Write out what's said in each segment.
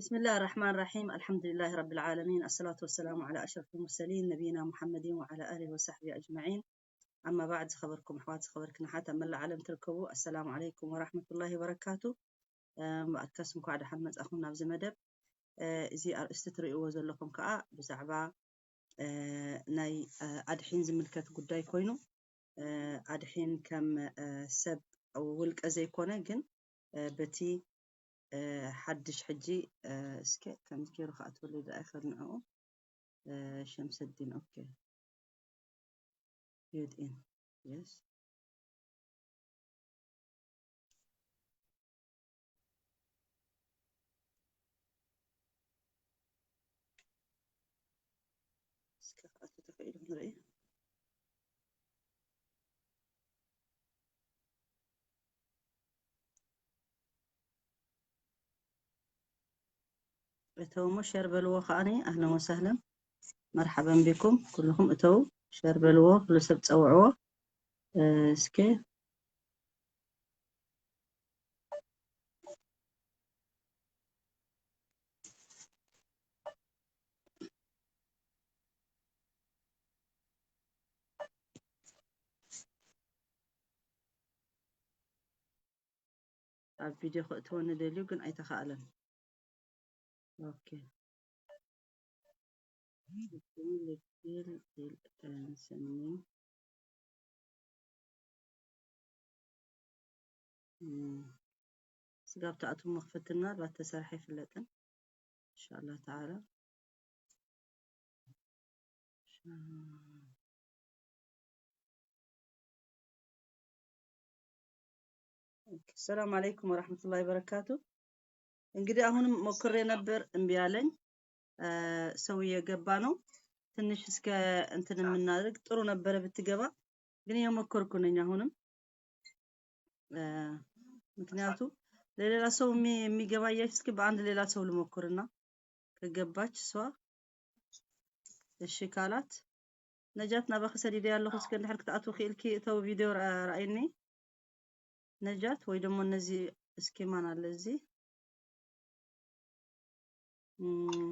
بسم الله الرحمن الرحيم. الحمد لله رب العالمين. الصلاة والسلام على أشرف المرسلين نبينا محمد وعلى آله وصحبه أجمعين. أما بعد، ዝኸበርኩም ኣሕዋት፣ ዝኸበርክን ኣሓት ኣብ መላእ ዓለም ትርከቡ፣ ኣሰላሙ ዓለይኩም ወራሕመቱላሂ ወበረካቱ። እም፣ ብኣካስ እንኳዕ ደሓን መጻኹም ናብዚ መደብ። እ፣ እዚ ኣርእስቲ ትርእይዎ ዘለኹም ከኣ ብዛዕባ፣ እ፣ ናይ፣ እ፣ ኣድሒን ዝምልከት ጉዳይ ኮይኑ፣ እ፣ ኣድሒን ከም፣ እ፣ ሰብ ውልቀ ዘይኮነ ግን፣ እ፣ በቲ፣ እ፣ ሓድሽ ሕጂ፣ እ፣ እስከ ከምዚ ገይሩ ክኣትወለይ ደኣ ይኽእል ንዕኡ። እ፣ ሸምሰዲን፣ ኦኬ። ዩድኢን፣ የስ። እስከ ክኣቱ ተኽኢሉ ክንርኢ። እተው እሞ ሸር በልዎ ከኣኒ። ኣህለን ወሳህለን፣ መርሓበን ቢኩም ኩልኹም። እተው ሸር በልዎ፣ ኩሉ ሰብ ጸውዕዎ። እ፣ እስከ ኣብ ቪድዮ ከእትወኒ ደልዩ ግን ኣይተኻእለን። ኦኬ። ስጋብ ትኣትዉ መኽፈትና ባት ተሰርሐ ኣይፍለጥን። ኢንሻኣላህ ተዓላ። ሰላም ዓለይኩም ወራህመቱላሂ ወበረካቱ። እንግዲህ አሁንም ሞክሬ ነበር፣ እምቢ አለኝ። እ፣ ሰው እየገባ ነው። ትንሽ እስከ እንትን የምናደርግ ጥሩ ነበረ ብትገባ፣ ግን እየሞከርኩ ነኝ አሁንም። እ፣ ምክንያቱ ለሌላ ሰው የሚ-፣ የሚገባ እያች እስኪ በአንድ ሌላ ሰው ልሞክርና ከገባች እሷ እሺ ካላት፣ ነጃት ናባኺ ሰዲደ ኣለኹ። እስከ እንድሕር ክትኣትዊ ክኢልኪ እተው ቪድዮ ረ-፣ ረኣይኒ ነጃት፣ ወይ ደሞ እነዚ እስኪ ማን ኣለ እዚ? እም፣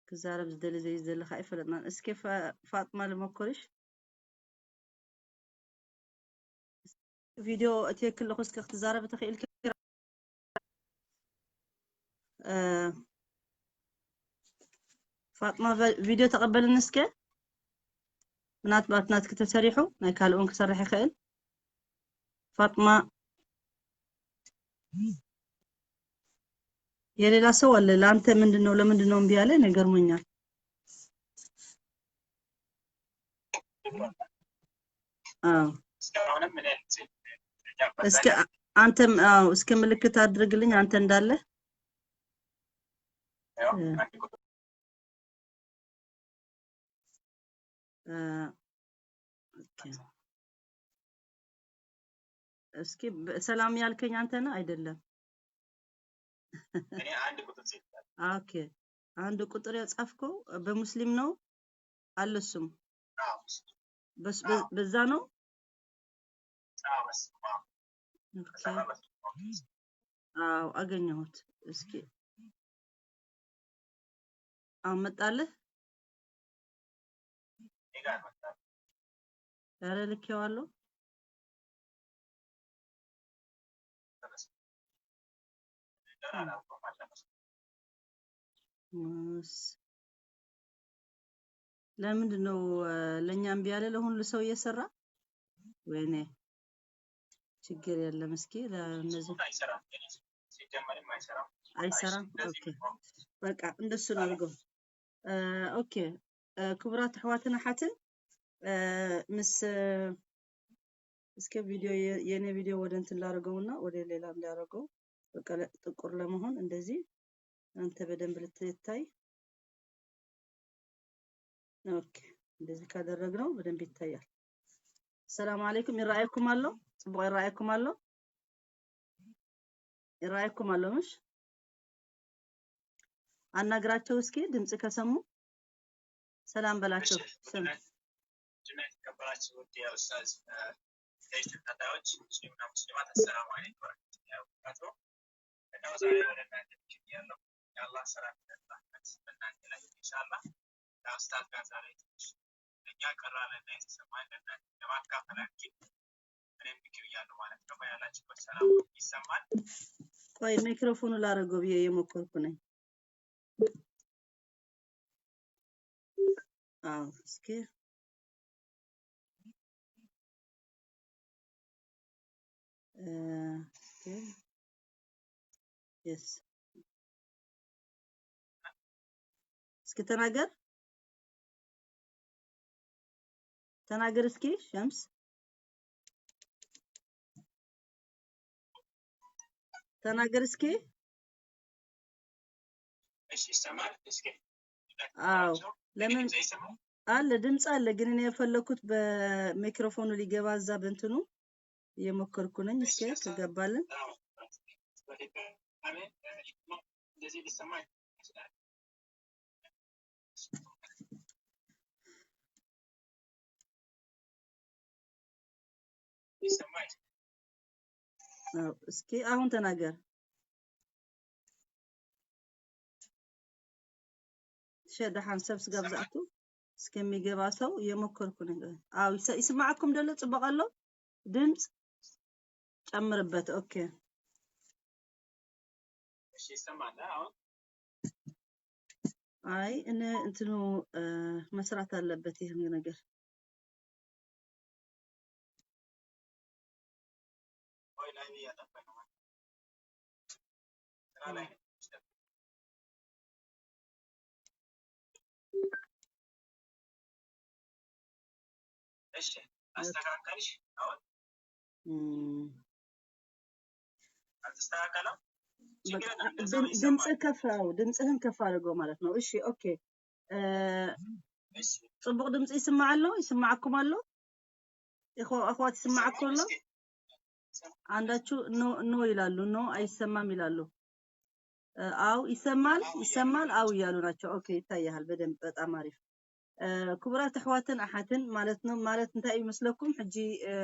ክዛረብ ዝደሊ ዘይ ዘለኻ ኣይፈለጥናን። እስኪ ፋ-፣ ፋጥማ ልመኮርሽ። ቪድዮ እትየኪ ኣለኹ፣ እስኪ ክትዛረብ ተኽኢልኪ። እ፣ ፋጥማ ቨ-፣ ቪድዮ ተቐበልኒ እስከ። ምናልባት ናትኪ ተሰሪሑ ናይ ካልእ እውን ክሰርሕ ይኽእል። ፋጥማ የሌላ ሰው አለ። ለአንተ ምንድን ነው ለምንድን ነው እምቢ ያለ? እኔ ገርሞኛል። አዎ። እስከ አ-፣ አንተም፣ አዎ፣ እስከ ምልክት አድርግልኝ አንተ እንዳለ። እ፣ እ፣ ኦኬ። እስኪ በ-፣ ሰላም ያልከኝ አንተ ነህ አይደለም? እኔ አንድ ቁጥር ጽፌያለሁ። ኦኬ። አንድ ቁጥር የጻፍከው በሙስሊም ነው? አለ እሱም። አዎ። በስ-፣ በ-፣ አዎ። በዛ ነው? አዎ፣ በስመ አብ። ኦኬ። ከሰራ በስመ አብ። አዎ፣ አገኘሁት። እስኪ አሁን መጣልህ? እኔ ጋር መጣልህ። ኧረ ልኬዋለሁ። እስ-፣ ለምንድን ነው፣ እ፣ ለእኛ እምቢ ያለ ለሁሉ ሰው እየሰራ? ወይኔ ችግር የለም። እስኪ ለእነዚህ አይሰራም። ሲጀመርም አይሰራም። አይሰራም። ኦኬ በቃ እንደሱ ነው አድርገው። እ፣ ኦኬ፣ እ፣ ክቡራት ኣሕዋትን ኣሓትን፣ እ፣ ምስ፣ እ፣ እስከ ቪድዮ የ-፣ የኔ ቪድዮ ወደ እንትን ላደርገውና ወደ ሌላ እንዳደረገው በቃ ለ-፣ ጥቁር ለመሆን እንደዚህ አንተ በደንብ ልትታይ። ኦኬ፣ እንደዚህ ካደረግነው በደንብ ይታያል። ሰላም አለይኩም። ይረአየኩም ኣሎ? ጽቡቅ ይረአየኩም ኣሎ? ይረአየኩም ኣሎ? ምሽ አናግራቸው እስኪ ድምፅ ከሰሙ ሰላም በላቸው። እሺ፣ ስም። ውድና የተከበራችሁ ውድ የኡስታዝ፣ እ፣ ፔጅ ተከታታዮች፣ ሙስሊምና ሙስሊማት፣ አሰላሙ አለይኩም ወረሕመቱላሂ ወበረካቱሁ። ያው ዛሬ ወደ እናንተ ትችል ያለው የአላህ ሰላም እና ረህመት በእናንተ ላይ ኢንሻአላህ። ያው ኡስታዝ ጋር ዛሬ ትንሽ እኛ ቀራለ እና የተሰማን ለእናንተ ለማካፈል አድርጌ እኔም ብቅ ብያለሁ ማለት ነው። ያላችሁበት ሰላም ይሰማል። ቆይ፣ ማይክሮፎኑ ላረገው ብዬ እየሞከርኩ ነኝ። አዎ፣ እስኪ፣ እ፣ እስኪ፣ የስ፣ እስኪ ተናገር፣ ተናገር እስኪ ሸምስ፣ ተናገር እስኪ። እሺ፣ ይሰማል? እስኪ አዎ፣ ለምን ድምፅ አይሰማም? አለ፣ ድምፅ አለ፣ ግን እኔ የፈለኩት በሚክሮፎኑ ሊገባ እዛ በእንትኑ እየሞከርኩ ነኝ። እስኪ እሺ፣ ይሰማል? ከገባልን። አዎ። እንደዚህ ሊሰማ ይችላል። ይሰማል? አዎ፣ እስኪ አሁን ተናገር። ሸ ደሓን ሰብ ስጋብ ይሰማል? ዝኣቱ እስከሚገባ ሰው እየሞከርኩ ነኝ። አዎ፣ ይሰ-፣ ይስማዓኩም ደሎ ጽቡቕ ኣሎ? ድምፅ ጨምርበት። ኦኬ። እሺ፣ ይሰማል አሁን? አይ፣ እነ እንትኑ፣ እ፣ መስራት አለበት ይህ ነገር። ወይ ላይቭ እያጠፋ ነው። ስራ ላይ ነው። እሺ፣ አስተካከልሽ አሁን? እም። አልተስተካከለም? ችግር በቃ የለም። እንደዛ ድም-፣ ነው ድምፅህ ይሰማል። ከፍ፣ አዎ፣ ድምፅህን ከፍ አድርገው ማለት ነው። እሺ፣ ኦኬ። እ፣ እሺ። ጽቡቕ ድምፂ ይስማዕ ኣሎ? ይስማዓኩም ኣሎ? እኹ-፣ ኣሕዋት ይስማዓኩም ይሰማል? ኣሎ? እስኪ። አንዳችሁ ኖ፣ ኖ ይላሉ። ኖ፣ አይሰማም ይላሉ። እ፣ አው ይሰማል፣ አው ይሰማል፣ እያሉ አው እያሉ ናቸው። ኦኬ፣ ይታያል በደንብ። በጣም አሪፍ። እ፣ ክቡራት ኣሕዋትን ኣሓትን ማለት ነው። ማለት እንታይ እዩ መስለኩም? ሕጂ፣ እ፣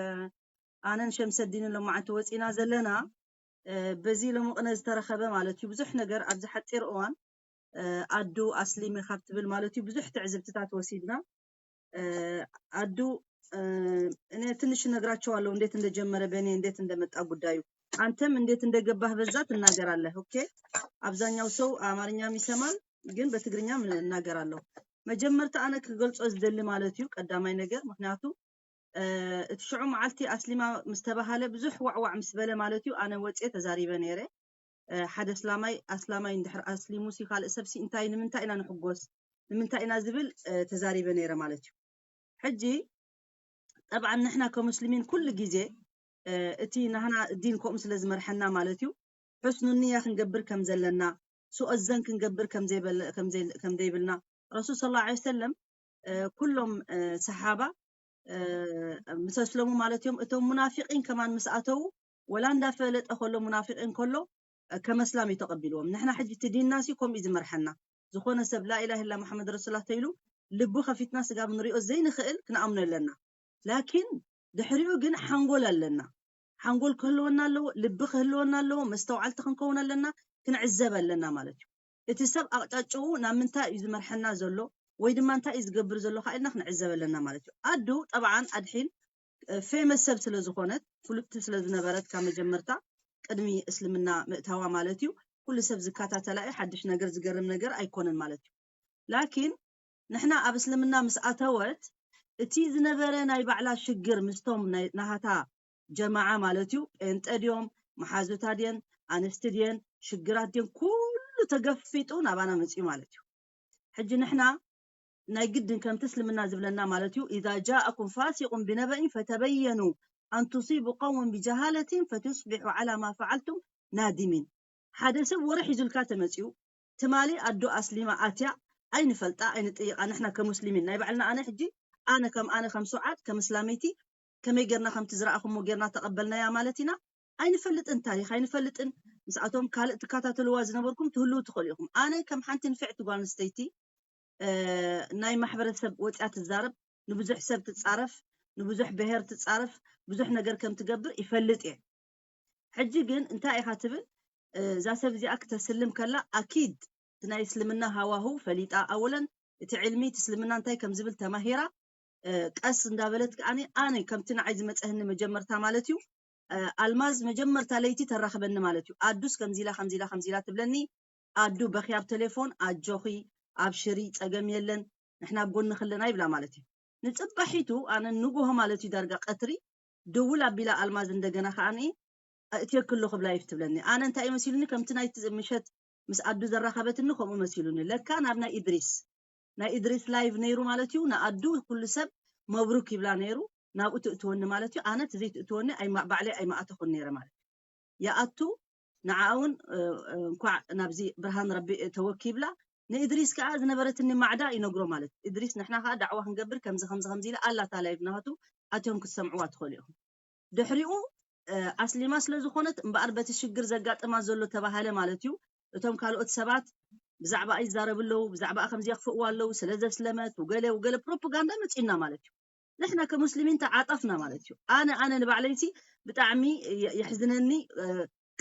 ኣነን ሸምሰዲንን ሎማዓንቲ ወፂና ዘለና፣ እ፣ በዚ ሎምቕነ ዝተረኸበ ማለት እዩ። ብዙሕ ነገር ኣብዚ ሓፂር እዋን፣ እ፣ ኣዱ ኣስሊመ ካብ ትብል ማለት እዩ ብዙሕ ትዕዝብትታት ወሲድና። እ፣ ኣዱ፣ እ፣ እኔ ትንሽ እነግራቸዋለሁ እንዴት እንደጀመረ፣ በእኔ እንዴት እንደመጣ ጉዳዩ። አንተም እንዴት እንደገባህ በዛ ትናገራለህ። ኦኬ፣ አብዛኛው ሰው አማርኛም ይሰማል፣ ግን በትግርኛም እናገራለሁ። መጀመርታ ኣነ ክገልጾ ዝደሊ ማለት እዩ ቀዳማይ ነገር፣ ምክንያቱ፣ እ፣ እቲ ሽዑ መዓልቲ ኣስሊማ ምስ ተባሃለ ብዙሕ ዋዕዋዕ ምስ በለ ማለት እዩ፣ ኣነ ወፅየ ተዛሪበ ነይረ። እ፣ ሓደ ኣስላማይ፣ ኣስላማይ እንድሕር ኣስሊሙሲ ካልእ ሰብሲ እንታይ፣ ንምንታይ ኢና ንሕጎስ? ንምንታይ ኢና ዝብል፣ እ፣ ተዛሪበ ነይረ ማለት እዩ። ሕጂ ጠብዓን ንሕና ከሙስሊሚን ኩሉ ግዜ፣ እ፣ እቲ ናህና ዲን ከምኡ ስለ ዝመርሐና ማለት እዩ፣ ሑስኑ ንያ ክንገብር ከም ዘለና፣ ሱኦ ዘን ክንገብር ከም ዘይበለ-፣ ከም ዘይ-፣ ከም ዘይብልና፣ ረሱል ሰለላሁ ዐለይሂ ወሰለም፣ እ፣ ኩሎም፣ እ፣ ሰሓባ፣ እ፣ ምስ ኣስለሙ ማለት እዮም። እቶም ሙናፊቂን ከማን ምስ ኣተዉ፣ ወላ እንዳፈለጠ ከሎ ሙናፊቂን ከሎ፣ እ፣ ከም ኣስላም እዩ ተቐቢልዎም። ንሕና ሕጂ እቲ ዲንና ሲ ከምኡ እዩ ዝመርሐና። ዝኾነ ሰብ ላኢላሃ ኢላ ሙሓመድ ረሱሉላህ ተይሉ ልቡ ከፊትና ስጋብ ንሪኦ ዘይንኽእል ክንኣምኖ ኣለና። ላኪን ድሕሪኡ ግን ሓንጎል ኣለና። ሓንጎል ክህልወና ኣለዎ፣ ልቢ ክህልወና ኣለዎ፣ መስተውዓልቲ ክንከውን ኣለና፣ ክንዕዘብ ኣለና ማለት እዩ። እቲ ሰብ ኣቕጫጭኡ ናብ ምንታይ እዩ ዝመርሐና ዘሎ፣ ወይ ድማ እንታይ እዩ ዝገብር ዘሎ ከኣ ኢልና ክንዕዘብ ኣለና ማለት እዩ። ኣዱ ጠብዓን ኣድሒን፣ እ፣ ፌመስ ሰብ ስለ ዝኾነት፣ ፍሉጥቲ ስለ ዝነበረት ካብ መጀመርታ ቅድሚ እስልምና ምእታዋ ማለት እዩ፣ ኩሉ ሰብ ዝከታተላ እዩ፣ ሓድሽ ነገር ዝገርም ነገር ኣይኮነን ማለት እዩ። ላኪን ንሕና ኣብ እስልምና ምስ ኣተወት፣ እቲ ዝነበረ ናይ ባዕላ ሽግር ምስቶም ናይ፣ ናሃታ ጀማዓ ማለት እዩ፣ ጴንጠ ድዮም፣ መሓዙታ ድየን፣ ኣንስቲ ድየን፣ ሽግራት ድየን፣ ኩሉ ተገፊጡ ናባና መፅዩ ማለት እዩ። ሕጂ ንሕና ናይ ግድን ከምቲ እስልምና ዝብለና ማለት እዩ፣ "ኢዛ ጃኣኩም ፋሲቁን ቢነበኢን ፈተበየኑ ኣን ቱሲቡ ቀውመን ቢጀሃለቲን ፈቱስቢሑ ዓላ ማ ፈዓልቱም ናዲሚን።" ሓደ ሰብ ወረ ሒዙልካ ተመፅዩ፣ ትማሊ ኣዶ ኣስሊማ ኣትያ ኣይንፈልጣ፣ ኣይንጥይቃ። ንሕና ከሙስሊሚን ናይ ባዕልና፣ ኣነ ሕጂ፣ ኣነ ከም፣ ኣነ ከም ሱዓድ፣ ከም እስላመይቲ፣ ከመይ ጌርና ከምቲ ዝረኣኹሞ ጌርና ተቐበልናያ ማለት ኢና? ኣይንፈልጥን፣ ታሪኽ ኣይንፈልጥን። ምስኣቶም ካልእ ትከታተልዋ ዝነበርኩም ትህልዉ ትኽእሉ ኢኹም። ኣነ ከም ሓንቲ ንፍዕቲ ጓል ኣንስተይቲ፣ እ፣ ናይ ማሕበረሰብ ወፅያ ትዛረብ፣ ንብዙሕ ሰብ ትፃረፍ፣ ንብዙሕ ብሄር ትፃረፍ፣ ብዙሕ ነገር ከም ትገብር ይፈልጥ እየ። ሕጂ ግን እንታይ ኢኻ ትብል? እዛ ሰብ እዚኣ ክተስልም ከላ ኣኪድ እቲ ናይ እስልምና ሃዋሁ ፈሊጣ ኣወለን እቲ ዕልሚ እቲ እስልምና እንታይ ከም ዝብል ተማሂራ ቀስ እንዳበለት ከዓኒ ኣነ ከምቲ ንዓይ ዝመፀህኒ መጀመርታ ማለት እዩ ኣልማዝ መጀመርታ ለይቲ ተራኽበኒ ማለት እዩ ኣዱስ ከምዚላ ከምዚላ ከምዚላ ትብለኒ ኣዱ በኺ ኣብ ቴሌፎን ኣጆኺ ኣብሽሪ ፀገም የለን ንሕና ኣብ ጎንኺ ኣለና ይብላ ማለት እዩ ንፅባሒቱ ኣነ ንጉሆ ማለት እዩ ዳርጋ ቀትሪ ድውል ኣቢላ ኣልማዝ እንደገና ከዓኒ እትየክሎ ክብላ ይፍ ትብለኒ ኣነ እንታይ እዩ መሲሉኒ ከምቲ ናይቲ ምሸት ምስ ኣዱ ዘራኸበትኒ ከምኡ መሲሉኒ ለካ ናብ ናይ ኢድሪስ ናይ ኢድሪስ ላይቭ ነይሩ ማለት እዩ ንኣዱ ኩሉ ሰብ መብሩክ ይብላ ነይሩ ናብኡ ትእትወኒ ማለት እዩ ኣነ እቲ ዘይትእትወኒ ባዕለይ ኣይማእተኹን ነይረ ማለት እዩ ይኣቱ ንዓ እውን እንኳዕ ናብዚ ብርሃን ረቢ ተወኪብላ ንእድሪስ ከዓ ዝነበረትኒ ማዕዳ ይነግሮ ማለት እድሪስ ንሕና ከዓ ዳዕዋ ክንገብር ከምዚ ከምዚ ከምዚ ኢለ ኣላታ ላይቭ ናቱ ኣትዮም ክትሰምዕዋ ትኽእሉ ኢኹም ድሕሪኡ ኣስሊማ ስለ ዝኾነት እምበኣር በቲ ሽግር ዘጋጥማ ዘሎ ተባሃለ ማለት እዩ እቶም ካልኦት ሰባት ብዛዕባ ይዛረቡ ኣለዉ ብዛዕባ ከምዚ የኽፍእዋ ኣለዉ ስለ ዘስለመት ውገለ ውገለ ፕሮፓጋንዳ መፂኡና ማለት እዩ ንሕና ከሙስሊሚን ተዓጠፍና ማለት እዩ ኣነ ኣነ ንባዕለይሲ ብጣዕሚ የሕዝነኒ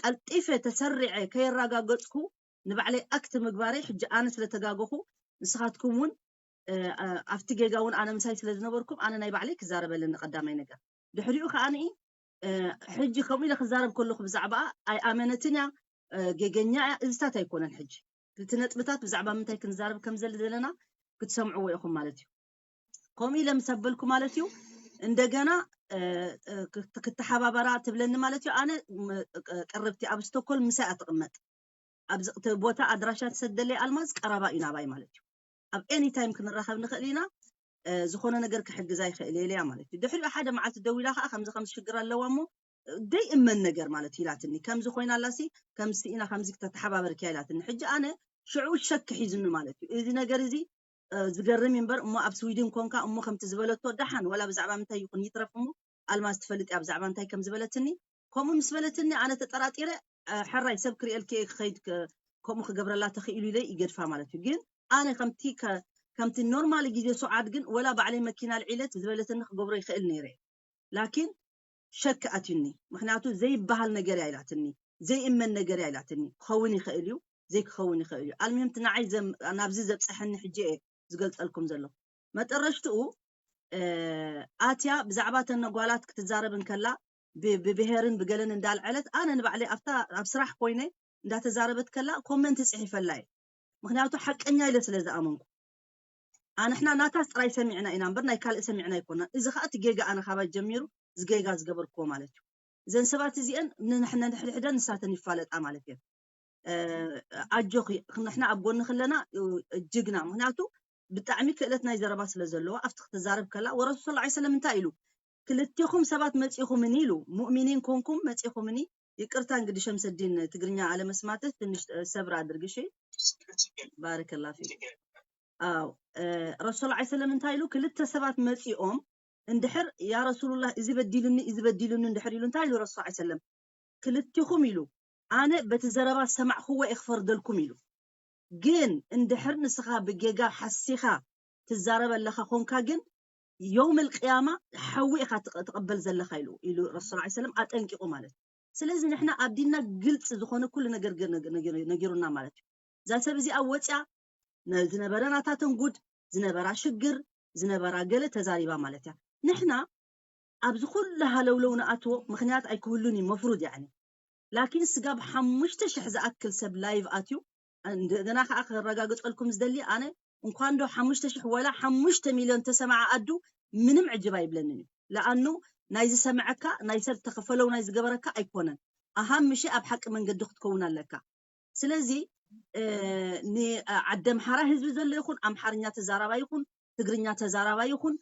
ቀልጢፈ ተሰሪዐ ከየረጋገፅኩ ንባዕለይ ኣክት ምግባረይ ሕጂ ኣነ ስለተጋገኹ ንስኻትኩም እውን ኣብቲ ጌጋ እውን ኣነ ምሳይ ስለ ዝነበርኩም ኣነ ናይ ባዕለይ ክዛረበለኒ ቀዳማይ ነገር ድሕሪኡ ከዓ ሕጂ ከምኡ ኢለ ክዛረብ ከለኹ ብዛዕባ ኣይኣመነትን እያ ጌገኛ እያ እዚታት ኣይኮነን ሕጂ እቲ ነጥብታት ብዛዕባ ምንታይ ክንዛረብ ከም ዘል ዘለና ክትሰምዕዎ ኢኹም ማለት እዩ ከምኡ ኢለ ምስ ኣበልኩ ማለት እዩ እንደገና ክትተሓባበራ ትብለኒ ማለት እዩ ኣነ ቅርብቲ ኣብ ስቶኮልም ምሳይ ኣትቕመጥ ኣብዚ ቦታ ኣድራሻ ትሰደለይ ኣልማዝ ቀረባ እዩ ናባይ ማለት እዩ ኣብ ኤኒ ታይም ክንራኸብ ንኽእል ኢና ዝኾነ ነገር ክሕግዛ ይኽእል እየ ኢለያ ማለት እዩ ድሕሪኡ ሓደ መዓልቲ ደው ኢላ ከዓ ከምዚ ከም ሽግር ኣለዋ እሞ ደይእመን ነገር ማለት ኢላትኒ ከምዚ ኮይና ኣላሲ ከምዚ ኢና ከምዚ ክተተሓባበርኪያ ኢላትኒ ሕጂ ኣነ ሽዑ ሸክ ሒዝኒ ማለት እዩ እዚ ነገር እዚ ዝገርም እምበር እሞ ኣብ ስዊድን ኮንካ እሞ ከምቲ ዝበለቶ ደሓን ወላ ብዛዕባ ምንታይ ይኹን ይትረፍ እሞ ኣልማዝ ትፈልጥ እያ ብዛዕባ እንታይ ከም ዝበለትኒ ከምኡ ምስ በለትኒ ኣነ ተጠራጢረ ሕራይ ሰብ ክርእየልኪ ክኸይድ ከምኡ ክገብረላ ተኽኢሉ ኢለ ይገድፋ ማለት እዩ ግን ኣነ ከምቲ ከምቲ ኖርማል ግዜ ሰዓት ግን ወላ ባዕለይ መኪና ልዒለት ዝበለትኒ ክገብሮ ይኽእል ነይረ ላኪን ሸክ ኣትዩኒ ምክንያቱ ዘይበሃል ነገር እያ ኢላትኒ ዘይእመን ነገር እያ ኢላትኒ ክኸውን ይኽእል እዩ ዘይክኸውን ይኽእል እዩ ኣልሚም እቲ ንዓይ ናብዚ ዘብፀሐኒ ሕጂ እየ ዝገልፀልኩም ዘለኹ መጠረሽትኡ ኣትያ ብዛዕባ ተነጓላት ክትዛረብ እንከላ ብብሄርን ብገለን እንዳልዐለት ኣነ ንባዕለይ ኣብታ ኣብ ስራሕ ኮይነ እንዳተዛረበት ከላ ኮመንት ፅሒፈላ እየ ምክንያቱ ሓቀኛ ኢለ ስለ ዝኣመንኩ ኣንሕና ናታስ ጥራይ ሰሚዕና ኢና እምበር ናይ ካልእ ሰሚዕና ኣይኮና እዚ ከዓ እቲ ጌጋ ኣነ ካባይ ጀሚሩ ዝጌጋ ዝገበርክዎ ማለት እዩ እዘን ሰባት እዚአን ንሕደሕደን ንሳተን ይፋለጣ ማለት እየን ኣጆኺ ንሕና ኣብ ጎኒ ክለና ጅግና ምክንያቱ ብጣዕሚ ክእለት ናይ ዘረባ ስለ ዘለዎ ኣብቲ ክትዛረብ ከላ ወረሱ ስለ ሰለም እንታይ ኢሉ ክልቲኹም ሰባት መፂኹምኒ ኢሉ ሙእሚኒን ኮንኩም መፂኹምኒ ይቅርታ እንግዲህ ሸምሰዲን ትግርኛ ኣለመስማትህ ትንሽ ሰብር ኣድርግሽ ባረከላ ፊ ኣው ረሱል ላ ሰለም እንታይ ኢሉ ክልተ ሰባት መፂኦም እንድሕር ያ ረሱሉላህ እዚ በዲሉኒ እዚ በዲሉኒ እንድሕር ኢሉ እንታይ ኢሉ ረሱል ላ ሰለም ክልቲኹም ኢሉ ኣነ በቲ ዘረባ ዝሰማዕኽዎ እየ ክፈርደልኩም ኢሉ ግን እንድሕር ንስኻ ብጌጋ ሓሲኻ ትዛረብ ኣለኻ ኮንካ ግን የውም ልቅያማ ሓዊ ኢኻ ትቐበል ዘለኻ ኢሉ ኢሉ ረሱል ላ ሰለም ኣጠንቂቑ ማለት እዩ ስለዚ ንሕና ኣብ ዲንና ግልፂ ዝኾነ ኩሉ ነገር ነጊሩና ማለት እዩ እዛ ሰብ እዚኣ ወፅያ ዝነበረ ናታተን ጉድ ዝነበራ ሽግር ዝነበራ ገለ ተዛሪባ ማለት እያ ንሕና ኣብዚ ኩሉ ሃለውለው ንኣትዎ ምክንያት ኣይክህሉን እዩ መፍሩድ ያኒ ላኪን ስጋብ ሓሙሽተ ሽሕ ዝኣክል ሰብ ላይቭ ኣትዩ እንደገና ከዓ ክረጋግፀልኩም ዝደሊ ኣነ እንኳን ዶ ሓሙሽተ ሽሕ ወላ ሓሙሽተ ሚልዮን ተሰማዓ ኣዱ ምንም ዕጅብ ኣይብለንን እዩ ለኣኑ ናይ ዝሰምዐካ ናይ ሰብ ተኸፈለው ናይ ዝገበረካ ኣይኮነን ኣሃም ምሽ ኣብ ሓቂ መንገዲ ክትከውን ኣለካ ስለዚ ንዓዲ ኣምሓራ ህዝቢ ዘሎ ይኹን ኣምሓርኛ ተዛራባ ይኹን ትግርኛ ተዛራባ ይኹን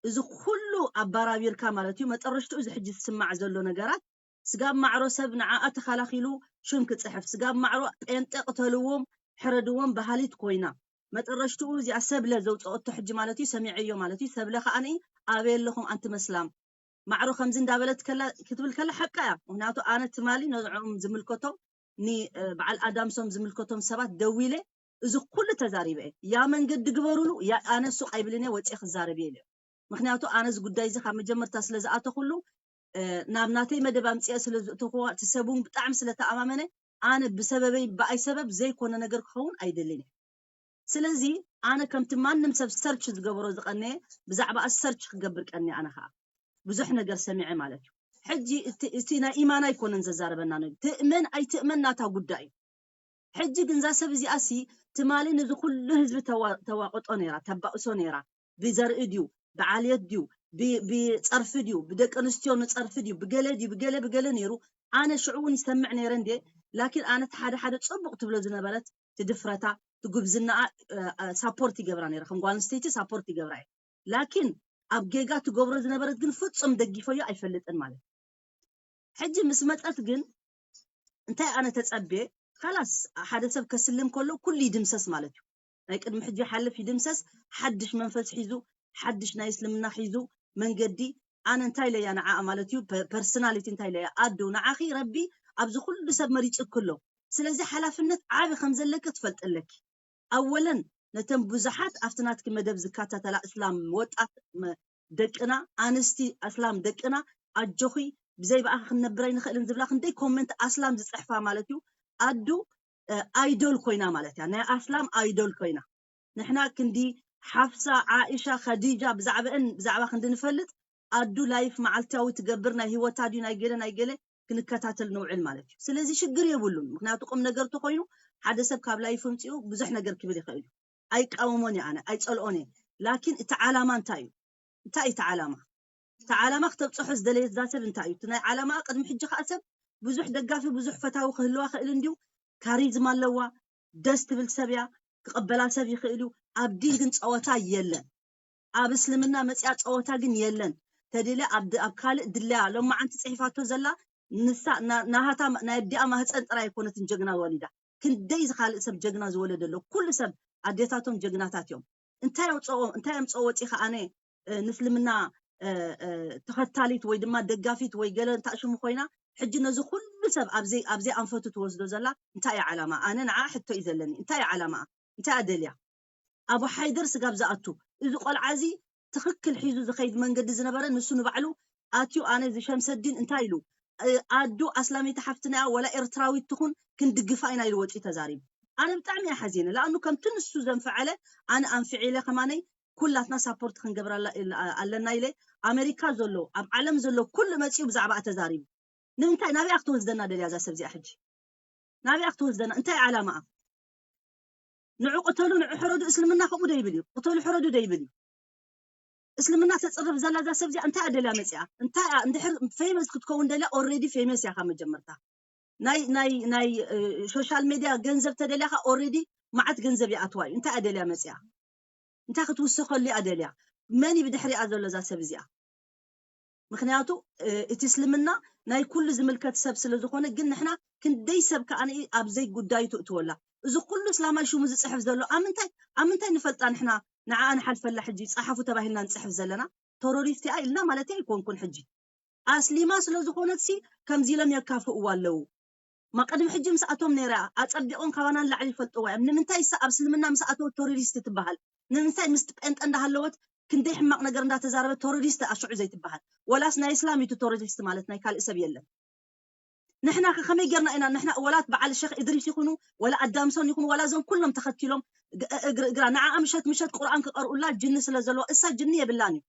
እዚ ኩሉ ኣባራቢርካ ማለት እዩ መጠረሽቱ እዚ ሕጂ ዝስማዕ ዘሎ ነገራት ስጋብ ማዕሮ ሰብ ንዓኣ ተኸላኺሉ ሽም ክፅሕፍ ስጋብ ማዕሮ ጴንጠ ቅተልዎም ሕረድዎም በሃሊት ኮይና መጠረሽትኡ እዚኣ ሰብለ ዘውፀኦቶ ሕጂ ማለት እዩ ሰሚዐዮ ማለት እዩ ሰብለ ከዓኒ ኣበየ ኣለኹም ኣንቲ መስላም ማዕሮ ከምዚ እንዳበለት ከላ ክትብል ከላ ሓቃ እያ ምክንያቱ ኣነ ትማሊ ነዝዖም ዝምልከቶም ንበዓል ኣዳምሶም ዝምልከቶም ሰባት ደዊለ እዚ ኩሉ ተዛሪበ እየ ያ መንገዲ ግበሩሉ ኣነ ሱቅ ኣይብልን እየ ወፅየ ክዛረብ እየ ኢለ ምክንያቱ ኣነ እዚ ጉዳይ እዚ ካብ መጀመርታ ስለ ዝኣተኩሉ ናብ ናተይ መደብ ኣምፅአ ስለ ዝእተኩዋ እቲ ሰብ እውን ብጣዕሚ ስለ ተኣማመነ ኣነ ብሰበበይ ብኣይ ሰበብ ዘይኮነ ነገር ክኸውን ኣይደልን እየ። ስለዚ ኣነ ከምቲ ማንም ሰብ ሰርች ዝገበሮ ዝቐነየ ብዛዕባ ሰርች ክገብር ቀንየ። ኣነ ከዓ ብዙሕ ነገር ሰሚዐ ማለት እዩ። ሕጂ እቲ ናይ ኢማን ኣይኮነን ዘዛረበና፣ ትእመን ኣይትእመን ናታ ጉዳይ እዩ። ሕጂ ግን እዛ ሰብ እዚኣ ሲ ትማሊ ነዚ ኩሉ ህዝቢ ተዋቅጦ ነይራ፣ ተባእሶ ነይራ። ብዘርኢ ድዩ፣ ብዓልየት ድዩ፣ ብፀርፊ ድዩ፣ ብደቂ ኣንስትዮ ንፀርፊ ድዩ፣ ብገለ ድዩ፣ ብገለ ብገለ ነይሩ። ኣነ ሽዑ እውን ይሰምዕ ነይረ እንዴ። ላኪን ኣነ ሓደ ሓደ ፅቡቅ ትብሎ ዝነበረት ትድፍረታ ትጉብዝናኣ ሳፖርት ይገብራ ነይረ፣ ከም ጓል ኣንስተይቲ ሳፖርት ይገብራ እየ። ላኪን ኣብ ጌጋ ትገብሮ ዝነበረት ግን ፍጹም ደግፈዮ ኣይፈልጥን ማለት። ሕጂ ምስ መጠት ግን እንታይ ኣነ ተጸቤ፣ ካላስ ሓደ ሰብ ከስልም ከሎ ኩሉ ይድምሰስ ማለት እዩ። ናይ ቅድሚ ሕጂ ሓልፍ ይድምሰስ፣ ሓድሽ መንፈስ ሒዙ፣ ሓድሽ ናይ እስልምና ሒዙ መንገዲ። ኣነ እንታይ ኢለያ ንዓኣ ማለት እዩ፣ ፐርሶናሊቲ እንታይ ኢለያ፣ ኣዱ ንዓኺ ረቢ ኣብዚ ኩሉ ሰብ መሪጽኩ ኣሎ። ስለዚ ሓላፍነት ዓቢ ከም ዘለኪ ትፈልጢ ኣለኪ። ኣወለን ነተን ብዙሓት ኣብቲ ናትኪ መደብ ዝከታተላ እስላም ወጣት ደቅና ኣንስቲ ኣስላም ደቅና ኣጆኺ ብዘይ ብኣኺ ክንነብር ኣይንኽእልን ዝብላ ክንደይ ኮመንት ኣስላም ዝፅሕፋ ማለት እዩ። ኣዱ ኣይዶል ኮይና ማለት እያ፣ ናይ ኣስላም ኣይዶል ኮይና። ንሕና ክንዲ ሓፍሳ፣ ዓኢሻ፣ ኸዲጃ ብዛዕባአን ብዛዕባ ክንዲ ንፈልጥ ኣዱ ላይፍ መዓልታዊ ትገብር ናይ ህይወታ ድዩ ናይ ገለ ናይ ገለ ክንከታተል ንውዕል ማለት እዩ። ስለዚ ሽግር የብሉን፣ ምክንያቱ ቁም ነገር ተኮይኑ ሓደ ሰብ ካብ ላይፍ ምፅኡ ብዙሕ ነገር ክብል ይኽእል እዩ። ኣይቃወሞን እየ ኣነ፣ ኣይፀልኦን እየ። ላኪን እቲ ዓላማ እንታይ እዩ? እንታይ እዩ እቲ ዓላማ? እቲ ዓላማ ክተብፅሖ ዝደለየት እዛ ሰብ እንታይ እዩ? እቲ ናይ ዓላማ ቅድሚ ሕጂ ከዓ ሰብ ብዙሕ ደጋፊ ብዙሕ ፈታዊ ክህልዋ ክእል እንድዩ። ካሪዝማ ኣለዋ፣ ደስ ትብል ሰብ እያ፣ ክቐበላ ሰብ ይኽእል እዩ። ኣብ ዲን ግን ፀወታ የለን። ኣብ እስልምና መፅያ ፀወታ ግን የለን። ተደልያ ኣብ ካልእ ድለያ ሎማዓንቲ ፅሒፋቶ ዘላ ንሳ ናሃታ ናይ ኣዲኣ ማህፀን ጥራይ ኣይኮነትን ጀግና ወሊዳ፣ ክንደይ ዝካልእ ሰብ ጀግና ዝወለደ ኣሎ። ኩሉ ሰብ ኣዴታቶም ጀግናታት እዮም። እንታይ ኣምፀኦ እንታይ ኣምፀኦ ወፂ ከዓነ ንስልምና ተኸታሊት ወይ ድማ ደጋፊት ወይ ገለ እንታይ ሽሙ ኮይና ሕጂ ነዚ ኩሉ ሰብ ኣብዘይ ኣብዘይ ኣንፈቱ ትወስዶ ዘላ እንታይ እዩ ዓላማ? ኣነ ንዓ ሕቶ እዩ ዘለኒ። እንታይ እዩ ዓላማ? እንታይ ኣደልያ? ኣቡ ሓይደር ስጋብ ዝኣቱ እዚ ቆልዓ እዚ ትኽክል ሒዙ ዝኸይድ መንገዲ ዝነበረ ንሱ ንባዕሉ ኣትዩ ኣነ እዚ ሸምሰዲን እንታይ ኢሉ ኣዱ ኣስላሚት ሓፍትና እያ ወላ ኤርትራዊት ትኹን ክንድግፋ ኢና ኢሉ ወፂኡ ተዛሪቡ። ኣነ ብጣዕሚ እየ ሓዚነ። ለኣኑ ከምቲ ንሱ ዘንፈዓለ ኣነ ኣንፍዒለ ከማነይ ኩላትና ሳፖርት ክንገብራ ኣለና ኢለ ኣሜሪካ ዘሎ ኣብ ዓለም ዘሎ ኩሉ መፂኡ ብዛዕባኣ ተዛሪቡ። ንምንታይ ናበይ ክትወስደና ደልያ እዛ ሰብ እዚኣ ሕጂ? ናበይ ክትወስደና? እንታይ ዓላማኣ? ንዑ ቅተሉ ንዑ ሕረዱ እስልምና ከምኡ ዶ ይብል እዩ? ቅተሉ ሕረዱ ዶ ይብል እዩ? እስልምና ተፅርፍ ዘላ እዛ ሰብ እዚኣ እንታይ ደልያ መፅኣ? እንታይ እንድሕር ፌመስ ክትከውን ደልያ ኦልሬዲ ፌመስ እያ ካብ መጀመርታ። ናይ ናይ ናይ ሶሻል ሜድያ ገንዘብ ተደልያካ ኦልሬዲ መዓት ገንዘብ ይኣትዋ እዩ። እንታይ ደልያ መፅኣ? እንታይ ክትውስኸሉ እያ ደልያ? መን እዩ ብድሕሪኣ ዘሎ እዛ ሰብ እዚኣ? ምክንያቱ እቲ እስልምና ናይ ኩሉ ዝምልከት ሰብ ስለ ዝኾነ። ግን ንሕና ክንደይ ሰብ ከኣ ኣብዘይ ጉዳዩ ትእትወላ። እዚ ኩሉ እስላማይ ሽሙ ዝፅሕፍ ዘሎ ኣብ ምንታይ ኣብ ምንታይ ንፈልጣ ንሕና ንዓኣ ንሓልፈላ? ሕጂ ፀሓፉ ተባሂልና ንፅሕፍ ዘለና ተሮሪስት እያ ኢልና ማለት ኣይኮንኩን። ሕጂ ኣስሊማ ስለ ዝኾነት ሲ ከምዚ ኢሎም የካፍእዋ ኣለዉ። ማ ቅድሚ ሕጂ ምስኣቶም ነይራ ኣፀቢቖም ካባና ንላዕሊ ይፈልጥዋ እዮም። ንምንታይ ሳ ኣብ እስልምና ምስኣተወት ቶሪሪስት ትበሃል? ንምንታይ ምስ ጴንጠ እንዳሃለወት ክንደይ ሕማቕ ነገር እንዳተዛረበት ቶሪሪስት ኣሽዑ ዘይትበሃል? ወላስ ናይ እስላም እዩ ቶሪሪስት ማለት ናይ ካልእ ሰብ የለን? ንሕና ከ ከመይ ጌርና ኢና ንሕና ወላት በዓል ሸኽ እድሪስ ይኹኑ ወላ ኣዳምሶን ይኹኑ ወላ እዞም ኩሎም ተኸቲሎም እግሪ እግራ ንዓኣ ምሸት ምሸት ቁርኣን ክቐርኡላ ጅኒ ስለ ዘለዎ እሳ ጅኒ የብላን እዩ።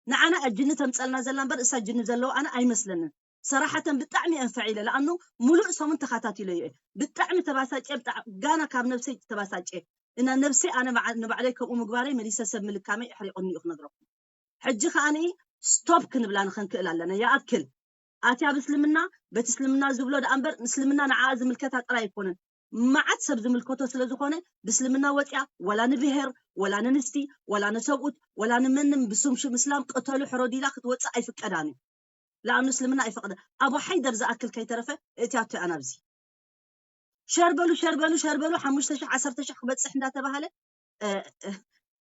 ንዓና ኣጅኒ ተምፀልና ዘላ እምበር እሳ ጅኒ ዘለዎ ኣነ ኣይመስለንን። ሰራሓተን ብጣዕሚ እየ ንፈዒለ ለኣኑ ሙሉእ ሰሙን ተኻታቲለ እዩ። ብጣዕሚ ተባሳጨ ብጣዕ- ጋና ካብ ነብሰይ ተባሳጨ እና ነብሰይ ኣነ ንባዕለይ ከምኡ ምግባረይ መሊሰ ሰብ ምልካመይ ኣሕሪቑኒ እዩ ክነግረኩም። ሕጂ ከዓኒ ስቶፕ ክንብላ ንክንክእል ኣለና። ይኣክል ኣትያ ብእስልምና በቲ እስልምና ዝብሎ ደኣ እምበር እስልምና ንዓኣ ዝምልከታ ጥራይ ኣይኮነን። መዓት ሰብ ዝምልከቶ ስለ ዝኾነ ብእስልምና ወፅያ ወላ ንብሄር ወላ ንንስቲ ወላ ንሰብኡት ወላ ንመንም ብስም ሽም እስላም ቅተሉ ሕረዱ ኢላ ክትወፅእ ኣይፍቀዳን እዩ። ለኣኑ እስልምና ኣይፈቅደ። ኣቡ ሓይደር ዝኣክል ከይተረፈ እእትያቶ እያ ናብዚ። ሸርበሉ ሸርበሉ ሸርበሉ ሓሙሽተ ሺሕ ዓሰርተ ሺሕ ክበፅሕ እንዳተባሃለ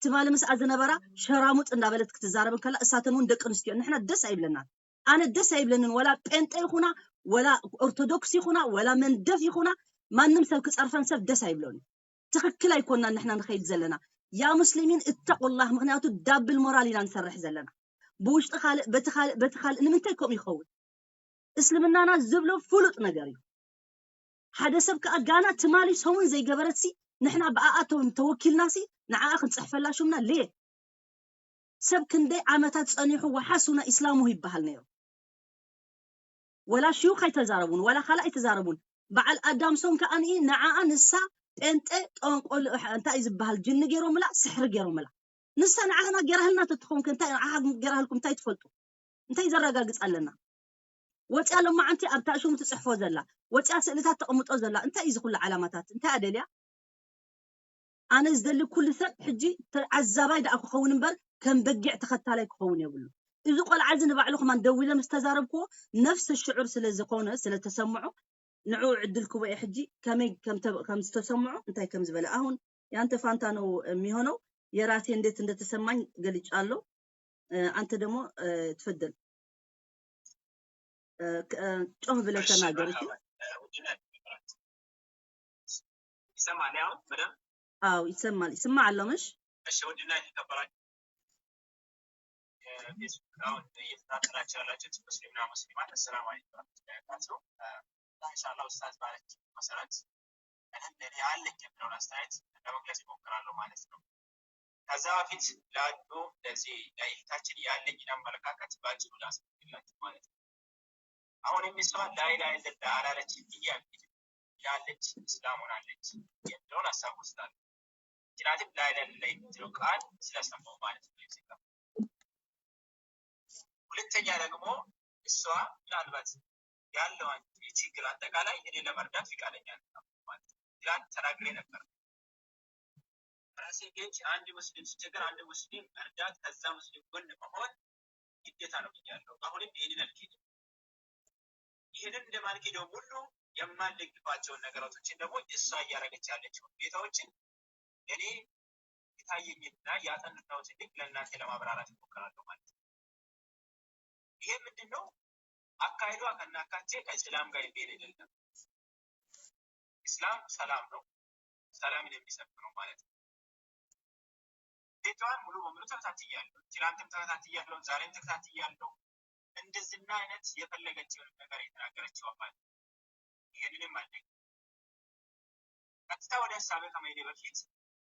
ትማሊ ምስኣ ዝነበራ ሸራሙጥ እንዳበለት ክትዛረብ ከላ እሳተን እውን ደቂ ኣንስትዮ ንሕና ደስ ኣይብለናን። ኣነ ደስ ኣይብለንን። ወላ ጴንጠ ይኹና ወላ ኦርቶዶክስ ይኹና ወላ መንደፍ ይኹና ማንም ሰብ ክፀርፈን ሰብ ደስ ኣይብለኒ። ትኽክል ኣይኮናን ንሕና ንኸይድ ዘለና። ያ ሙስሊሚን እተቁላህ። ምክንያቱ ዳብል ሞራል ኢና ንሰርሕ ዘለና። ብውሽጢ ካልእ በቲ ካልእ በቲ ካልእ ንምንታይ ከምኡ ይኸውን? እስልምናና ዝብሎ ፍሉጥ ነገር እዩ። ሓደ ሰብ ከኣ ጋና ትማሊ ሰሙን ዘይገበረትሲ ንሕና ብኣኣ ተወ- ተወኪልናሲ ንዓኣ ክንጽሕፈላ ሹምና ለየ። ሰብ ክንደይ ዓመታት ጸኒሑ ወሓሱና ኢስላሙ ይበሃል ነይሩ። ወላ ሽዩኽ ኣይተዛረቡን፣ ወላ ካልእ ኣይተዛረቡን። በዓል ኣዳምሶን ከኣ ንኢ ንዓኣ ንሳ ጴንጠ ጠንቆል እንታይ እዩ ዝበሃል ጅኒ ገይሮምላ፣ ስሕሪ ገይሮምላ። ንሳ ንዓና ገይራህልና ተትኸውን ከ እንታይ ንዓኻ ገይራህልኩም እንታይ ትፈልጡ? እንታይ ዘረጋግጽ ኣለና? ወጽያ ሎማዓንቲ ኣብታ ሽሙ ትጽሕፎ ዘላ፣ ወጽያ ስእልታት ተቐምጦ ዘላ እንታይ እዩ ዝኹሉ ዓላማታት? እንታይ ኣደልያ? ኣነ ዝደሊ ኩሉ ሰብ ሕጂ ተዓዛባይ ደኣ ክኸውን እምበር ከም በጊዕ ተኸታላይ ክኸውን የብሉ። እዚ ቆልዓ እዚ ንባዕሉ ከማን ደዊለ ምስ ተዛረብክዎ ነፍሰ ሽዑር ስለ ዝኾነ ስለ ተሰምዖ ንዕኡ ዕድል ክቦ እየ ሕጂ ከመይ ከም ተ- ከም ዝተሰምዖ እንታይ ከም ዝበለ ኣሁን ያንተ ፋንታ ነው የሚሆነው። የራሴ እንዴት እንደተሰማኝ ገልጫለሁ። አንተ ደግሞ ትፈደል ጮህ ብለህ ተናገር። ይሰማል? ያው በደንብ አዎ ይሰማል። ይስማ አለው ምሽ እሺ። ውድና የተከበራችሁ የፌስቡክ አሁን እየተከታተላችሁ ያላችሁት ሙስሊምና ሙስሊማት አሰላሙ አለይኩም ወራህመቱላሂ ወበረካቱ። ኢንሻአላህ ኡስታዝ ባለች መሰረት እኔም ለኔ አለኝ የምለውን አስተያየት ለመግለጽ እሞክራለሁ ማለት ነው። ከዛ በፊት ላሉ ለዚህ ለእህታችን ያለኝን አመለካከት ባጭሩ ላስቀምጥላችሁ ማለት ነው። አሁን የሚስማ ላይላ ለላ አላለች እያል ያለች እስላም ሆናለች የሚለውን ሀሳብ ወስዳለሁ። ምክንያቱም ላይላ ለላ የምትለው ቃል ስለሰማው ማለት ነው። ሁለተኛ ደግሞ እሷ ምናልባት ያለውን ችግር አጠቃላይ እኔ ለመርዳት ፍቃደኛ ትላንት ተናግሬ ነበር። ራሴ ጌጅ አንድ ሙስሊም ሲቸገር አንድ ሙስሊም መርዳት ከዛ ሙስሊም ጎን መሆን ግዴታ ነው ብያለሁ። አሁንም ይህንን አልክድም። ይህንን እንደማልክደው ሁሉ የማልደግፋቸውን ነገራቶችን ደግሞ እሷ እያደረገች ያለችው ሁኔታዎችን እኔ የታየኝንና ያጠናሁትን ልክ ለእናንተ ለማብራራት እሞክራለሁ ማለት ነው። ይሄ ምንድን ነው? አካሄዷ ከናካቴ ከእስላም ጋር የሚሄድ አይደለም። እስላም ሰላም ነው፣ ሰላምን የሚሰብክ ነው ማለት ነው። ሴቷን ሙሉ በሙሉ ተከታትያለሁ። ትናንትም ተከታትያለሁ፣ ዛሬም ተከታትያለሁ። እንደዚህና አይነት የፈለገችውን ነገር የተናገረችው ማለት ነው። ይህንንም አለ ቀጥታ ወደ ሀሳቤ ከመሄዴ በፊት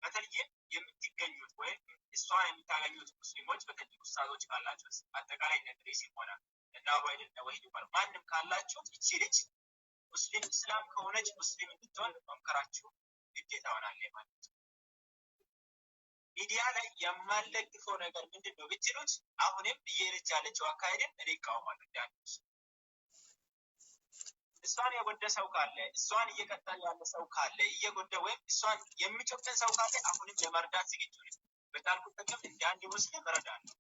በተለይም የምትገኙት ወይም እሷን የምታገኙት ሙስሊሞች በተለይ ኡስታዞች ካላችሁት አጠቃላይ እነ ድሬሲም ሆነ እነ አቡ አይደል እነ ወሂድ ዑመር ማንም ካላችሁት እቺ ልጅ ሙስሊም እስላም ከሆነች ሙስሊም እንድትሆን መምከራችሁ ግዴታ ሆናለ ማለት ነው። ሚዲያ ላይ የማልደግፈው ነገር ምንድን ነው ብትሉት አሁንም እየሄደች ያለችው አካሄድን እኔ እቃወማለሁ። እንደ አንድ ሙስሊም እሷን የጎዳ ሰው ካለ እሷን እየቀጣ ያለ ሰው ካለ እየጎዳ ወይም እሷን የሚጨቁን ሰው ካለ አሁንም ለመርዳት ዝግጁ ነኝ። በቻልኩት አቅም እንደ አንድ ሙስሊም እረዳለሁ።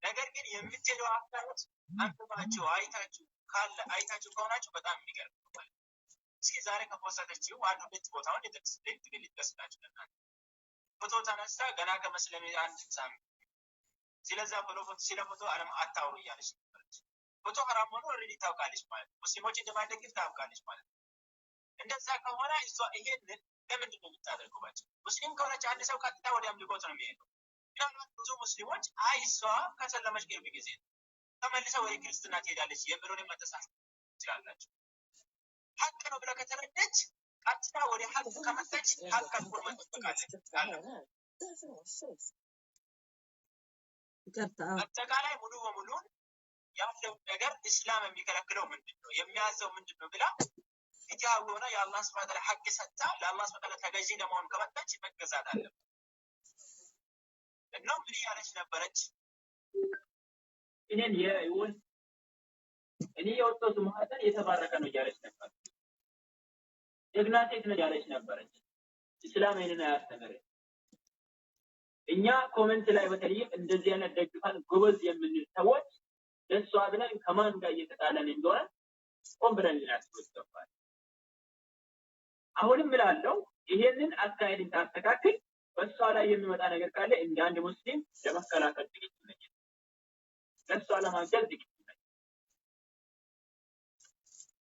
ነገር ግን የምትሄደው አካሄድ አንብባችሁ አይታችሁ ካለ አይታችሁ ከሆናችሁ በጣም የሚገርም ነው ማለት ነው። እስኪ ዛሬ ከፖሰተችው አንድ ሁለት ቦታውን ልጠቅስላችሁ ለእናንተ። ፎቶ ተነሳ ገና ከመስለሜ አንድ ሳምንት ስለዛ ብሎ ፎቶ ስለ ፎቶ አለም አታውሩ እያለች ነበረች። ፎቶ ሐራም ሆኖ ኦልሬዲ ታውቃለች ማለት ነው። ሙስሊሞች እንደማይደግፍ ታውቃለች ማለት ነው። እንደዛ ከሆነ እሷ ይሄንን ለምንድን ነው የምታደርገው? ባጭሩ ሙስሊም ከሆነች አንድ ሰው ቀጥታ ወደ አምልኮት ነው የሚሄደው። ምናልባት ብዙ ሙስሊሞች አይ እሷ ከሰለመች ቅርብ ጊዜ ነው ተመልሳ ወደ ክርስትና ትሄዳለች የሚለውን መተሳሰብ ትችላላችሁ። ሀቅ ነው ብላ ከተረዳች ቀጥታ ወደ ሀቅ ከመጣች ሀቅ አልኩን መጠበቅ አለች። ይቅርታ። አጠቃላይ ሙሉ በሙሉን ያለው ነገር እስላም የሚከለክለው ምንድን ነው የሚያዘው ምንድን ነው ብላ ፍትሐዊ ሆና የአላህ ስብሐ ወተዓላ ሀቅ ሰጥታ ለአላህ ስብሐ ወተዓላ ተገዢ ለመሆን ከመጣች መገዛት አለበት። እና ምን እያለች ነበረች? እኔን የወል እኔ የወጣሁት ማህፀን የተባረከ ነው እያለች ነበር። ጀግና ሴት ነው እያለች ነበረች። እስላም ይህንን አያስተምርም። እኛ ኮመንት ላይ በተለይም እንደዚህ አይነት ደግፋን ጎበዝ የምንል ሰዎች ለእሷ ብለን ከማን ጋር እየተጣለን እንደሆነ ቆም ብለን ልናስብ ይገባል። አሁንም እላለሁ ይሄንን አካሄድን ታስተካክል፣ በእሷ ላይ የሚመጣ ነገር ካለ እንደ አንድ ሙስሊም ለመከላከል ዝግጁ ነኝ። ለእሷ ለማገዝ ዝግጁ ነኝ።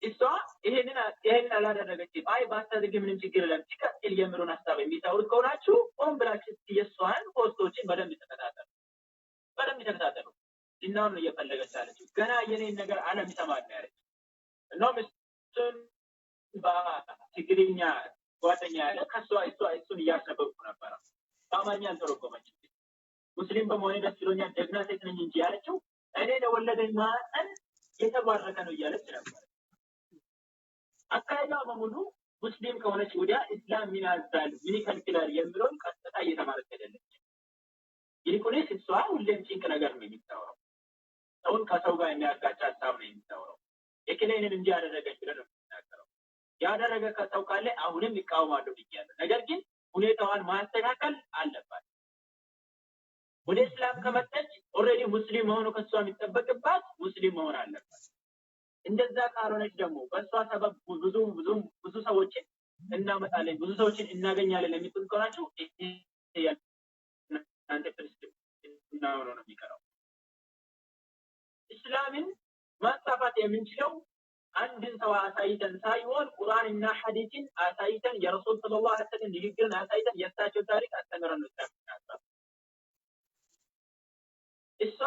እሷ ይሄንን ይሄንን አላደረገችም። አይ ባታደርግ ምንም ችግር የለም። ሲቀጥል የምሩን ሀሳብ የሚታወቅ ከሆናችሁ ቆም ብላችሁ እስኪ የእሷን ፖስቶችን በደንብ ተከታተሉ፣ በደንብ ተከታተሉ። እናውን ነው እየፈለገች ያለችው። ገና የኔን ነገር አለም ይሰማል ነው ያለችው። እናውም እሱን ትግርኛ ጓደኛ ያለ ከእሷ እሷ እሱን እያስነበብኩ ነበረ። በአማርኛ አልተረጎመችም። ሙስሊም በመሆኔ ደስ ብሎኛል፣ ጀግና ሴት ነኝ እንጂ ያለችው እኔ ለወለደኝ ማህፀን የተባረከ ነው እያለች ነበር። አካሄዷ በሙሉ ሙስሊም ከሆነች ወዲያ እስላም ምን ያዛል፣ ምን ይከልክላል የሚለውን ቀጥታ እየተማረች አይደለችም። ይልቁንስ እሷ ሁሌም ጭንቅ ነገር ነው የምታወራው። ሰውን ከሰው ጋር የሚያጋጭ ሀሳብ ነው የምታወራው። የክሌንን እንጂ ያደረገች ብለህ ነው የምትናገረው። ያደረገ ከሰው ካለ አሁንም ይቃወማለሁ ብያለሁ። ነገር ግን ሁኔታዋን ማስተካከል አለባት። ወደ እስላም ከመጣች ኦልሬዲ ሙስሊም መሆኑ ከእሷ የሚጠበቅባት ሙስሊም መሆን አለባት። እንደዛ ካልሆነች ደግሞ በእሷ ሰበብ ብዙ ብዙ ብዙ ሰዎችን እናመጣለን፣ ብዙ ሰዎችን እናገኛለን የምትሉ ከሆናችሁ ይሄ የእናንተ ፍልስፍና ሆኖ ነው የሚቀረው። እስላምን ማስፋፋት የምንችለው አንድን ሰው አሳይተን ሳይሆን ቁርአንና ሐዲስን አሳይተን የረሱል ሰለላሁ ዐለይሂ ወሰለም ንግግርን አሳይተን የእሳቸው ታሪክ አስተምረን ነው እስላምን እናስፋፋ። እሷ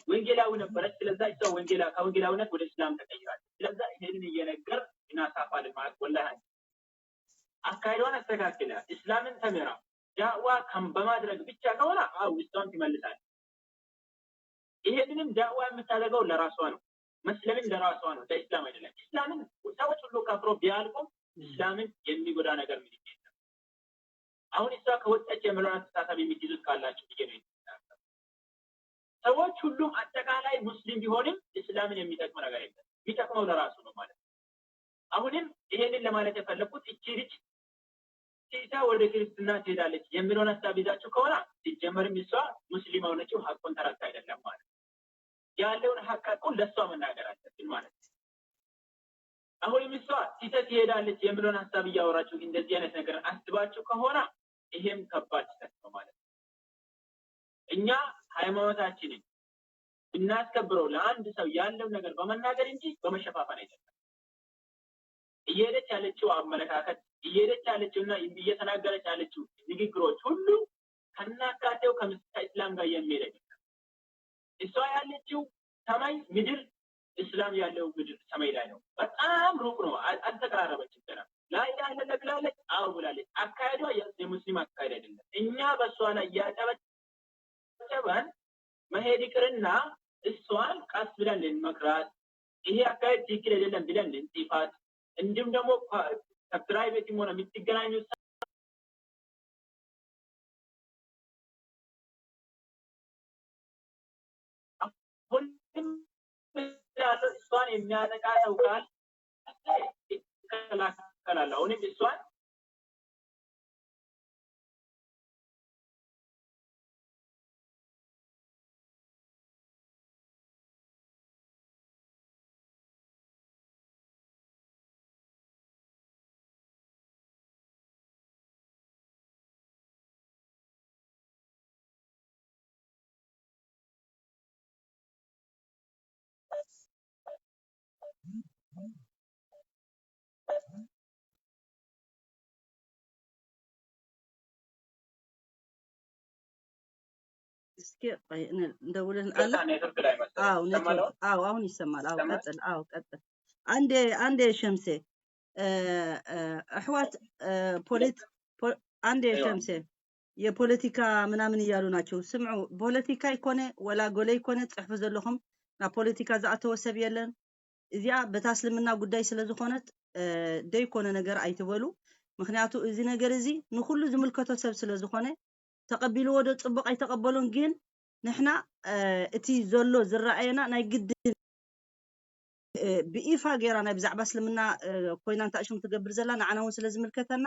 ወንጌላዊ ነበረች። ስለዛ እሷ ወንጌላ ከወንጌላዊነት ወደ እስላም ተቀይራለች። ስለዛ ይሄንን እየነገር እናሳፋልን ማለት ወላሂ አካሄዷን አስተካክላ እስላምን ተምራ ዳዕዋ ከም በማድረግ ብቻ ከሆነ አው እሷም ትመልሳለች። ይሄንንም ዳዕዋ የምታደርገው ለራሷ ነው። መስለምን ለራሷ ነው፣ ለእስላም አይደለም። እስላምን ሰዎች ሁሉ ከፍሮ ቢያልቁም እስላምን የሚጎዳ ነገር ምንም የለም። አሁን እሷ ከወጣች የምለውን አስተሳሰብ የምትይዙት ካላችሁ ብዬ ነው የምናገረው። ሰዎች ሁሉም አጠቃላይ ሙስሊም ቢሆንም እስላምን የሚጠቅም ነገር የለም። የሚጠቅመው ለራሱ ነው ማለት ነው። አሁንም ይሄንን ለማለት የፈለግኩት እቺ ልጅ ትታ ወደ ክርስትና ትሄዳለች የሚለውን ሀሳብ ይዛችሁ ከሆነ ሲጀመርም እሷ ሙስሊም የሆነችው ሀቁን ተረድታ አይደለም ማለት ነው። ያለውን ሀቅ ሀቁን ለእሷ መናገር አለብን ማለት ነው። አሁንም እሷ ትታ ትሄዳለች የሚለውን ሀሳብ እያወራችሁ እንደዚህ አይነት ነገር አስባችሁ ከሆነ ይሄም ከባድ ስህተት ነው ማለት ነው። እኛ ሃይማኖታችንን እናስከብረው ለአንድ ሰው ያለው ነገር በመናገር እንጂ በመሸፋፈን አይደለም። እየሄደች ያለችው አመለካከት፣ እየሄደች ያለችውና እየተናገረች ያለችው ንግግሮች ሁሉ ከናካቴው ከምስታ እስላም ጋር የሚሄድ አይደለም። እሷ ያለችው ሰማይ ምድር፣ እስላም ያለው ምድር ሰማይ ላይ ነው። በጣም ሩቅ ነው፣ አል- አልተቀራረበችም ገና። ላኢላሃ ኢለላህ ብላለች፣ አዎ ብላለች። አካሄዷ የ- የሙስሊም አካሄድ አይደለም። እኛ በእሷ ላይ እያጨበጨበን መሄድ ይቅርና እሷን ቀስ ብለን ልንመክራት፣ ይሄ አካሄድ ትክክል አይደለም ብለን ልንጽፋት፣ እንዲሁም ደግሞ ከፕራይቬትም ሆነ የምትገናኙ አሁንም ያለው እሷን የሚያጠቃ ሰው ካለ ይከላከላል። አሁንም እሷን እስኪ ቆይ፣ ን- እንደውልን አለ። ይቅርታ፣ ኔትወርክ ላይ መሰለኝ። አዎ፣ ይሰማል ኔትወርክ። አሁን? አዎ፣ አሁን ይሰማል። አዎ፣ ይሰማል? ቀጥል። አዎ፣ ቀጥል። አንዴ፣ አንዴ ሸምሴ፣ እ፣ እ፣ አሕዋት፣ እ፣ ፖለቲ-፣ ፖ-፣ አንዴ አይዋ። ሸምሴ፣ የፖለቲካ ምናምን እያሉ ናቸው። ስምዑ፣ ፖለቲካ ይኮነ ወላ ጎለ ይኮነ ትጽሕፉ ዘለኹም፣ ናብ ፖለቲካ ዝኣተወ ሰብ የለን። እዚኣ በታ እስልምና ጉዳይ ስለ ዝኾነት፣ እ፣ ደይኮነ ነገር ኣይትበሉ። ምኽንያቱ እዚ ነገር እዚ ንኹሉ ዝምልከቶ ሰብ ስለ ዝኾነ፣ ተቐቢልዎ ዶ ጽቡቕ ኣይተቐበሉን፣ ግን ንሕና፣ እ፣ እቲ ዘሎ ዝረኣየና ናይ ግድን፣ እ፣ ብኢፋ ገይራ ናይ ብዛዕባ እስልምና፣ እ፣ ኮይና እንታእ ሽም ትገብር ዘላ ንዓና እውን ስለ ዝምልከተና፣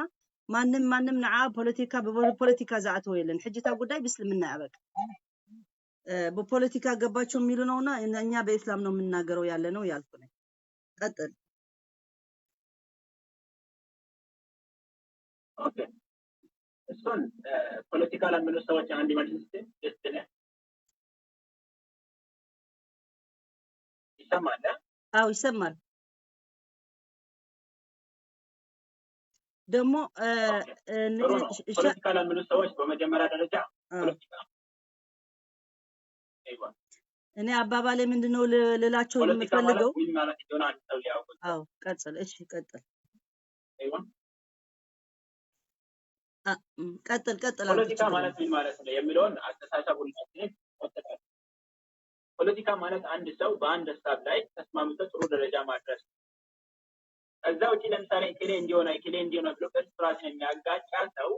ማንም ማንም ንዓ ፖለቲካ ብፖለቲካ ዝኣተወ የለን። ሕጂ እታ ጉዳይ ብእስልምና እያ በቃ። እ፣ በፖለቲካ ገባቸው የሚሉ ነውና እኛ በኢስላም ነው የምናገረው ያለ ነው ያልኩ ነኝ። ቀጥል። ኦኬ። እሱን፣ እ፣ ፖለቲካ ለሚሉ ሰዎች አንድ መልስ እስቲ ልስጥልህ። ይሰማል? አዎ፣ ይሰማል። ደግሞ፣ እ፣ ኦኬ። እ፣ ን-፣ ጥሩ ነው። እሺ፣ ፖለቲካ ለሚሉ ሰዎች በመጀመሪያ ደረጃ አዎ። ፖለቲካ፣ አይዋ። እኔ አባባሌ ምንድን ነው ል-፣ ልላቸው ፖለቲካ ማለት የምፈልገው? ምን ማለት እንደሆነ አንድ ሰው ሊያውቅ አዎ፣ ቀጥል። እሺ፣ ቀጥል። ቀጥል ቀጥል። ፖለቲካ ማለት ምን ማለት ነው የሚለውን አስተሳሰብ ሁላችንም። ፖለቲካ ማለት አንድ ሰው በአንድ ሀሳብ ላይ ተስማምቶ ጥሩ ደረጃ ማድረስ። ከዛ ውጪ ለምሳሌ እከሌ እንዲሆን እከሌ እንዲሆን ብሎ እርስ በራስን የሚያጋጫ ሰው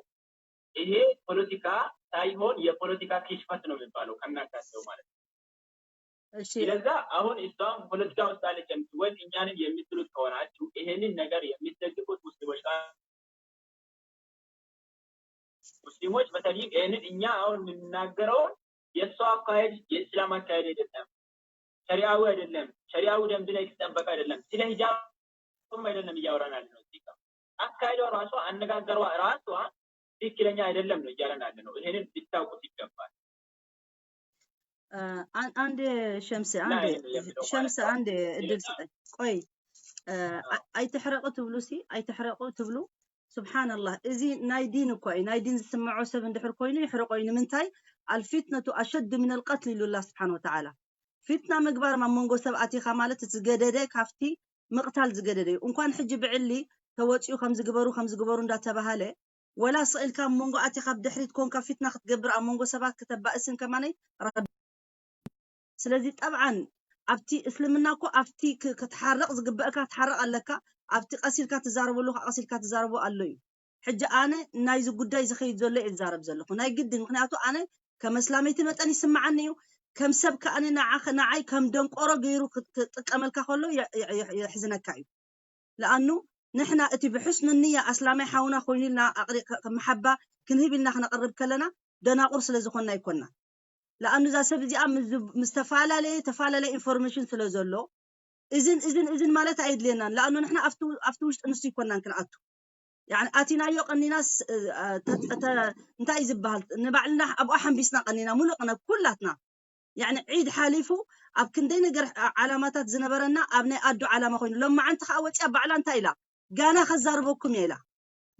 ይሄ ፖለቲካ ሳይሆን የፖለቲካ ክሽፈት ነው የሚባለው ከናካቴው ማለት ነው። ስለዛ አሁን እሷም ፖለቲካ ውስጥ አለች የምትወድ እኛንን የምትሉት ከሆናችሁ ይሄንን ነገር የምትደግፉት ሙስሊሞች ጋር ሙስሊሞች በተለይም ይህንን እኛ አሁን የምንናገረውን የእሷ አካሄድ የእስላም አካሄድ አይደለም፣ ሸሪዓዊ አይደለም፣ ሸሪዓዊ ደንብ ላይ የተጠበቀ አይደለም፣ ስለ ሂጃብም አይደለም እያወራን ያለ ነው። እዚህ ጋር አካሄዷ ራሷ አነጋገሯ ራሷ ትክክለኛ አይደለም ነው እያለን ያለ ነው። ይሄንን ሊታወቁት ይገባል። አንድ ሸምስ አንድ ሸምስ አንድ እድል ስጠኝ። ቆይ አይትሕረቁ ትብሉ ሲ አይትሕረቁ ትብሉ። ስብሓንላህ፣ እዚ ናይ ዲን እኮ እዩ። ናይ ዲን ዝስምዖ ሰብ እንድሕር ኮይኑ ይሕረቆ እዩ። ንምንታይ? አልፊትነቱ አሸዱ ሚነል ቀትል ኢሉ ኣላህ ስብሓን ወተዓላ። ፊትና ምግባር ኣብ መንጎ ሰብ ኣቲኻ ማለት እቲ ዝገደደ ካብቲ ምቕታል ዝገደደ እዩ። እንኳን ሕጂ ብዕሊ ተወፂኡ ከምዚ ግበሩ ከምዚ ግበሩ እንዳተባሃለ ወላ ስቕ ኢልካ ኣብ መንጎ ኣቲኻ ብድሕሪት ኮንካ ፊትና ክትገብር ኣብ መንጎ ሰባት ክተባእስን ከማነይ ረቢ። ስለዚ ጠብዓን ኣብቲ እስልምና እኮ ኣብቲ ክትሓረቕ ዝግበእካ ትሓረቕ ኣለካ፣ ኣብቲ ቀሲልካ ትዛረበሉ ከ ቀሲልካ ትዛረቦ ኣሎ እዩ። ሕጂ ኣነ ናይዚ ጉዳይ ዝኸይድ ዘሎ እየ ዝዛረብ ዘለኹ ናይ ግድን፣ ምክንያቱ ኣነ ከም ኣስላመይቲ መጠን ይስምዓኒ እዩ፣ ከም ሰብ ከኣነ ንዓይ ከም ደንቆሮ ገይሩ ክጥቀመልካ ከሎ የሕዝነካ እዩ። ለኣኑ ንሕና እቲ ብሕስኑ ንያ ኣስላማይ ሓውና ኮይኑ ኢልና ኣቕሪ- ከ- መሓባ ክንህብ ኢልና ክነቕርብ ከለና ደናቑር ስለ ዝኾንና ኣይኮንና። ለኣኑ እዛ ሰብ እዚኣ ምስ- ምስ ዝተፈላለየ ተፈላለየ ኢንፎርሜሽን ስለ ዘሎ እዝን እዝን እዝን ማለት ኣየድልየናን። ለኣኑ ንሕና ኣብቲ ኣብቲ ውሽጢ ንሱ ኣይኮንናን ክንኣቱ። ያዕኒ ኣቲናዮ ቀኒናስ ተ- ተ- እንታይ እዩ ዝበሃል ንባዕልና ኣብኣ ሓንቢስና ቀኒና ሙሉእ ቅነ ኩላትና ያዕኒ ዒድ ሓሊፉ ኣብ ክንደይ ነገር ዓላማታት ዝነበረና ኣብ ናይ ኣዱ ዓላማ ኮይኑ ሎማዓንቲ ከዓ ወፂኣ ባዕላ እንታይ ኢላ ጋና ከዛርበኩም እየ ኢላ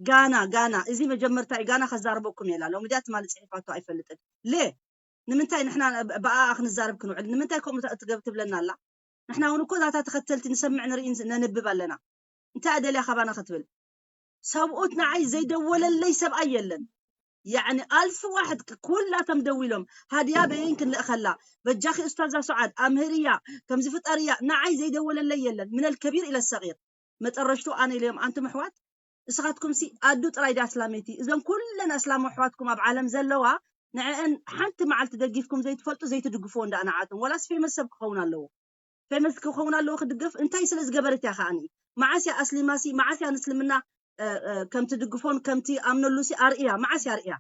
ጋና ጋና እዚ መጀመርታ እዩ ጋና ከዛርበኩም እየ ኢላ ሎሚ ድያ ትማሊ ፅሒፋቶ ኣይፈልጥን ሌ ንምንታይ ንሕና ብኣኣ ክንዛረብ ክንውዕል ንምንታይ ከምኡ ትገብ ትብለና ኣላ ንሕና እውን እኮ ዛታ ተኸተልቲ ንሰምዕ ንርኢ ነንብብ ኣለና እንታይ ደልያ ካባና ክትብል ሰብኡት ንዓይ ዘይደወለለይ ሰብኣይ የለን ያዕኒ ኣልፍ ዋሕድ ኩላቶም ደዊሎም ሃድያ በየን ክንልእኸላ በጃኺ ኡስታዛ ሱዓድ ኣምህርያ ከምዚ ፍጠርያ ንዓይ ዘይደወለለይ የለን ምነል ከቢር ኢለ ሰቂር መጠረሽቱ ኣነ ኢለዮም ኣንቱም ኣሕዋት እስኻትኩም ሲ ኣዱ ጥራይ ድያ ኣስላመይቲ እዞም ኩለን ኣስላም ኣሕዋትኩም ኣብ ዓለም ዘለዋ ንዕአን ሓንቲ መዓልቲ ደጊፍኩም ዘይትፈልጡ ዘይትድግፍዎ እንዳ ንዓቶም ወላስ ፌመስ ሰብ ክኸውን ኣለዎ ፌመስ ክኸውን ኣለዎ ክድግፍ እንታይ ስለ ዝገበረት እያ ከዓኒ መዓስ እያ ኣስሊማሲ መዓስ እያ ንስልምና ከም ትድግፎን ከም ትኣምነሉ ሲ ኣርእያ መዓስ እያ ኣርእያ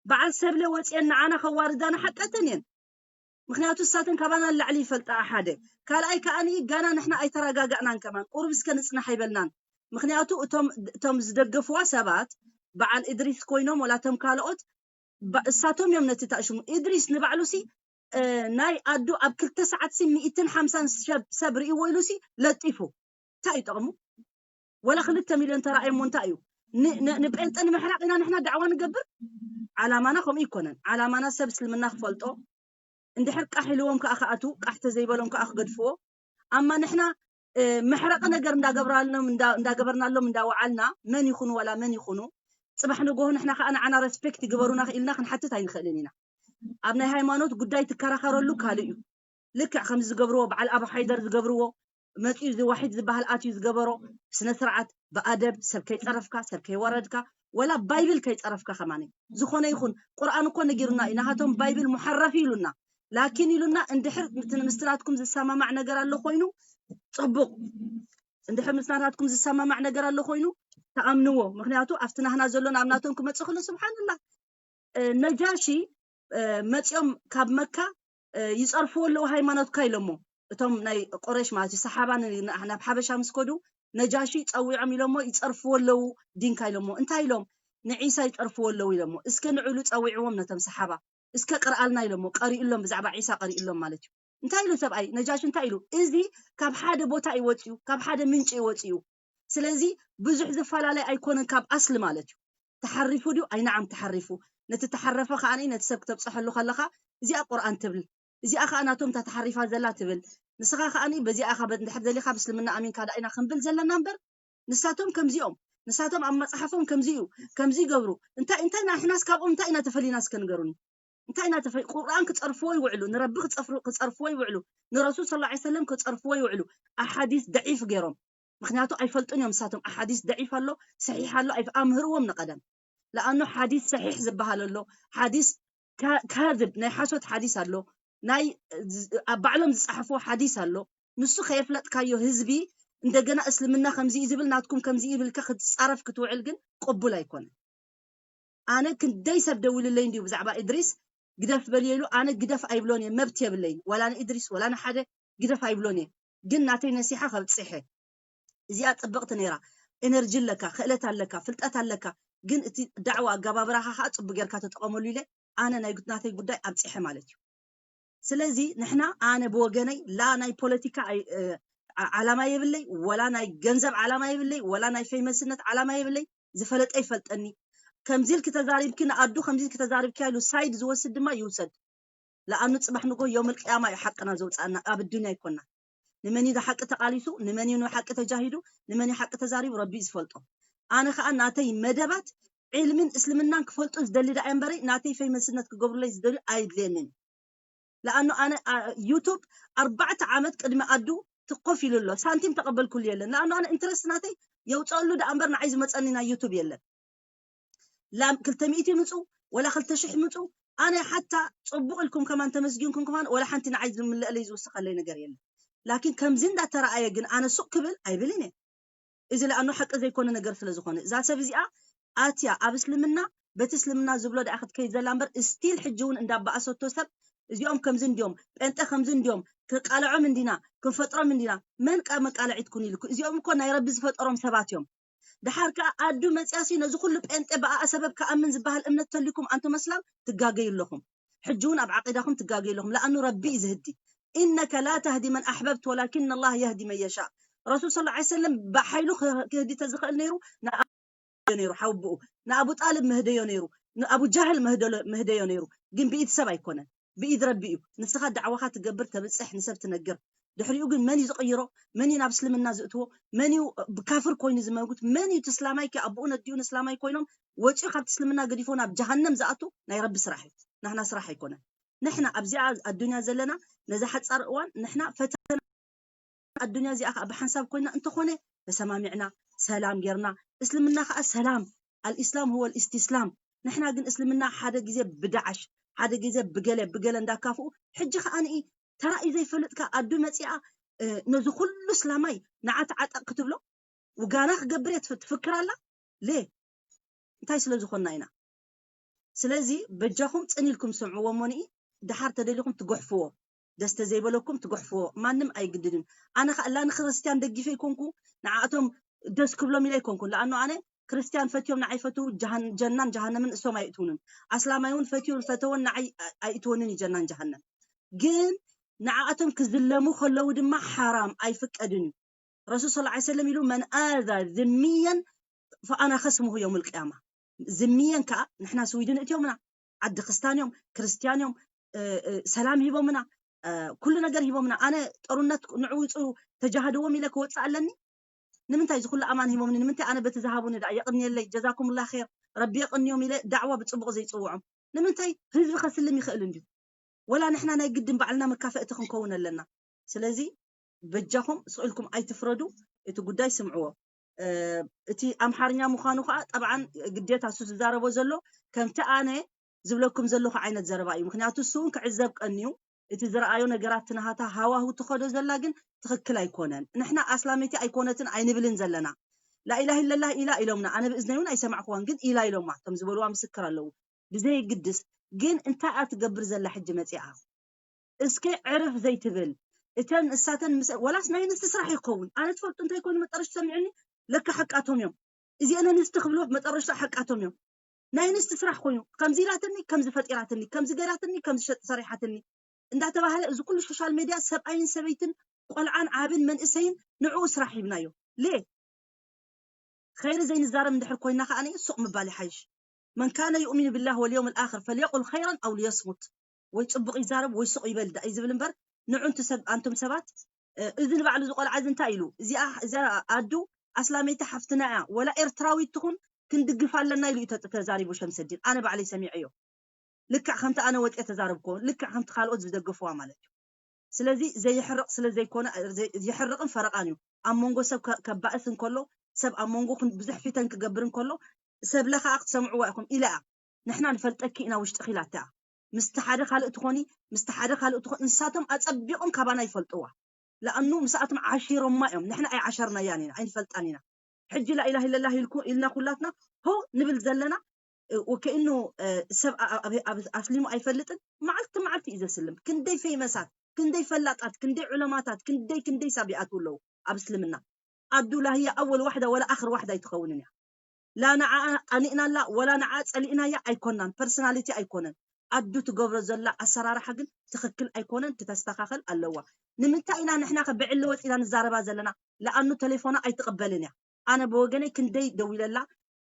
በዓል ሰብለ ወፅየን ንዓና ከዋርዳና ሓቀተን እየን ምክንያቱ እሳተን ካባና ንላዕሊ ይፈልጣ ሓደ ካልኣይ ከዓኒ ጋና ንሕና ኣይተረጋጋእናን ከማን ቁሩብ እስከ ንፅናሕ ኣይበልናን ምክንያቱ እቶም ዝደገፍዋ ሰባት በዓል እድሪስ ኮይኖም ወላ እቶም ካልኦት እሳቶም እዮም ነቲ ታእሽሙ እድሪስ ንባዕሉ ሲ ናይ ኣዱ ኣብ ክልተ ሰዓት ሲ ሚእትን ሓምሳን ሰብ ርእይዎ ኢሉ ሲ ለጢፉ እንታይ እዩ ጠቕሙ ወላ ክልተ ሚልዮን ተራእየሞ እንታይ እዩ ንጴንጠ ንምሕራቕ ኢና ንሕና ዳዕዋ ንገብር ዓላማና ከምኡ ይኮነን ዓላማና ሰብ እስልምና ክፈልጦ እንድሕር ቃሕ ኢልዎም ከዓ ክኣቱ ቃሕ ተዘይበሎም ከዓ ክገድፍዎ ኣማ ንሕና መሕረቂ ነገር እንዳገበርናሎም እንዳወዓልና መን ይኹኑ ዋላ መን ይኹኑ ፅባሕ ንጎሆ ንሕና ከዓ ንዓና ረስፔክት ይግበሩና ክኢልና ክንሓትት ኣይንኽእልን ኢና ኣብ ናይ ሃይማኖት ጉዳይ ትከራኸረሉ ካልእ እዩ ልክዕ ከምዚ ዝገብርዎ በዓል ኣቡ ሓይደር ዝገብርዎ መፂኡ እዚ ዋሒድ ዝበሃል ኣትዩ ዝገበሮ ብስነ ስርዓት ብኣደብ ሰብ ከይፀረፍካ ሰብ ከይወረድካ ወላ ባይብል ከይፀረፍካ ከማኒ ዝኾነ ይኹን ቁርኣን እኮ ነጊሩና እዩ ናሃቶም ባይብል ሙሐረፍ ኢሉና ላኪን ኢሉና እንድሕር ምስቲ ናትኩም ዝሰማማዕ ነገር ኣሎ ኮይኑ ፅቡቕ እንድሕር ምስ ናታትኩም ዝሰማማዕ ነገር ኣሎ ኮይኑ ተኣምንዎ ምክንያቱ ኣብቲ ናህና ዘሎ ናብ ናቶም ክመፅእ ከሎ ስብሓንላ ነጃሺ መፂኦም ካብ መካ ይፀርፍዎ ኣለዉ ሃይማኖትካ ኢሎሞ እቶም ናይ ቆሬሽ ማለት እዩ ሰሓባ ናብ ሓበሻ ምስ ከዱ ነጃሺ ፀዊዖም ኢሎሞ ይፀርፍዎ ኣለዉ ዲንካ ኢሎሞ እንታይ ኢሎም ንዒሳ ይፀርፍዎ ኣለዉ ኢሎሞ እስከ ንዕሉ ፀዊዕዎም ነቶም ሰሓባ እስከ ቅርኣልና ኢሎሞ ቀሪእሎም ብዛዕባ ዒሳ ቀሪእሎም ማለት እዩ እንታይ ኢሉ ሰብኣይ ነጃሽ እንታይ ኢሉ እዚ ካብ ሓደ ቦታ እዩ ወፂኡ ካብ ሓደ ምንጪ እዩ ወፂኡ ስለዚ ብዙሕ ዝፈላለይ ኣይኮነን ካብ ኣስሊ ማለት እዩ ተሓሪፉ ድዩ ኣይነዓም ተሓሪፉ ነቲ ተሓረፈ ከዓ ነቲ ሰብ ክተብፀሐሉ ከለካ እዚኣ ቁርኣን ትብል እዚኣ ከዓ ናቶም እታ ተሓሪፋ ዘላ ትብል ንስኻ ከዓ በዚኣ ኢኻ እንድሕር ደሊኻ ብእስልምና ኣሚንካ ዳ ኢና ክንብል ዘለና እምበር ንሳቶም ከምዚኦም፣ ንሳቶም ኣብ መጽሓፎም ከምዚ እዩ፣ ከምዚ ይገብሩ። እንታይ እንታይ ናሕናስ ካብኦም እንታይ ኢና ተፈሊና እስከ ንገሩኒ? እንታይ ኢና ተፈ ቁርኣን ክጸርፍዎ ይውዕሉ፣ ንረቢ ክጸፍሩ ክጸርፍዎ ይውዕሉ፣ ንረሱል ሰለላሁ ዐለይሂ ወሰለም ክጸርፍዎ ይውዕሉ። ኣሓዲስ ደዒፍ ገይሮም። ምክንያቱ ኣይፈልጡን እዮም ንሳቶም። ኣሓዲስ ደዒፍ ኣሎ፣ ሰሒሕ ኣሎ፣ ኣይፍ ኣምህርዎም ንቀደም። ለኣኑ ሓዲስ ሰሒሕ ዝበሃል ኣሎ፣ ሓዲስ ካ- ካዝብ ናይ ሓሶት ሓዲስ ኣሎ፣ ናይ ዝ- ኣብ ባዕሎም ዝጸሓፍዎ ሓዲስ ኣሎ። ንሱ ከየፍለጥካዮ ህዝቢ እንደገና እስልምና ከምዚ እዩ ዝብል ናትኩም ከምዚ ይብልካ ክትጻረፍ ክትውዕል ግን ቅቡል ኣይኮነን። ኣነ ክንደይ ሰብ ደውልለይ እንዲዩ ብዛዕባ ኢድሪስ ግደፍ በልዮ ኢሉ ኣነ ግደፍ ኣይብሎን እየ መብት የብለይን ወላ ንኢድሪስ ወላ ንሓደ ግደፍ ኣይብሎን እየ ግን ናተይ ነሲሓ ከብፅሐ እዚኣ ፅብቕቲ ነይራ ኤነርጂ ኣለካ ክእለት ኣለካ ፍልጠት ኣለካ ግን እቲ ዳዕዋ ኣጋባብራኻ ከዓ ፅቡቅ ጌርካ ተጠቐመሉ ኢለ ኣነ ናይ ናተይ ጉዳይ ኣብፅሐ ማለት እዩ ስለዚ ንሕና ኣነ ብወገነይ ላ ናይ ፖለቲካ ኣይ- እ፣ ዓ- ዓላማ የብለይ ወላ ናይ ገንዘብ ዓላማ የብለይ ወላ ናይ ፌመስነት ዓላማ የብለይ ዝፈለጠ ይፈልጠኒ ከምዚ ኢልኪ ተዛሪብኪ ንኣዱ ከምዚ ኢልኪ ተዛሪብኪ ኢሉ ሳይድ ዝወስድ ድማ ይውሰድ ለኣኑ ፅባሕ ንጎ ዮም ልቅያማ እዩ ሓቅና ዘውፅኣና ኣብ ኣዱንያ ኣይኮና ንመን እዩ ሓቂ ተቃሊሱ ንመን እዩ ሓቂ ተጃሂዱ ንመን እዩ ሓቂ ተዛሪቡ ረቢ እዩ ዝፈልጦ ኣነ ከዓ ናተይ መደባት ዕልምን እስልምናን ክፈልጡ ዝደሊ ደኣ እምበረይ ናተይ ፌመስነት ክገብሩለይ ዝደልዩ ኣይድልየንን ለኣኑ ኣነ ዩቱብ ኣርባዕተ ዓመት ቅድሚ ኣዱ ትኮፍ ኢሉ ኣሎ ሳንቲም ተቀበልኩሉ የለን ለኣኑ ኣነ ኢንትረስት ናተይ የውፀሉ ደኣ እምበር ንዓይ ዝመፀኒ ናይ ዩቱብ የለን ላ ክልተ ሚእቲ ምፁ ወላ ክልተ ሽሕ ምፁ ኣነ ሓታ ፅቡቅ ኢልኩም ከማን ተመስጊንኩም ከማን ወላ ሓንቲ ንዓይ ዝምልአለይ ዝውስኸለይ ነገር የለን ላኪን ከምዚ እንዳተረኣየ ግን ኣነ ሱቅ ክብል ኣይብልን እየ እዚ ለኣኑ ሓቂ ዘይኮነ ነገር ስለ ዝኾነ እዛ ሰብ እዚኣ ኣትያ ኣብ እስልምና በቲ እስልምና ዝብሎ ደኣ ክትከይድ ዘላ እምበር ስቲል ሕጂ እውን እንዳበኣሰቶ ሰብ እዚኦም ከምዚ እንዲዮም ጴንጠ ከምዚ እንዲዮም ክቃልዖም እንዲና ክንፈጥሮም እንዲና መን ቃ መቃልዒት ኩን ኢልኩ እዚኦም እኮ ናይ ረቢ ዝፈጠሮም ሰባት እዮም ድሓር ከዓ ኣዱ መፅያሲ ነዚ ኩሉ ጴንጤ ብኣኣ ሰበብ ክኣምን ዝበሃል እምነት ተልኩም ኣንቶም ኣስላም ትጋገዩ ኣለኹም ሕጂ እውን ኣብ ዓቂዳኹም ትጋገዩ ኣለኹም ለኣኑ ረቢ እዩ ዝህዲ إنك لا تهدي من أحببت ولكن الله يهدي من يشاء ረሱል صلى الله عليه وسلم ብሓይሉ ክህዲ ተዝኽእል ነይሩ ነይሩ ሓውብኡ ንኣቡ ጣልብ ምህደዮ ነይሩ ንኣቡ ጃህል ምህደዮ ነይሩ ግን ብኢድ ሰብ ኣይኮነን ብኢድ ረቢ እዩ ንስኻ ዳዕዋኻ ትገብር ተብፅሕ ንሰብ ትነግር ድሕሪኡ ግን መን እዩ ዝቕይሮ መን እዩ ናብ እስልምና ዝእትዎ መን እዩ ብካፍር ኮይኑ ዝመጉት መን እዩ ትስላማይ ኪ ኣቦኡ ነዲኡ ንስላማይ ኮይኖም ወፂኡ ካብቲ እስልምና ገዲፎ ናብ ጀሃነም ዝኣቱ ናይ ረቢ ስራሕ እዩ ናህና ስራሕ ኣይኮነን ንሕና ኣብዚኣ ኣዱንያ ዘለና ነዛ ሓፃር እዋን ንሕና ፈተና ኣዱንያ እዚኣ ከዓ ብሓንሳብ ኮይና እንተኾነ ተሰማሚዕና ሰላም ጌርና እስልምና ከዓ ሰላም ኣልእስላም هو الاستسلام ንሕና ግን እስልምና ሓደ ግዜ ብዳዓሽ ሓደ ግዜ ብገለ ብገለ እንዳካፍኡ ሕጂ ከዓ ንኢ ተራእዩ ዘይፈልጥ ከዓ ኣዱ መፂኣ ነዚ ኩሉ እስላማይ ንዓ ተዓጠቕ ክትብሎ ውጋና ክገብር እየ ትፍክር ኣላ ሌ እንታይ ስለ ዝኾንና ኢና ስለዚ በጃኹም ፅን ኢልኩም ስምዕዎ እሞ ንኢ ድሓር ተደሊኹም ትጉሕፍዎ ደስ ተዘይበለኩም ትጉሕፍዎ ማንም ኣይግድድን ኣነ ከዓ ላ ንክርስትያን ደጊፈ ይኮንኩ ንዓኣቶም ደስ ክብሎም ኢለ ይኮንኩ ለኣኖ ኣነ ክርስትያን ፈትዮም ንዓይ ፈትው ጀናን ጀሃነምን እሶም ኣይእትውንን ኣስላማይ እውን ፈትዩ ፈተወን ንዓይ ኣይእትወንን እዩ ጀናን ጀሃነም ግን ንዓኣቶም ክዝለሙ ከለዉ ድማ ሓራም ኣይፍቀድን እዩ ረሱል صلى الله عليه وسلم ኢሉ من آذى ذميا فأنا خصمه يوم القيامة ዝምየን ከዓ ንሕና ስዊድን እትዮምና ዓዲ ክስታን እዮም ክርስትያን እዮም ሰላም ሂቦምና ኩሉ ነገር ሂቦምና ኣነ ጦርነት ንዕውፁ ተጃሃድዎም ኢለ ክወፅእ ኣለኒ ንምንታይ እዚ ኩሉ ኣማን ሂቦምኒ ንምንታይ ኣነ በቲ ዝሃቡኒ ደኣ የቕንየለይ ጀዛኩምላ ር ረቢ የቕንዮም ኢለ ዳዕዋ ብፅቡቕ ዘይፅውዖም ንምንታይ ህዝቢ ከስልም ይኽእል እንድዩ ወላ ንሕና ናይ ግድን ባዕልና መካፈእቲ ክንከውን ኣለና ስለዚ በጃኹም ስቕ ኢልኩም ኣይትፍረዱ እቲ ጉዳይ ስምዕዎ እቲ ኣምሓርኛ ምዃኑ ከዓ ጠብዓን ግዴታ እሱ ዝዛረቦ ዘሎ ከምቲ ኣነ ዝብለኩም ዘለኹ ዓይነት ዘረባ እዩ ምክንያቱ እሱ እውን ክዕዘብ ቀንዩ እቲ ዝረኣዮ ነገራት ትናሃታ ሃዋሁ ትኸዶ ዘላ ግን ትኽክል ኣይኮነን ንሕና ኣስላመይቲ ኣይኮነትን ኣይንብልን ዘለና ላኢላህ ኢለላህ ኢላ ኢሎምና ኣነ ብእዝነይ እውን ኣይሰማዕክዋን ግን ኢላ ኢሎማ ከም ዝበልዋ ምስክር ኣለዉ ብዘይግድስ ግን እንታይ እያ ትገብር ዘላ ሕጂ መፂኣ እስከ ዕርፍ ዘይትብል እተን እሳተን ምስ ወላስ ናይ ኣንስቲ ስራሕ ይኸውን ኣነ ትፈልጡ እንታይ ኮይኑ መጠረሽ ሰሚዑኒ ለካ ሓቃቶም እዮም እዚአን ኣንስቲ ክብልዎ መጠረሽታ ሓቃቶም እዮም ናይ ኣንስቲ ስራሕ ኮይኑ ከምዚ ኢላትኒ ከምዚ ፈጢራትኒ ከምዚ ገይራትኒ ከምዚ ሸጥ ሰሪሓትኒ እንዳተባህለ እዚ ኩሉ ሶሻል ሜድያ ሰብኣይን ሰበይትን ቆልዓን ዓብን መንእሰይን ንዕኡ ስራሕ ሂብናዮ ሌ ኸይሪ ዘይንዛረብ እንድሕር ኮይና ከዓ ሱቕ ምባል ይሓይሽ من كان يؤمن بالله واليوم الآخر فليقل خيرا أو ليصمت ወይ ፅቡቕ ይዛረብ ወይ ሱቕ ይበል ዳኣ እዩ ዝብል እምበር ንዑ ኣንቱ ሰብ ኣንቱም ሰባት እዚ ንባዕሉ ዝቆልዓ እዚ እንታይ ኢሉ እዚኣ እዚኣ ኣዱ ኣስላመይቲ ሓፍትና እያ፣ ወላ ኤርትራዊት ትኹን ክንድግፍ ኣለና ኢሉ እዩ ተጥ- ተዛሪቡ ሸምሰዲን። ኣነ ባዕለይ ሰሚዐዮ። ልክዕ ከምቲ ኣነ ወፅየ ተዛረብኩዎ፣ ልክዕ ከምቲ ካልኦት ዝደገፍዋ ማለት እዩ። ስለዚ ዘይሕርቕ ስለ ዘይኮነ፣ ዘይ- ይሕርቕን ፈረቓን እዩ። ኣብ መንጎ ሰብ ከ- ከባእስ እንከሎ፣ ሰብ ኣብ መንጎ ክን- ብዙሕ ፊተን ክገብር እንከሎ፣ ሰብለ ከዓ ክትሰምዕዋ ኢኹም ኢለ እያ። ንሕና ንፈልጠኪ ኢና ውሽጥኺ ኢላታ እያ። ምስቲ ሓደ ካልእ ትኾኒ፣ ምስቲ ሓደ ካልእ ትኾኒ፣ ንሳቶም ኣጸቢቖም ካባና ይፈልጥዋ። ለኣኑ ምስኣቶም ዓሺሮማ እዮም፣ ንሕና ኣይዓሸርናያን ኢና፣ ኣይንፈልጣን ኢና። ሕጂ ላኢላህ ኢለላህ ኢልኩ ኢልና ኩላትና ሆ ንብል ዘለና፣ እ፣ ወከእኑ፣ እ፣ ሰብ ኣ- ኣብ- ኣብ- ኣስሊሙ ኣይፈልጥን። መዓልቲ መዓልቲ እዩ ዘስልም። ክንደይ ፌመሳት፣ ክንደይ ፈላጣት፣ ክንደይ ዑለማታት፣ ክንደይ ክንደይ ሳቢኣት ኣለዉ ኣብ እስልምና። ኣዱ ላህያ ኣወል ዋሕዳ ወላ ኣኽር ዋሕዳ ኣይትኸውንን እያ። ላ ንዓ ቀኒእናላ ወላ ንዓ ጸሊእናያ ኣይኮናን፣ ፐርሶናሊቲ ኣይኮነን። ኣዱ ትገብሮ ዘላ ኣሰራርሓ ግን ትኽክል ኣይኮነን፣ ክተስተኻኸል ኣለዋ። ንምንታይ ኢና ንሕና ከ ብዕሊ ወፂና ንዛረባ ዘለና? ለኣኑ ተሌፎና ኣይትቕበልን እያ። ኣነ ብወገነይ ክንደይ ደዊለላ፣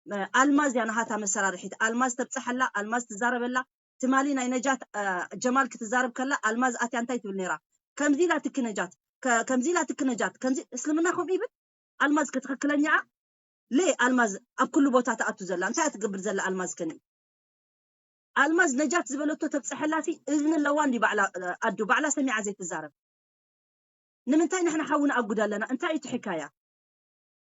እ፣ ኣልማዝ እያ ናሃታ መሰራርሒት። ኣልማዝ ተብፀሐላ፣ ኣልማዝ ትዛረበላ። ትማሊ ናይ ነጃት፣ እ፣ ጀማል ክትዛረብ ከላ ኣልማዝ ኣትያ እንታይ ትብል ነይራ? ከምዚ ኢላ ትኪ ነጃት፣ ከ- ከምዚ ኢላ ትኪ ነጃት፣ ከምዚ እስልምና ከምኡ ይብል? ኣልማዝ ከ ትኽክለኛኣ? ሌ ኣልማዝ ኣብ ኩሉ ቦታ ትኣቱ ዘላ እንታይ እያ ትገብር ዘላ? ኣልማዝ ከኒ ኣልማዝ ነጃት ዝበለቶ ተብፀሐላሲ እዝኒ ኣለዋ እንዲ ባዕላ፣ እ፣ ኣዱ ባዕላ ሰሚዓ ዘይትዛረብ? ንምንታይ ንሕና ሓዊ ንኣጉድ ኣለና? እንታይ እዩ እቲ ሕካያ?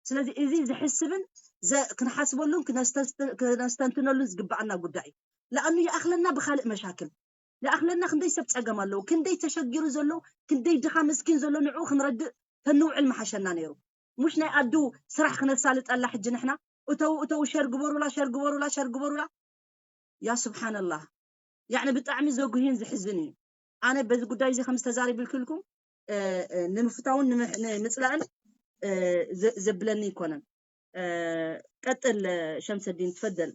ስለዚ እዚ ዝሕስብን ዘ- ክንሓስበሉን ክነስተንት- ክነስተንትነሉን ዝግብኣና ጉዳይ እዩ። ለኣኑ ይኣኽለና ብኻልእ መሻክል ይኣኽለና። ክንደይ ሰብ ፀገም ኣለዎ፣ ክንደይ ተሸጊሩ ዘሎ፣ ክንደይ ድኻ ምስኪን ዘሎ ንዕኡ ክንረድእ ተንውዕል ምሓሸና ነይሩ። ሙሽ ናይ ኣዱ ስራሕ ክነሳልጠላ ሕጂ ንሕና እተው እተው ሸር ግበሩላ ሸር ግበሩላ ሸር ግበሩላ። ያ ስብሓንላህ፣ ያዕኒ ብጣዕሚ ዘጉህይን ዝሕዝን እዩ። ኣነ በዚ ጉዳይ እዚ ከም ዝተዛሪብልክልኩም፣ እ፣ እ፣ ንምፍታውን ንምሕ- ንምፅላእን፣ እ፣ ዘ- ዘብለኒ ኣይኮነን። እ፣ ቀጥል ሸምሰዲን ትፈደል።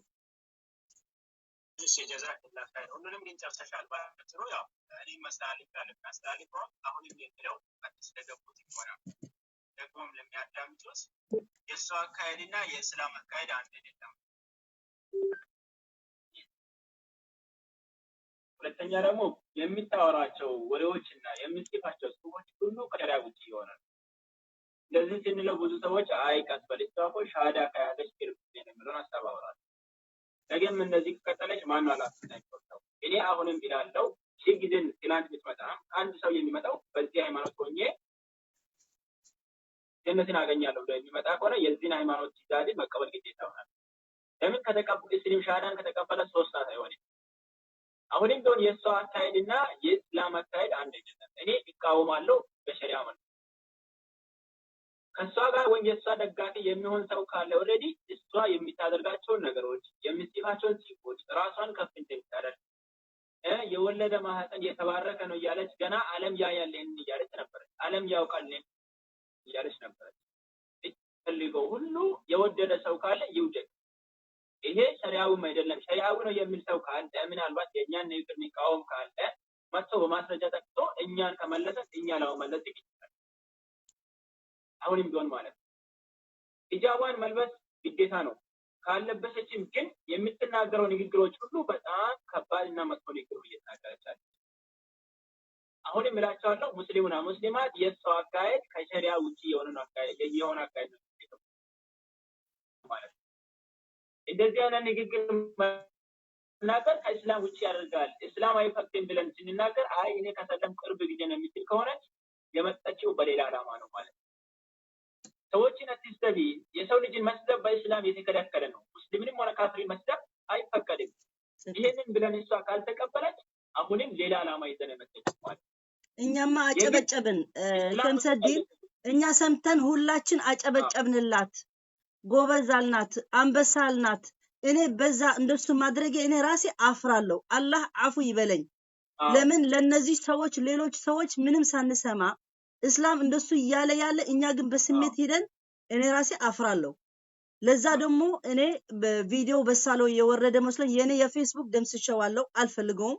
እሺ ጀዛክላ ኸይር። ሁሉንም ግን ጨርሰሻል ባጭሩ። ያው እኔ መስላልክ ያለ መስላልክ አሁንም የሚለው አዲስ ለገቡት ይሆናል። ደግሞም ለሚያዳምጡት የእሱ አካሄድና የእስላም አካሄድ አንድ አይደለም። ሁለተኛ ደግሞ የምታወራቸው ወሬዎችና የምትጽፋቸው ጽሁፎች ሁሉ ከሸሪያ ውጭ ይሆናል። እንደዚህ ስንለው ብዙ ሰዎች አይ ቀስ በል እሷ እኮ ሻሃዳ ከያዘች ቅርብ ጊዜ ነው የሚለውን ሀሳብ አወራሉ። ነገም እንደዚህ ከቀጠለች ማን ነው ኃላፊነት የሚወስደው? እኔ አሁንም ይላለው ሺህ ጊዜ ትናንት ብትመጣ አንድ ሰው የሚመጣው በዚህ ሃይማኖት ሆኜ ጀነትን አገኛለሁ ብሎ የሚመጣ ከሆነ የዚህን ሃይማኖት ትእዛዝን መቀበል ግዴታ ይሆናል። ለምን ከተቀበ እስሊም ሻሃዳን ከተቀበለ ሶስት ሰዓት አይሆንም። አሁንም ቢሆን የእሷ አካሄድና የእስላም አካሄድ አንድ አይደለም። እኔ እቃወማለሁ በሸሪያ መልኩ። ከእሷ ጋር ወይም የእሷ ደጋፊ የሚሆን ሰው ካለ ኦልሬዲ እሷ የምታደርጋቸውን ነገሮች የምትጽፋቸውን ጽሁፎች ራሷን ከፍ እንደምታደርግ እ የወለደ ማህፀን የተባረከ ነው እያለች ገና ዓለም ያያል ይሄንን እያለች ነበረች። ዓለም ያውቃል ይሄን እያለች ነበረች። ፈልገው ሁሉ የወደደ ሰው ካለ ይውደድ። ይሄ ሸሪዓዊም አይደለም። ሸሪዓዊ ነው የሚል ሰው ካለ ምናልባት የእኛን ንግግር የሚቃወም ካለ መጥቶ በማስረጃ ጠቅሶ እኛን ከመለሰ እኛ ለመመለስ ይችላል። አሁንም ቢሆን ማለት ነው። ሂጃቧን መልበስ ግዴታ ነው። ካለበሰችም ግን የምትናገረው ንግግሮች ሁሉ በጣም ከባድና መጥፎ ንግግር እየተናገረች አለች። አሁንም እላቸዋለሁ ሙስሊሙና ሙስሊማት የእሷ አካሄድ ከሸሪያ ውጭ የሆነ አካሄድ የሆነ አካሄድ ነው ማለት ነው። እንደዚህ አይነት ንግግር መናገር ከእስላም ውጭ ያደርጋል። እስላም አይፈቅድም ብለን ስንናገር አይ እኔ ከሰለም ቅርብ ጊዜ ነው የምትል ከሆነች የመጣችው በሌላ ዓላማ ነው ማለት ነው። ሰዎችን አትስደቢ። የሰው ልጅን መስደብ በእስላም የተከለከለ ነው። ሙስሊምንም ሆነ ካፍሪ መስደብ አይፈቀድም። ይህንን ብለን እሷ ካልተቀበለች አሁንም ሌላ ዓላማ ይዘን የመጣችው ማለት ነው። እኛማ አጨበጨብን። እ፣ ሸምሰዲን እኛ ሰምተን ሁላችን አጨበጨብንላት። ጎበዝ አልናት፣ አንበሳ አልናት። እኔ በዛ እንደሱ ማድረጌ እኔ ራሴ አፍራለሁ። አላህ አፉ ይበለኝ። ለምን ለነዚህ ሰዎች ሌሎች ሰዎች ምንም ሳንሰማ እስላም እንደሱ እያለ ያለ እኛ ግን በስሜት ሄደን እኔ ራሴ አፍራለሁ። ለዛ ደግሞ እኔ በቪዲዮ በሳሎ የወረደ መስሎኝ የኔ የፌስቡክ ደምስሼዋለሁ፣ አልፈልገውም።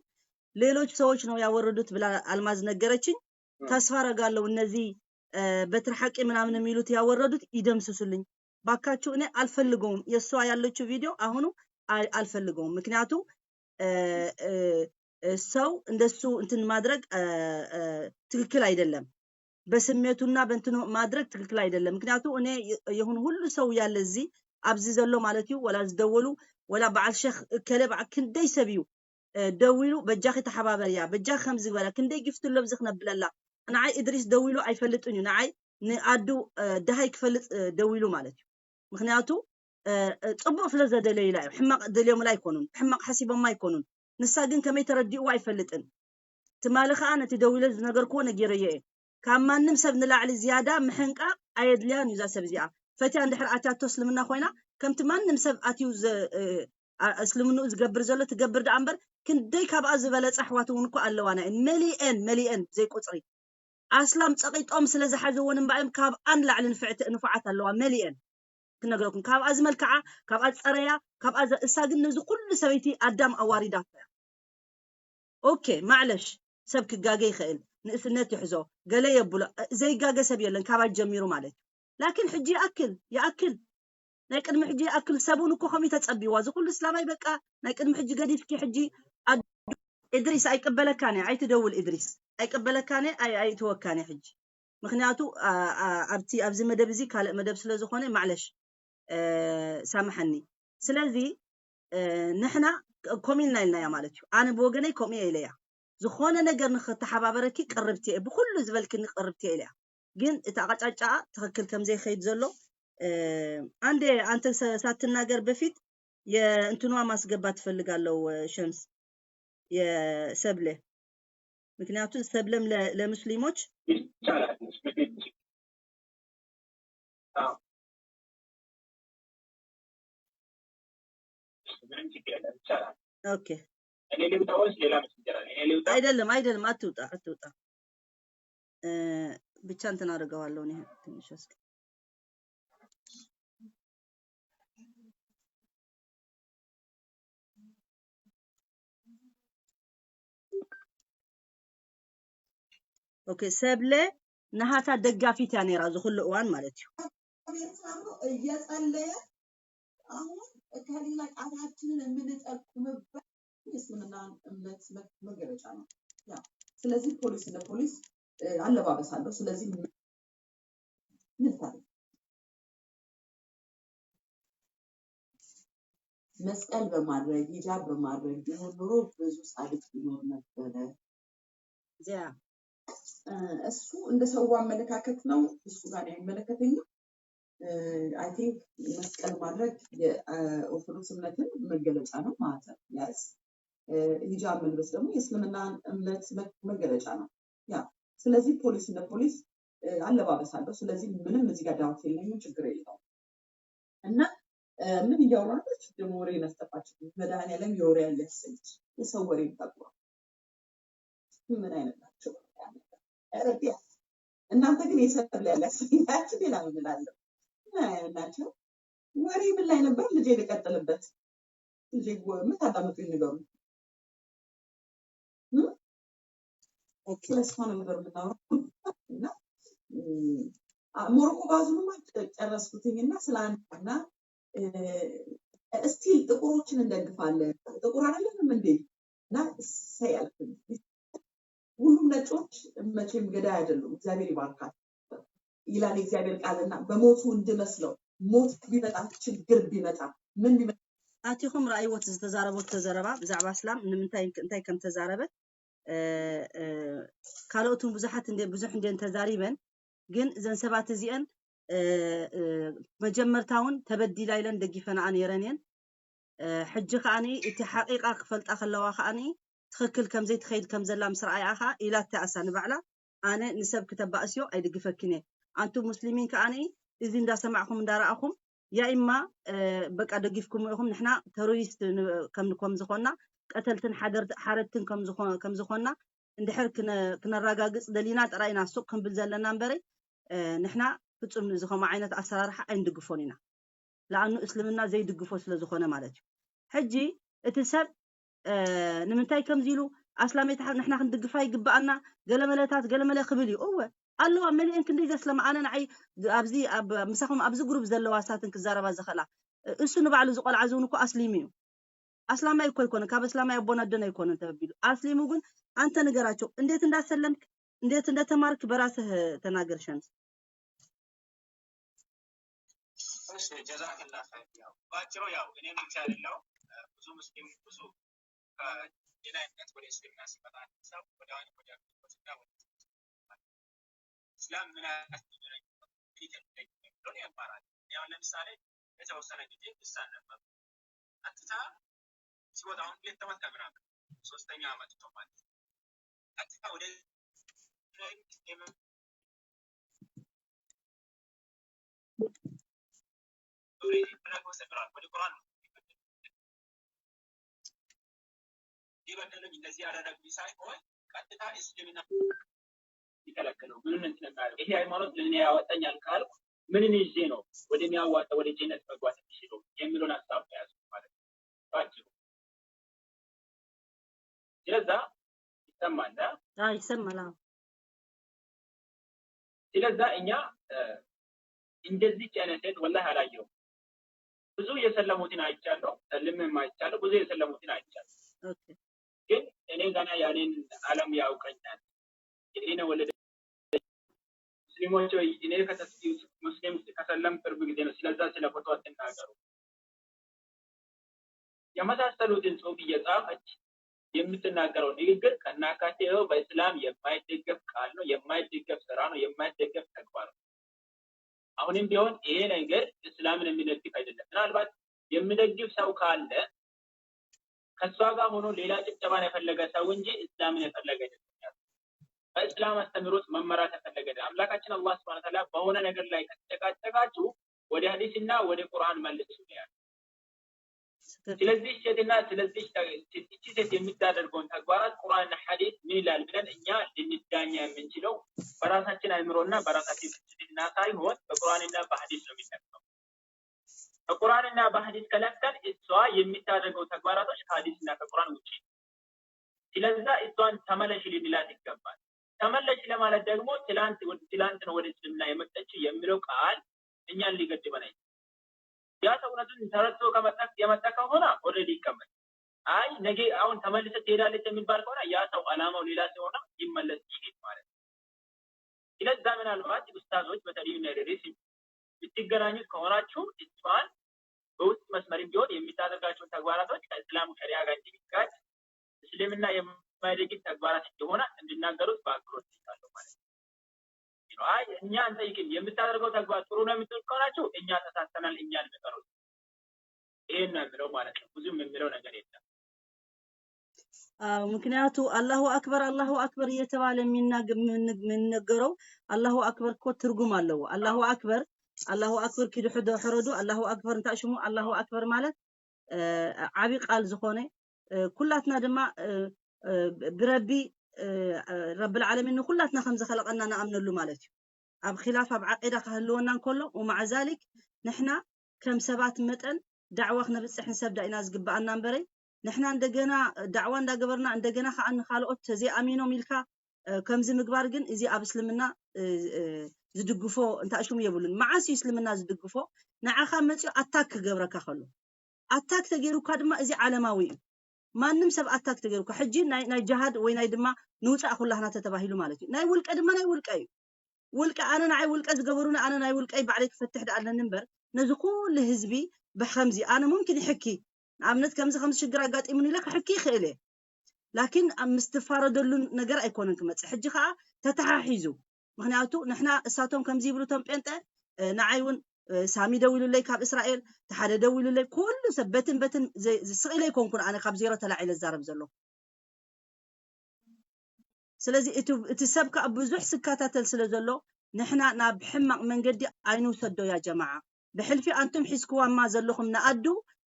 ሌሎች ሰዎች ነው ያወረዱት ብላ አልማዝ ነገረችኝ። ተስፋ አረጋለሁ እነዚህ እ፣ በትር ሐቂ ምናምን የሚሉት ያወረዱት ይደምስሱልኝ ባካችሁ። እኔ አልፈልገውም፣ የእሷ ያለችው ቪዲዮ አሁኑ አይ- አልፈልገውም። ምክንያቱ እ፣ እ፣ እ፣ ሰው እንደሱ እንትን ማድረግ እ፣ እ፣ ትክክል አይደለም። በስሜቱና በእንትኑ ማድረግ ትክክል አይደለም። ምክንያቱ እኔ የሁን ሁሉ ሰው ያለ እዚህ ኣብዚ ዘሎ ማለት እዩ፣ ወላ ዝደወሉ ወላ በዓል ሸኽ እከለ በዓል ክንደይ ሰብ እዩ ደዊሉ በጃኺ ተሓባበርያ፣ በጃኺ ከምዚ ግበራ፣ ክንደይ ጊፍት ኣሎ ኣብዚ ክነብለላ። ንዓይ እድሪስ ደዊሉ ኣይፈልጥን እዩ፣ ንዓይ ንኣዱ ደሃይ ክፈልጥ ደዊሉ ማለት እዩ። ምክንያቱ ጽቡቕ ስለ ዘደለዩላ እዮም። ሕማቕ ደልዮምላ ኣይኮኑን፣ ሕማቕ ሓሲቦማ ኣይኮኑን። ንሳ ግን ከመይ ተረዲእዋ ኣይፈልጥን። ትማሊ ከዓ ነቲ ደዊለ ዝነገርክዎ ነጊረዮ እየ። ካብ ማንም ሰብ ንላዕሊ ዝያዳ ምሕንቃቕ ኣየድልያን እዩ እዛ ሰብ እዚኣ። ፈትያ እንድሕር ኣትያቶ እስልምና ኮይና ከምቲ ማንም ሰብ ኣትዩ እስልምንኡ ዝገብር ዘሎ ትገብር ደኣ እምበር ክንደይ ካብኣ ዝበለፃ ኣሕዋት እውን እኮ ኣለዋና እየን። መሊአን መሊአን ብዘይ ቁፅሪ ኣስላም ፀቒጦም ስለ ዝሓዘወን እምበኣዮም ካብኣ ንላዕሊ ንፍዕቲ ንፉዓት ኣለዋ መሊአን። ክነግረኩም ካብኣ ዝመልክዓ ካብኣ ዝፀረያ ካብኣ እሳ ግን ነዚ ኩሉ ሰበይቲ ኣዳም ኣዋሪዳቶ እያ። ኦኬ ማዕለሽ ሰብ ክጋገ ይኽእል፣ ንእስነት ይሕዞ፣ ገለ የብሎ፣ ዘይጋገ ሰብ የለን ካባይ ጀሚሩ ማለት እዩ። ላኪን ሕጂ ይኣክል ይኣክል ናይ ቅድሚ ሕጂ ይኣክል ሰቡን እኮ ከምኡ ተጸቢዋ እዚ ኩሉ እስላማይ በቃ ናይ ቅድሚ ሕጂ ገዲፍኪ ሕጂ እድሪስ ኣይቅበለካን እየ ኣይትደውል እድሪስ ኣይቅበለካን እየ ኣይትወካን እየ ሕጂ ምክንያቱ ኣብቲ ኣብዚ መደብ እዚ ካልእ መደብ ስለ ዝኾነ ማዕለሽ ሳምሐኒ ስለዚ ንሕና ከምኡ ኢልና ኢልናያ ማለት እዩ ኣነ ብወገነይ ከምኡ እየ ኢለያ ዝኾነ ነገር ንክተሓባበረኪ ቅርብቲ እየ ብኩሉ ዝበልክኒ ቅርብቲ እየ ኢለያ ግን እቲ ኣቅጫጫኣ ትክክል ከምዘይከይድ ዘሎ ኣንዴ ኣንተ ሳትናገር በፊት የእንትኗ ማስገባት ትፈልጋለው ሸምስ የሰብለ ምክንያቱ ሰብለም ለሙስሊሞች ኦኬ አይደለም አይደለም አትውጣ አትውጣ ብቻ እንትን አድርገዋለሁ እኔ ትንሽ እስኪ ኦኬ ሰብለ ናሃታ ደጋፊት እያ ነይራ ዝኩሉ እዋን ማለት እዩ። እየጸለየ አሁን ከሌላ ቃታችንን የምንጠቁምበት የእስልምና እምነት መገለጫ ነው። ስለዚህ ፖሊስ እንደ ፖሊስ አለባበስ አለው። ስለዚህ ምን ታዲያ መስቀል በማድረግ ሂጃብ በማድረግ ቢሆን ኑሮ ብዙ ጻድቅ ይኖር ነበረ። እሱ እንደ ሰው አመለካከት ነው። እሱ ጋር አይመለከተኝም። I think መስቀል ማድረግ የኦርቶዶክስ እምነትን መገለጫ ነው ማለት ነው። Yes ሂጃብ መልበስ ደግሞ የእስልምና እምነት መገለጫ ነው። ያ ስለዚህ ፖሊስ እንደ ፖሊስ አለባበስ አለው። ስለዚህ ምንም እዚህ ጋር doubt የለኝም፣ ችግር የለውም። እና ምን እያወራለች ደግሞ ወሬ ነስጠፋችሁ። መድኃኒዓለም የወሬ ያያሰች የሰው ወሬ ታቁ ምን አይነት ናቸው? ረቢያ እናንተ ግን የሰብለ ያላችሁ ሌላ ምን እላለሁ ናቸው። ወሬ ምን ላይ ነበር? ልጄ ልቀጥልበት። ልጄ ምን ታዳምጡኝ ንገሩ። ስለሷ ነበር የምናወራው እና ሞሮኮ ባዙንማ ጨረስኩትኝ እና ስለ አንድ እና still ጥቁሮችን እንደግፋለን። ጥቁር አይደለንም እንዴ? እና እሰይ አልኩኝ። ሁሉም ነጮች መቼም ገዳይ አይደሉም። እግዚአብሔር ይባርካል ይላል የእግዚአብሔር ቃል እና በሞቱ እንድመስለው ሞት ቢመጣ ችግር ቢመጣ ምን ቢመጣ ኣቲኹም ረኣይዎ እቲ ዝተዛረበቶ ዘረባ ብዛዕባ እስላም ንምንታይ እንታይ ከም ተዛረበት ካልኦት እውን ብዙሓት እንደ ብዙሕ እንደ ተዛሪበን ግን እዘን ሰባት እዚአን መጀመርታ እውን ተበዲላ ኢለን ደጊፈናኣ ነይረን እየን ሕጂ ከዓኒ እቲ ሓቂቃ ክፈልጣ ከለዋ ከዓኒ ትኽክል ከምዘይ ትኸይድ ከም ዘላ ምስ ረኣያ ከዓ ኢላታ ኣሳ ንባዕላ ኣነ ንሰብ ክተባእስዮ ኣይድግፈክን እየ ኣንቱም ሙስሊሚን ከዓኒ እዚ እንዳሰማዕኹም እንዳረኣኹም ያ ኢማ በቃ ደጊፍኩም ኢኹም ንሕና ተሮሪስት ከም ከም ዝኾና ቀተልትን ሓረድትን ከም ዝኾና እንድሕር ክነራጋግፅ ደሊና ጥራይና ሱቅ ክንብል ዘለና እምበረ ንሕና ፍፁም እዚ ከምኡ ዓይነት ኣሰራርሓ ኣይንድግፎን ኢና ለኣኑ እስልምና ዘይድግፎ ስለ ዝኾነ ማለት እዩ ሕጂ እቲ ሰብ ንምንታይ ከምዚ ኢሉ ኣስላመይ ንሕና ክንድግፋ ይግበኣና ገለመለታት ገለመለ ክብል እዩ እወ ኣለዋ መሊአን ክንደይ ዘስለማ ኣነ ንዓይ ኣብዚ ምሳኹም ኣብዚ ግሩብ ዘለዋ ሳትን ክዛረባ ዝኽእላ እሱ ንባዕሉ ዝቆልዓ ዝውን እኮ ኣስሊሙ እዩ ኣስላማይ እኮ ኣይኮነ ካብ ኣስላማይ ኣቦን ኣደን ኣይኮነን ተበቢሉ ኣስሊሙ ግን ኣንተ ንገራቸው እንዴት እንዳሰለምክ እንዴት እንደተማርክ በራስህ ተናገር ሸምስ። እሺ ጀዛከላ ኸይር። ያው ባጭሩ ያው እኔ ብቻ አይደለሁም ብዙ ሙስሊም ብዙ ከሌላ እምነት ወደ እስልምና ሲመጣ ሰው ወደ አሁን ወደ ክርስትና ወደ እስላም ምን ያስተምረኝ ብሎ ያማራል። ያው ለምሳሌ የተወሰነ ጊዜ እሳን ነበር ቀጥታ ሲወጣ አሁን ሁለት ዓመት ከምናምን ሶስተኛ ዓመት ነው ማለት ቀጥታ ወደ የበደሉኝ እንደዚህ ያደረጉኝ ሳይሆን ቀጥታ እስልምና ይከለከለው ምንም እንትን የማያደርግ ይሄ ሃይማኖት ለእኔ ያወጣኛል ካልኩ ምንን ይዤ ነው ወደሚያዋጣ ወደ ጀነት መግባት የሚችለው የሚለውን ሀሳብ ነው የያዝኩት ማለት ነው ባጭሩ። ስለዛ ይሰማል። አዎ ይሰማል። አዎ ስለዛ እኛ እንደዚህ አይነት ሴት ወላሂ አላየሁም። ብዙ የሰለሙትን አይቻለሁ፣ ሰልምም አይቻለሁ፣ ብዙ የሰለሙትን አይቻለሁ። ኦኬ ግን እኔ ገና ያኔን ዓለም ያውቀኛል። እኔ ነው ወለደ ሙስሊሞች ወይ እኔ ከተስኪው ሙስሊም ከሰለም ቅርብ ጊዜ ነው። ስለዛ ስለ ፎቶ አትናገሩ። የመሳሰሉትን ጽሁፍ እየጻፈች የምትናገረው ንግግር ከናካቴው በእስላም የማይደገፍ ቃል ነው፣ የማይደገፍ ስራ ነው፣ የማይደገፍ ተግባር ነው። አሁንም ቢሆን ይሄ ነገር እስላምን የሚደግፍ አይደለም። ምናልባት የሚደግፍ ሰው ካለ ከእሷ ጋር ሆኖ ሌላ ጭብጨባን የፈለገ ሰው እንጂ እስላምን የፈለገ አይደለም። በእስላም አስተምህሮት መመራት የፈለገ አይደለም። አምላካችን አላህ ሱብሓነሁ ወተዓላ በሆነ ነገር ላይ ከተጨቃጨቃችሁ ወደ ሐዲስና ወደ ቁርአን መልሱ ነው ያለው። ስለዚህ ሴትና ስለዚህ እቺ ሴት የምታደርገውን ተግባራት ቁርአንና ሐዲስ ምን ይላል ብለን እኛ ልንዳኛ የምንችለው በራሳችን አእምሮና በራሳችን ፍልስፍና ሳይሆን በቁርአንና በሐዲስ ነው የሚለካው። በቁርአንና በሐዲስ ከለካን እሷ የምታደርገው ተግባራቶች ከሐዲስና ከቁርአን ውጪ። ስለዛ እሷን ተመለሽ ልንላት ይገባል። ተመለሽ ለማለት ደግሞ ትላንት ወደ ትላንት ነው ወደ እስልምና የመጣችው የሚለው ቃል እኛን ሊገድበን አይችልም። ያ ሰው እውነቱን ተረድቶ ከመጣ የመጣ ከሆነ ኦልሬዲ ይቀመጥ። አይ ነገ አሁን ተመልሰ ትሄዳለች የሚባል ከሆነ ያ ሰው አላማው ሌላ ሲሆን ይመለስ ይሄድ ማለት ነው። ስለዛ ምናልባት ኡስታዞች በተለይ ዩናይትድ ስቴትስ የምትገናኙት ከሆናችሁ እሷን በውስጥ መስመር ቢሆን የምታደርጋቸውን ተግባራቶች ከእስላሙ ሸሪዓ ጋር እንዲጋጭ እስልምና የማይደግፍ ተግባራት እንደሆነ እንድናገሩት በአክብሮት እጠይቃለሁ ማለት ነው። አይ እኛ አንጠይቅም፣ የምታደርገው ተግባር ጥሩ ነው የምትል ከሆናችሁ እኛ ተሳስተናል፣ እኛ ልንቀሩት ይሄን ነው የምለው ማለት ነው። ብዙም የምለው ነገር የለም። አዎ፣ ምክንያቱ አላሁ አክበር አላሁ አክበር እየተባለ የሚናገ- የምን- የሚነገረው አላሁ አክበር እኮ ትርጉም አለው። አላሁ አክበር አላሁ አክበር ኪዱ ሕዶ ሕረዱ አላሁ አክበር እንታይ ሽሙ አላሁ አክበር ማለት እ፣ ዓቢ ቃል ዝኾነ እ፣ ኩላትና ድማ እ፣ እ፣ ብረቢ እ፣ ረብል ዓለሚን ንኩላትና ከም ዝኸለቐና ንኣምነሉ ማለት እዩ። ኣብ ኺላፍ ኣብ ዓቂዳ ክህልወና እንከሎ ወማዕ ዛሊክ ንሕና ከም ሰባት መጠን ዳዕዋ ክነብፅሕ ንሰብ ዳኢና ዝግብኣና እምበረይ ንሕና እንደገና ዳዕዋ እንዳገበርና እንደገና ከዓ ንካልኦት ተዘይኣሚኖም ኢልካ እ፣ ከምዚ ምግባር ግን እዚ ኣብ እስልምና እ፣ እ፣ ዝድግፎ እንታይ ሽሙ የብሉን። መዓስ እዩ እስልምና ዝድግፎ? ንዓኻ መፂኡ ኣታክ ክገብረካ ከሎ ኣታክ ተገይሩካ ድማ እዚ ዓለማዊ እዩ። ማንም ሰብ ኣታክ ተገይሩካ ሕጂ ናይ ናይ ጅሃድ ወይ ናይ ድማ ንውፃእ ኩላህና ተተባሂሉ ማለት እዩ። ናይ ውልቀ ድማ ናይ ውልቀ እዩ። ውልቀ ኣነ ንዓይ ውልቀ ዝገበሩኒ ኣነ ናይ ውልቀይ ባዕለይ ክፈትሕ ደኣ ኣለኒ እምበር ነዚ ኩሉ ህዝቢ ብከምዚ ኣነ ሙምኪን ይሕኪ ንኣብነት ከምዚ ከምዚ ሽግር ኣጋጢሙኒ ኢለ ክሕኪ ይኽእል እየ። ላኪን ኣብ ምስትፋረደሉ ነገር ኣይኮነን ክመፅእ። ሕጂ ከዓ ተተሓሒዙ ምክንያቱ ንሕና እሳቶም ከምዚ ይብሉ እቶም ጴንጠ እ፣ ንዓይ እውን እ፣ ሳሚ ደዊሉለይ ካብ እስራኤል ተሓደ ደዊሉለይ ኩሉ ሰብ በትን በትን ዘይ- ስቕ ኢለ ኣይኮንኩን ኣነ ካብ ዜሮ ተላዒለ ዝዛረብ ዘሎ ስለዚ እቲ እቲ ሰብ ከዓ ብዙሕ ስከታተል ስለ ዘሎ ንሕና ናብ ሕማቕ መንገዲ ኣይንውሰዶ ያ ጀማዓ ብሕልፊ ኣንቱም ሒዝክዋማ ዘለኹም ንኣዱ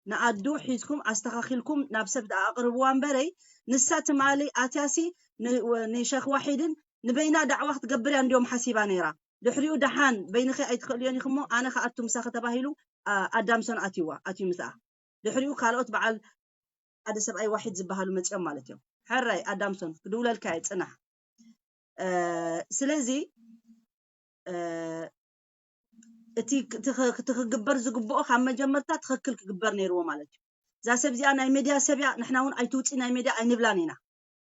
ንኣዱ ሒዝኩም ኣስተኻኺልኩም ናብ ሰብ ደኣ ኣቕርብዋ እምበረይ ንሳ ትማሊ ኣትያሲ ን- ወ- ንሸኽ ዋሒድን ንበይና ዳዕዋ ክትገብር እያ እንዲዮም ሓሲባ ነይራ ድሕሪኡ ደሓን በይንኺ ኣይትኽእልዮን ኢኹሞ ኣነ ከኣቱ ምሳኺ ተባሂሉ ኣ- ኣዳምሶን ኣትይዋ ኣትዩ ምስኣ ድሕሪኡ ካልኦት በዓል ሓደ ሰብኣይ ዋሒድ ዝበሃሉ መፂኦም ማለት እዮም ሕራይ ኣዳምሶን ክድውለልካ እየ ፅናሕ እ፣ ስለዚ እ፣ እቲ እቲ ክግበር ዝግብኦ ካብ መጀመርታ ትኽክል ክግበር ነይርዎ ማለት እዩ እዛ ሰብ እዚኣ ናይ ሜድያ ሰብ እያ ንሕና እውን ኣይትውፅእ ናይ ሜድያ ኣይንብላን ኢና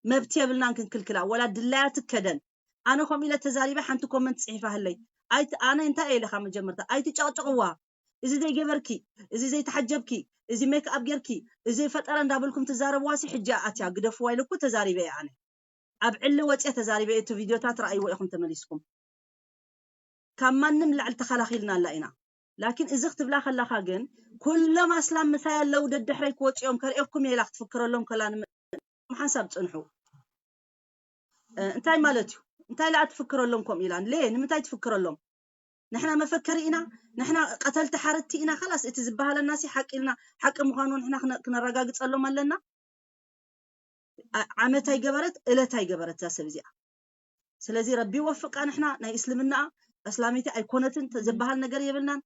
መብት የብልናን ክንክልክላ ወላ ድላያ ትከደን ኣነ ከምኡ ኢለ ተዛሪበ፣ ሓንቲ ኮመንት ጽሒፋ ህለይ። ኣይቲ ኣነ እንታይ ኢለኻ መጀመርታ ኣይትጨቕጭቕዋ። እዚ ዘይገበርኪ፣ እዚ ዘይተሓጀብኪ፣ እዚ ሜክ ኣፕ ጌርኪ፣ እዚ ፈጠረ እንዳበልኩም ትዛረብዋ ሲ ሕጂ ኣትያ ግደፍዋ ኢለ እኮ ተዛሪበ እየ ኣነ። ኣብ ዕሊ ወፅየ ተዛሪበ እየ። እቲ ቪድዮታት ረኣይዎ ኢኹም ተመሊስኩም። ካብ ማንም ላዕሊ ተኸላኺልናላ ኢና። ላኪን እዚ ክትብላ ከላኻ ግን ኩሎም ኣስላም ምሳይ ኣለዉ ደድሕረይ ክወፅኦም ከርእየኩም እየ ኢላ ክትፍክረሎም ከላ ንመ- ሓንሳብ ፅንሑ። እ፣ እንታይ ማለት እዩ? እንታይ ኢላ ትፍክረሎም ከምኡ ኢላ? ሌ፣ ንምንታይ ትፍክረሎም? ንሕና መፈከሪ ኢና፣ ንሕና ቀተልቲ ሓረድቲ ኢና። ከላስ እቲ ዝበሃለና ሲ ሓቂ ኢልና ሓቂ ምዃኑ ንሕና ክነ- ክነረጋግፀሎም ኣለና። ዓ- ዓመት ኣይገበረት እለት ኣይገበረት እዛ ሰብ እዚኣ። ስለዚ ረቢ ወፍቃ። ንሕና ናይ እስልምና ኣስላሚቲ ኣይኮነትን ተ- ዝበሃል ነገር የብልናን።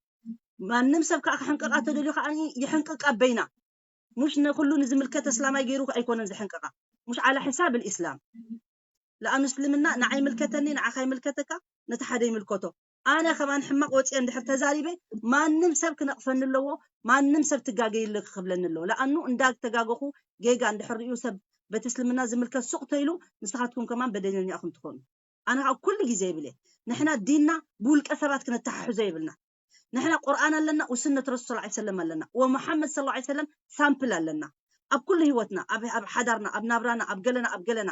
ማንም ሰብ ከዓ ክሕንቅቃ ተደልዩ ከዓ ይሕንቅቃ በይና። ሙሽ ንኩሉ ንዝምልከት እስላማይ ገይሩ ኣይኮነን ዝሕንቅቃ። ሙሽ ዓላ ሕሳብ ልእስላም ለኣኑ እስልምና ንዓይ ይምልከተኒ፣ ንዓኻ ይምልከተካ፣ ነቲ ሓደ ይምልከቶ። ኣነ ከማን ሕማቕ ወፅየ እንድሕር ተዛሪበ ማንም ሰብ ክነቕፈኒ ኣለዎ፣ ማንም ሰብ ትጋገይለ ክብለኒ ኣለዎ። ለኣኑ እንዳተጋገኹ ጌጋ እንድሕር ሪኡ ሰብ በቲ እስልምና ዝምልከት ሱቕ ተይሉ ንስኻትኩም ከማን በደለኛ ኢኹም ትኾኑ። ኣነ ካብ ኩሉ ግዜ ይብል እየ፣ ንሕና ዲንና ብውልቀ ሰባት ክነተሓሕዞ የብልና። ንሕና ቁርኣን ኣለና፣ ወስነት ረሱል ሰለላሁ ዐለይሂ ወሰለም ኣለና፣ ወሙሓመድ ሰለላሁ ዐለይሂ ወሰለም ሳምፕል ኣለና ኣብ ኩሉ ህይወትና፣ ኣብ ኣብ ሓዳርና፣ ኣብ ናብራና፣ ኣብ ገለና፣ ኣብ ገለና።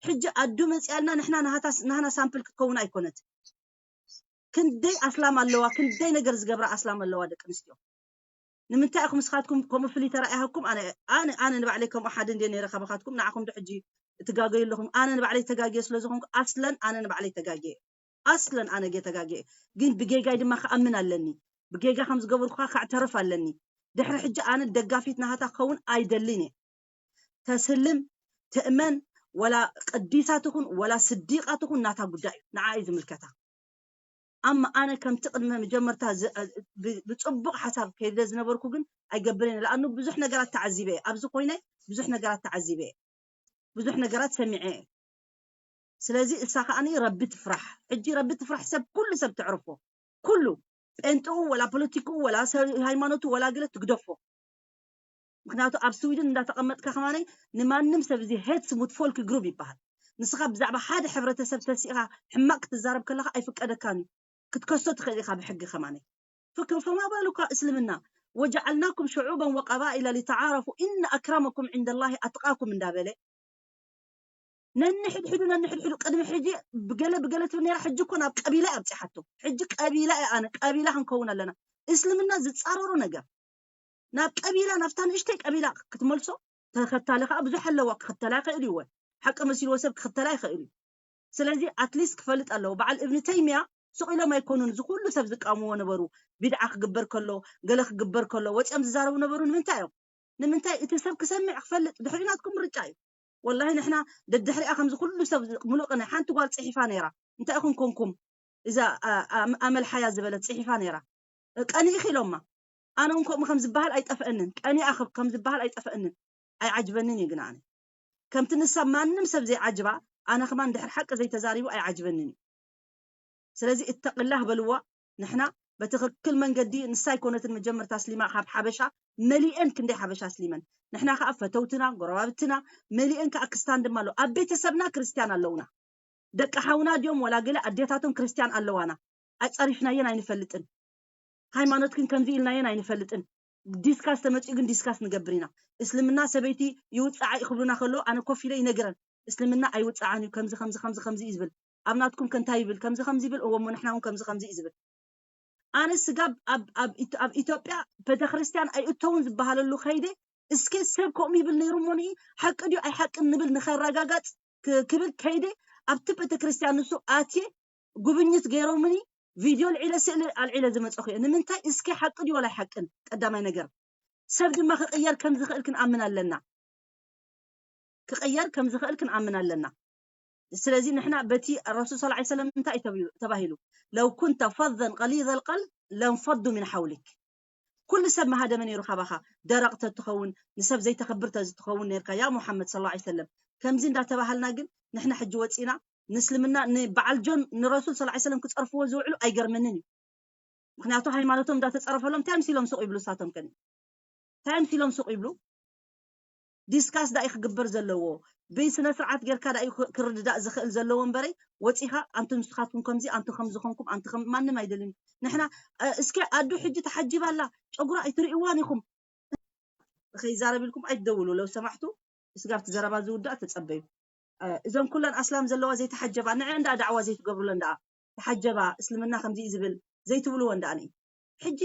ሕጂ ኣዱ መፅኣልና ንሕና ናሃታ ናህና ሳምፕል ክትከውን ኣይኮነት። ክንደይ ኣስላም ኣለዋ፣ ክንደይ ነገር ዝገብራ ኣስላም ኣለዋ ደቂ ኣንስትዮ። ንምንታይ ኢኹም ንስኻትኩም ከምኡ ፍልይ ተራኢሃኩም? ኣነ ኣነ ኣነ ንባዕለይ ከምኡ ሓደ እንደ ነይረ ካባኻትኩም ንዓኹም ዶ ሕጂ ትጋገዩ ኣለኹም? ኣነ ንባዕለይ ተጋግየ ስለ ዝኾንኩ ኣስለን ኣነ ንባዕለይ ተጋግየ ኣስለን ኣነ ጌ ተጋግየ ግን ብጌጋይ ድማ ክኣምን ኣለኒ። ብጌጋ ከም ዝገበርኩኻ ከዕተርፍ ኣለኒ። ድሕሪ ሕጂ ኣነ ደጋፊት ናሃታ ክኸውን ኣይደልን እየ። ተስልም ትእመን ወላ ቅዲሳ ትኹን ወላ ስዲቃ ትኹን ናታ ጉዳይ እዩ፣ ንዓ እዩ ዝምልከታ። ኣማ ኣነ ከምቲ ቅድመ መጀመርታ ዝ- ብ- ብፅቡቅ ሓሳብ ከይደ ዝነበርኩ ግን ኣይገብርን እየ። ለኣኑ ብዙሕ ነገራት ተዓዚበ እየ፣ ኣብዚ ኮይነ ብዙሕ ነገራት ተዓዚበ እየ፣ ብዙሕ ነገራት ሰሚዐ እየ። ስለዚ እሳ ከዓኒ ረቢ ትፍራሕ። ሕጂ ረቢ ትፍራሕ ሰብ ኩሉ ሰብ ትዕርፎ፣ ኩሉ ጴንጥኡ ወላ ፖለቲክኡ ወላ ሰብ ሃይማኖቱ ወላ ገለ ትግደፎ። ምክንያቱ ኣብ ስዊድን እንዳተቐመጥካ ከማነይ ንማንም ሰብ እዚ ሄትስ ሙት ፎልክ ግሩብ ይበሃል። ንስኻ ብዛዕባ ሓደ ሕብረተሰብ ተሲእኻ ሕማቕ ክትዛረብ ከለኻ ኣይፍቀደካን እዩ። ክትከሶ ትኽእል ኢኻ ብሕጊ ከማነይ። ፍክ- ፈማ ባሉካ እስልምና ወጀዓልናኩም ሽዑበን ወቀባኢላ ሊተዓረፉ ኢነ ኣክረመኩም ዕንደላሂ ኣትቃኩም እንዳበለ ነንሕድሕዱ ነንሕድሕዱ ቅድሚ ሕጂ ብገለ ብገለ ትብል ነራ። ሕጂ እኮ ናብ ቀቢላ እያ ኣብፂሓቶ። ሕጂ ቀቢላ እያ ኣነ ቀቢላ ክንከውን ኣለና። እስልምና ዝፃረሮ ነገር ናብ ቀቢላ ናብታ ንእሽተይ ቀቢላ ክትመልሶ ተኸታሊ ከዓ ብዙሕ ኣለዋ። ክኽተላ ይኽእል እዩ ወ ሓቂ መሲልዎ ሰብ ክኽተላ ይኽእል እዩ። ስለዚ ኣትሊስት ክፈልጥ ኣለዎ። በዓል እብኒ ተይሚያ ሱቕ ኢሎም ኣይኮኑን እዚ ኩሉ ሰብ ዝቃምዎ ነበሩ። ቢድዓ ክግበር ከሎ ገለ ክግበር ከሎ ወፂኦም ዝዛረቡ ነበሩ። ንምንታይ እዮም? ንምንታይ እቲ ሰብ ክሰምዕ ክፈልጥ ድሕሪ ናትኩም ምርጫ እዩ። ወላሂ ንሕና ደድሕሪኣ ከምዚ ኩሉ ሰብ ዝ- ሙሉእ ቅነ ሓንቲ ጓል ፅሒፋ ነይራ። እንታይ ኢኹም ኮንኩም እዛ ኣ- ኣ- ኣመል ሓያ ዝበለት ፅሒፋ ነይራ። ቀኒእኺ ኢሎማ። ኣነ እውን ከምኡ ከም ዝበሃል ኣይጠፍአንን። ቀኒኣ ከም- ከም ዝበሃል ኣይጠፍአንን። ኣይዓጅበንን እዩ ግን ኣነ ከምቲ ንሳ ማንም ሰብ ዘይዓጅባ ኣነ ከማን ድሕሪ ሓቂ ዘይተዛሪቡ ኣይዓጅበንን እዩ። ስለዚ እተቅላህ በልዋ። ንሕና በትኽክል መንገዲ ንሳ ኣይኮነትን መጀመርታ ኣስሊማ ካብ ሓበሻ መሊአን ክንደይ ሓበሻ ኣስሊመን ንሕና ከዓ ፈተውትና ጎረባብትና መሊአን ከዓ ክስታን ድማ ኣለዉ ኣብ ቤተሰብና ክርስትያን ኣለውና ደቂ ሓውና ድዮም ወላ ገለ ኣዴታቶም ክርስትያን ኣለዋና ኣፀሪፍናየን ኣይንፈልጥን ሃይማኖት ግን ከምዚ ኢልናየን ኣይንፈልጥን ዲስካስ ተመፂኡ ግን ዲስካስ ንገብር ኢና እስልምና ሰበይቲ ይውፃዓ ይክብሉና ከለዉ ኣነ ኮፍ ኢለ ይነግረን እስልምና ኣይውፃዓን እዩ ከምዚ ከምዚ ከምዚ ከምዚ እዩ ዝብል ኣብ ናትኩም ከ እንታይ ይብል ከምዚ ከምዚ ይብል እወ እሞ ንሕና እውን ከምዚ ከምዚ እዩ ዝብል ኣነ ስጋብ ኣብ ኣብ ኢት- ኣብ ኢትዮጵያ ቤተክርስትያን ኣይእተውን ዝበሃለሉ ከይደ እስከ ሰብ ከምኡ ይብል ነይሩ እሞ ንኢ ሓቂ ድዩ ኣይሓቅን ንብል ንኸረጋጋፅ ክ- ክብል ከይደ ኣብቲ ቤተክርስትያን ንሱ ኣትየ ጉብኝት ገይሮምኒ ቪድዮ ልዒለ ስእሊ ኣልዒለ ዝመፀኹ እየ ንምንታይ እስከ ሓቂ ድዩ ወላ ኣይሓቅን ቀዳማይ ነገር ሰብ ድማ ክቕየር ከም ዝኽእል ክንኣምን ኣለና ክቕየር ከም ዝኽእል ክንኣምን ኣለና ስለዚ ንሕና በቲ ረሱል ስ ሰለም እንታይ እዩ ተባሂሉ ለው ኩንተ ፈዘን ቀሊዘ ልቀል ለንፈዱ ምን ሓውሊክ ኩሉ ሰብ መሃደመ ነይሩ ካባኻ ደረቕ ተትኸውን ንሰብ ዘይተኸብር ተዝትኸውን ነርካ ያ ሙሓመድ ስ ሰለም ከምዚ እንዳተባሃልና ግን ንሕና ሕጂ ወፂና ንእስልምና ንበዓል ጆን ንረሱል ስ ሰለም ክፀርፍዎ ዝውዕሉ ኣይገርመንን እዩ ምክንያቱ ሃይማኖቶም እንዳተፀረፈሎም እንታይ ምሲሎም ሱቕ ይብሉ እሳቶም ከ እንታይ ምሲሎም ሱቕ ይብሉ ዲስካስ ዳይ ክግበር ዘለዎ ብስነ ስርዓት ጌርካ ዳይ ክርድዳእ ዝኽእል ዘለዎ እምበረይ ወፂኻ ኣንቱም ንስኻትኩም ከምዚ ኣንቱ ከም ዝኾንኩም ኣንቱ ከም ማንም ኣይደልን። ንሕና እስኪ ኣዱ ሕጂ ተሓጅባ ኣላ ጨጉራ ኣይትርእዋን ኢኹም ከይዛረብ ኢልኩም ኣይትደውሉ። ለው ሰማሕቱ ስጋብቲ ዘረባ ዝውዳእ ተጸበዩ። እዞም ኩለን ኣስላም ዘለዋ ዘይተሓጀባ ንዐ እንዳ ዳዕዋ ዘይትገብሩለን ደኣ ተሓጀባ እስልምና ከምዚ እዩ ዝብል ዘይትብልወን ደኣ ንኢ ሕጂ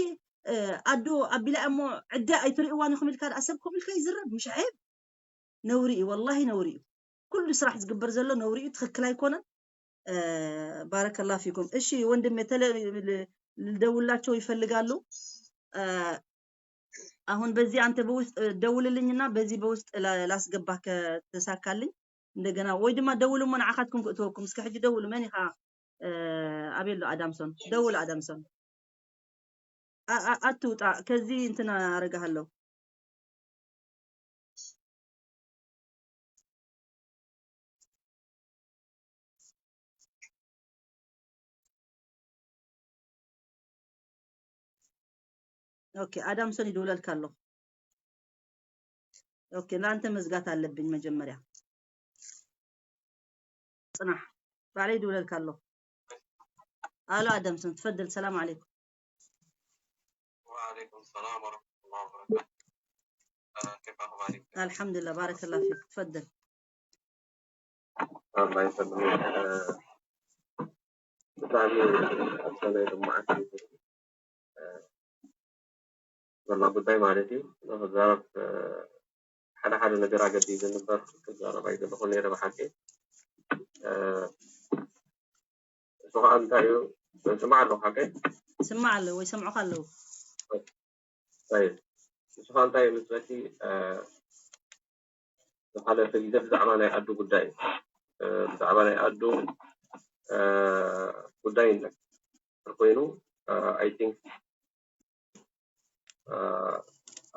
ኣዱ ኣቢላ እሞ ዕደ ኣይትርእዋን ኢኹም ኢልካ ደኣ ሰብ ከምኡ ኢልካ ይዝረብ ምሽ ዔብ ነውሪ እዩ ወላሂ ነውሪ እዩ ኩሉ ስራሕ ዝግበር ዘሎ ነውሪ እዩ ትኽክል ኣይኮነን ባረከላ ፊኩም እሺ ወንድሜ ተለ ልደውላቸው ይፈልጋሉ አሁን በዚህ አንተ በውስጥ ደውልልኝና በዚህ በውስጥ ላስገባ ከተሳካልኝ እንደገና ወይ ድማ ደውልሞ ንዓኻትኩም ክእትወኩም እስከ ሕጂ ደውሉ መን ኢኻ ኣቤሎ ኣዳምሶን ደውል ኣዳምሶን ኣትውጣ ከዚ እንትን ኣረጋሃለሁ ኦኬ ኣዳምሶን ይደውለልካ ኣሎ ኦኬ ለአንተ መዝጋት አለብኝ መጀመሪያ ጽናሕ ባዕለይ ይደውለልካ ኣሎ አሎ አዳምሶን ትፈደል ሰላም አለይኩም وعليكم السلام ورحمة الله وبركاته كيف أخبارك؟ الحمد لله بارك الله فيك تفضل الله يسلمك ብጣዕሚ ኣሳናይ ድማ ዘላ ጉዳይ ማለት እዩ ክዛረብ ሓደ ሓደ ነገር ኣገዲዘ ንበር ክዛረብ ኣይደለኹ ነይረ ብሓቂ እሱ ከዓ እንታይ እዩ ስማዕ ኣለኹ ሓቀይ ስማዕ ኣለዎ ይሰምዑኻ ኣለዉ طيب ንስኻ እንታይ እዩ ምስ በቲ ዝሓለፈ ግዜ ብዛዕባ ናይ ኣዱ ጉዳይ እዩ ብዛዕባ ናይ ኣዱ ጉዳይ ይነገር ኮይኑ I think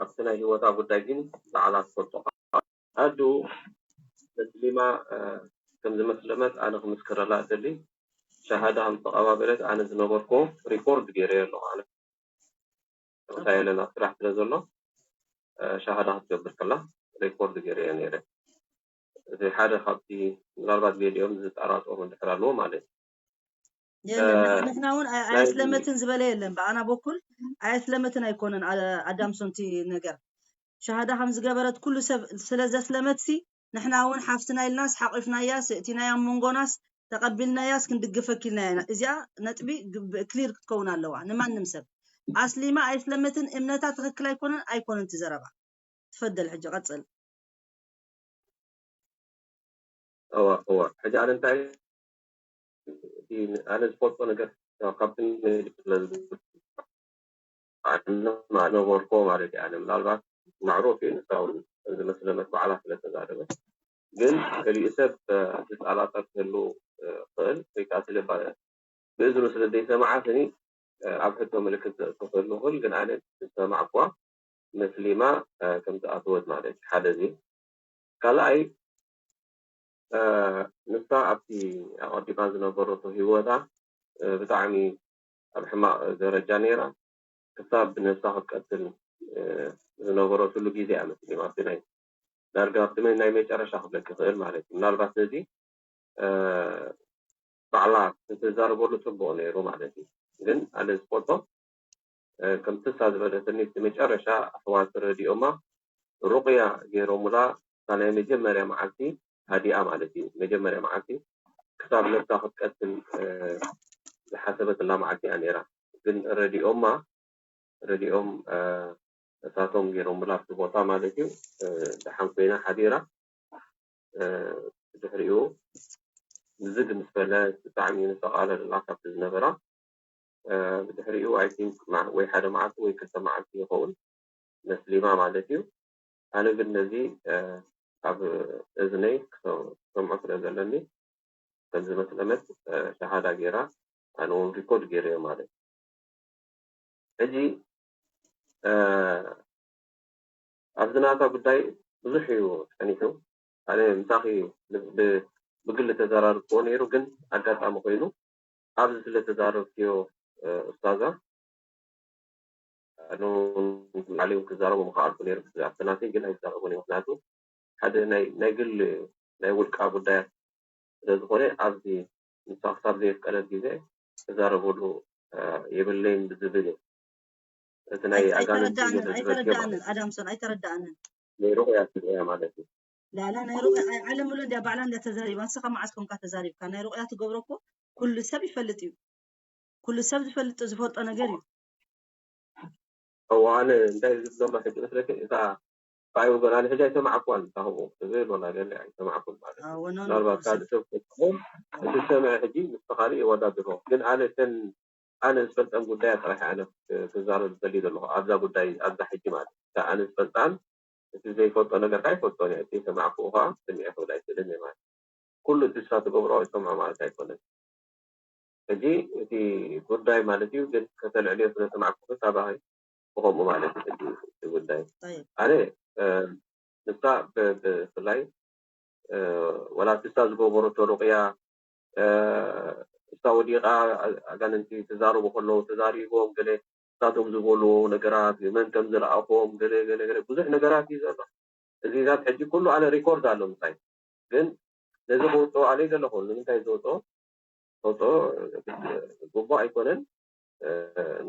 ኣብቲ ናይ ህይወታ ጉዳይ ግን ባዕላ ትፈልጦ ኣዱ ተስሊማ ከም ዝመስለመት ኣነ ክምስክረላ እደሊ ሸሃዳ ከም ዝተቐባበለት ኣነ ዝነበርኩ ሪኮርድ ገይረዮ ኣለኹ ኣነ እንታይ ኢለን ኣብ ስራሕ ስለ ዘሎ ሸሃዳ ክትገብር ከላ ሪኮርድ ገይረዮ ነይረ እዚ ሓደ ካብቲ ምናልባት ገሊኦም ዝጠራጠሩ እንድሕር ኣለዎ ማለት እዩ የለን ንሕና እውን ኣየስለመትን ዝበለ የለን ብኣና በኩል ኣየስለመትን ኣይኮነን ኣዳምሶን እቲ ነገር ሸሃዳ ከም ዝገበረት ኩሉ ሰብ ስለ ዘስለመትሲ ንሕና እውን ሓፍትና ኢልናስ ሓቂፍናያስ እእቲናያ ኣብ መንጎናስ ተቐቢልናያስ ክንድግፈኪ ኢልና ኢና እዚኣ ነጥቢ ክሊር ክትከውን ኣለዋ ንማንም ሰብ ኣስሊማ ኣይስለመትን እምነታ ትኽክል ኣይኮነን ኣይኮነን ትዘረባ ትፈደል ሕጂ ቀፅል እዋ እዋ ሕጂ ኣነ እንታይ ኣነ ዝፈልጦ ነገር ካብቲ ነበርኮ ማለት እዩ ኣነ ምናልባት ማዕሩፍ እዩ ንሳውን ዝመስለመት ባዕላ ስለ ተዛረበ ግን ገሊኡ ሰብ ዝጣላጠር ክህሉ ክእል ወይ ከዓ ስለ ብእዝኑ ስለ ዘይሰማዓትኒ ኣብ ሕቶ ምልክት ክህሉ ክእል ግን ኣነ ዝሰማዕኳ መስሊማ ከም ዝኣተወት ማለት እዩ ሓደ እዚ ካልኣይ ንሳ ኣብቲ ኣቐዲማ ዝነበረቶ ህይወታ ብጣዕሚ ኣብ ሕማቕ ደረጃ ነይራ ክሳብ ብነብሳ ክትቀትል ዝነበረትሉ ግዜ እያ መስሊማ ኣብቲ ናይ ዳርጋ ኣብቲ ናይ መጨረሻ ክብለክ ይኽእል ማለት እዩ ምናልባት ነዚ ባዕላ እንተዛረበሉ ፅቡቅ ነይሩ ማለት እዩ ግን ኣነ ዝፈልጦ ከምቲ እሳ ዝበለትኒ እቲ መጨረሻ ኣሕዋት ረዲኦማ ሩቅያ ገይሮሙላ እታ ናይ መጀመርያ መዓልቲ ሃዲኣ ማለት እዩ መጀመርያ መዓልቲ ክሳብ ነብሳ ክትቀትል ዝሓሰበትላ መዓልቲ እያ ነይራ ግን ረዲኦማ ረዲኦም እሳቶም ገይሮሙላ ኣብቲ ቦታ ማለት እዩ ደሓን ኮይና ሓዲራ ድሕሪኡ ዝግ ምስ በለ ብጣዕሚ ንተቓለለላ ካብቲ ዝነበራ ብድሕሪኡ I think ወይ ሓደ መዓልቲ ወይ ክልተ መዓልቲ ይኸውን መስሊማ ማለት እዩ ኣነ ግን ነዚ ኣብ እዝነይ ክሰምዖ ስለ ዘለኒ ከም ዝመስለመት ሸሃዳ ገይራ ኣነ እውን ሪኮርድ ገይረዮ ማለት ሕጂ ኣብዚ ናታ ጉዳይ ብዙሕ እዩ ፀኒሑ ኣነ ምሳኺ ብግሊ ተዘራርብዎ ነይሩ ግን ኣጋጣሚ ኮይኑ ኣብዚ ስለ ተዛረብክዮ ኡስታዛ ላዕሊ ክዛረቡ ምክኣልኩ ነይሩ ኣብቲ ናተይ ግን ኣይዛረቡን እዩ ምክንያቱ ሓደ ናይ ናይ ግል ናይ ውልቃ ጉዳያት ስለ ዝኾነ ኣብዚ ንሳ ክሳብ ዘየፍቀደት ግዜ ክዛረበሉ የብለይን ብዝብል እዩ። እቲ ናይ ኣጋንንቲ ኣይተረዳእንን ኣይተረዳእንን ኣዳምሶን ኣይተረዳእንን ናይ ሩቕያ ትሪያ ማለት እዩ። ላላ ናይ ሩቕያ ዓለም ብሎ እንዲያ ባዕላ እንዲያ ተዛሪባ ንስኻ መዓስ ኮንካ ተዛሪብካ ናይ ሩቕያ ትገብሮ እኮ ኩሉ ሰብ ይፈልጥ እዩ። ኩሉ ሰብ ዝፈልጥ ዝፈልጦ ነገር እዩ። እዋን እንታይ ዝብሎ ሕጂ መስለክ እታ ፋይ ወገን ኣነ ሕጂ ኣይሰማዕኳን ካብኡ ዝብል ወላ ገለ ኣይሰማዕኩን ማለት እዩ። ምናልባት ካልእ ሰብ ክጥቀሞም እቲ ሰምዐ ሕጂ ምስ ተኻሊ የወዳድሮ ግን ኣነ ተን ኣነ ዝፈልጠን ጉዳያት ጥራሕ ኣነ ክዛረብ ዝደሊ ዘለኹ ኣብዛ ጉዳይ ኣብዛ ሕጂ ማለት እታ ኣነ ዝፈልጣን እቲ ዘይፈልጦ ነገር ካኣ ይፈልጦን እየ እቲ ሰማዕኩ ከዓ ስምዐ ክብል ኣይክእልን እየ ማለት ኩሉ እቲ እሳ ትገብሮ ይሰምዖ ማለት ኣይኮነን። ሕጂ እቲ ጉዳይ ማለት እዩ ግን ከተልዕልዮ ስለ ሰማዕኩ ካባኺ ብኸምኡ ማለት እዩ ሕጂ እቲ ጉዳይ ኣነ ንሳ ብፍላይ ወላ እቲ እሳ ዝገበረቶ ሩቕያ እሳ ወዲቓ ኣጋንንቲ ተዛረቡ ከለዉ ተዛሪቦም ገለ እሳቶም ዝበልዎ ነገራት መን ከም ዝለኣኾም ገለ ገለ ገለ ብዙሕ ነገራት እዩ ዘሎ። እዚታት ሕጂ ኩሉ ኣነ ሪኮርድ ኣሎ ምሳይ ግን ነዚ ክወፅኦ ኣነ ዘለኹ ንምንታይ ዝወፅኦ ተውፅኦ ግቡእ ኣይኮነን።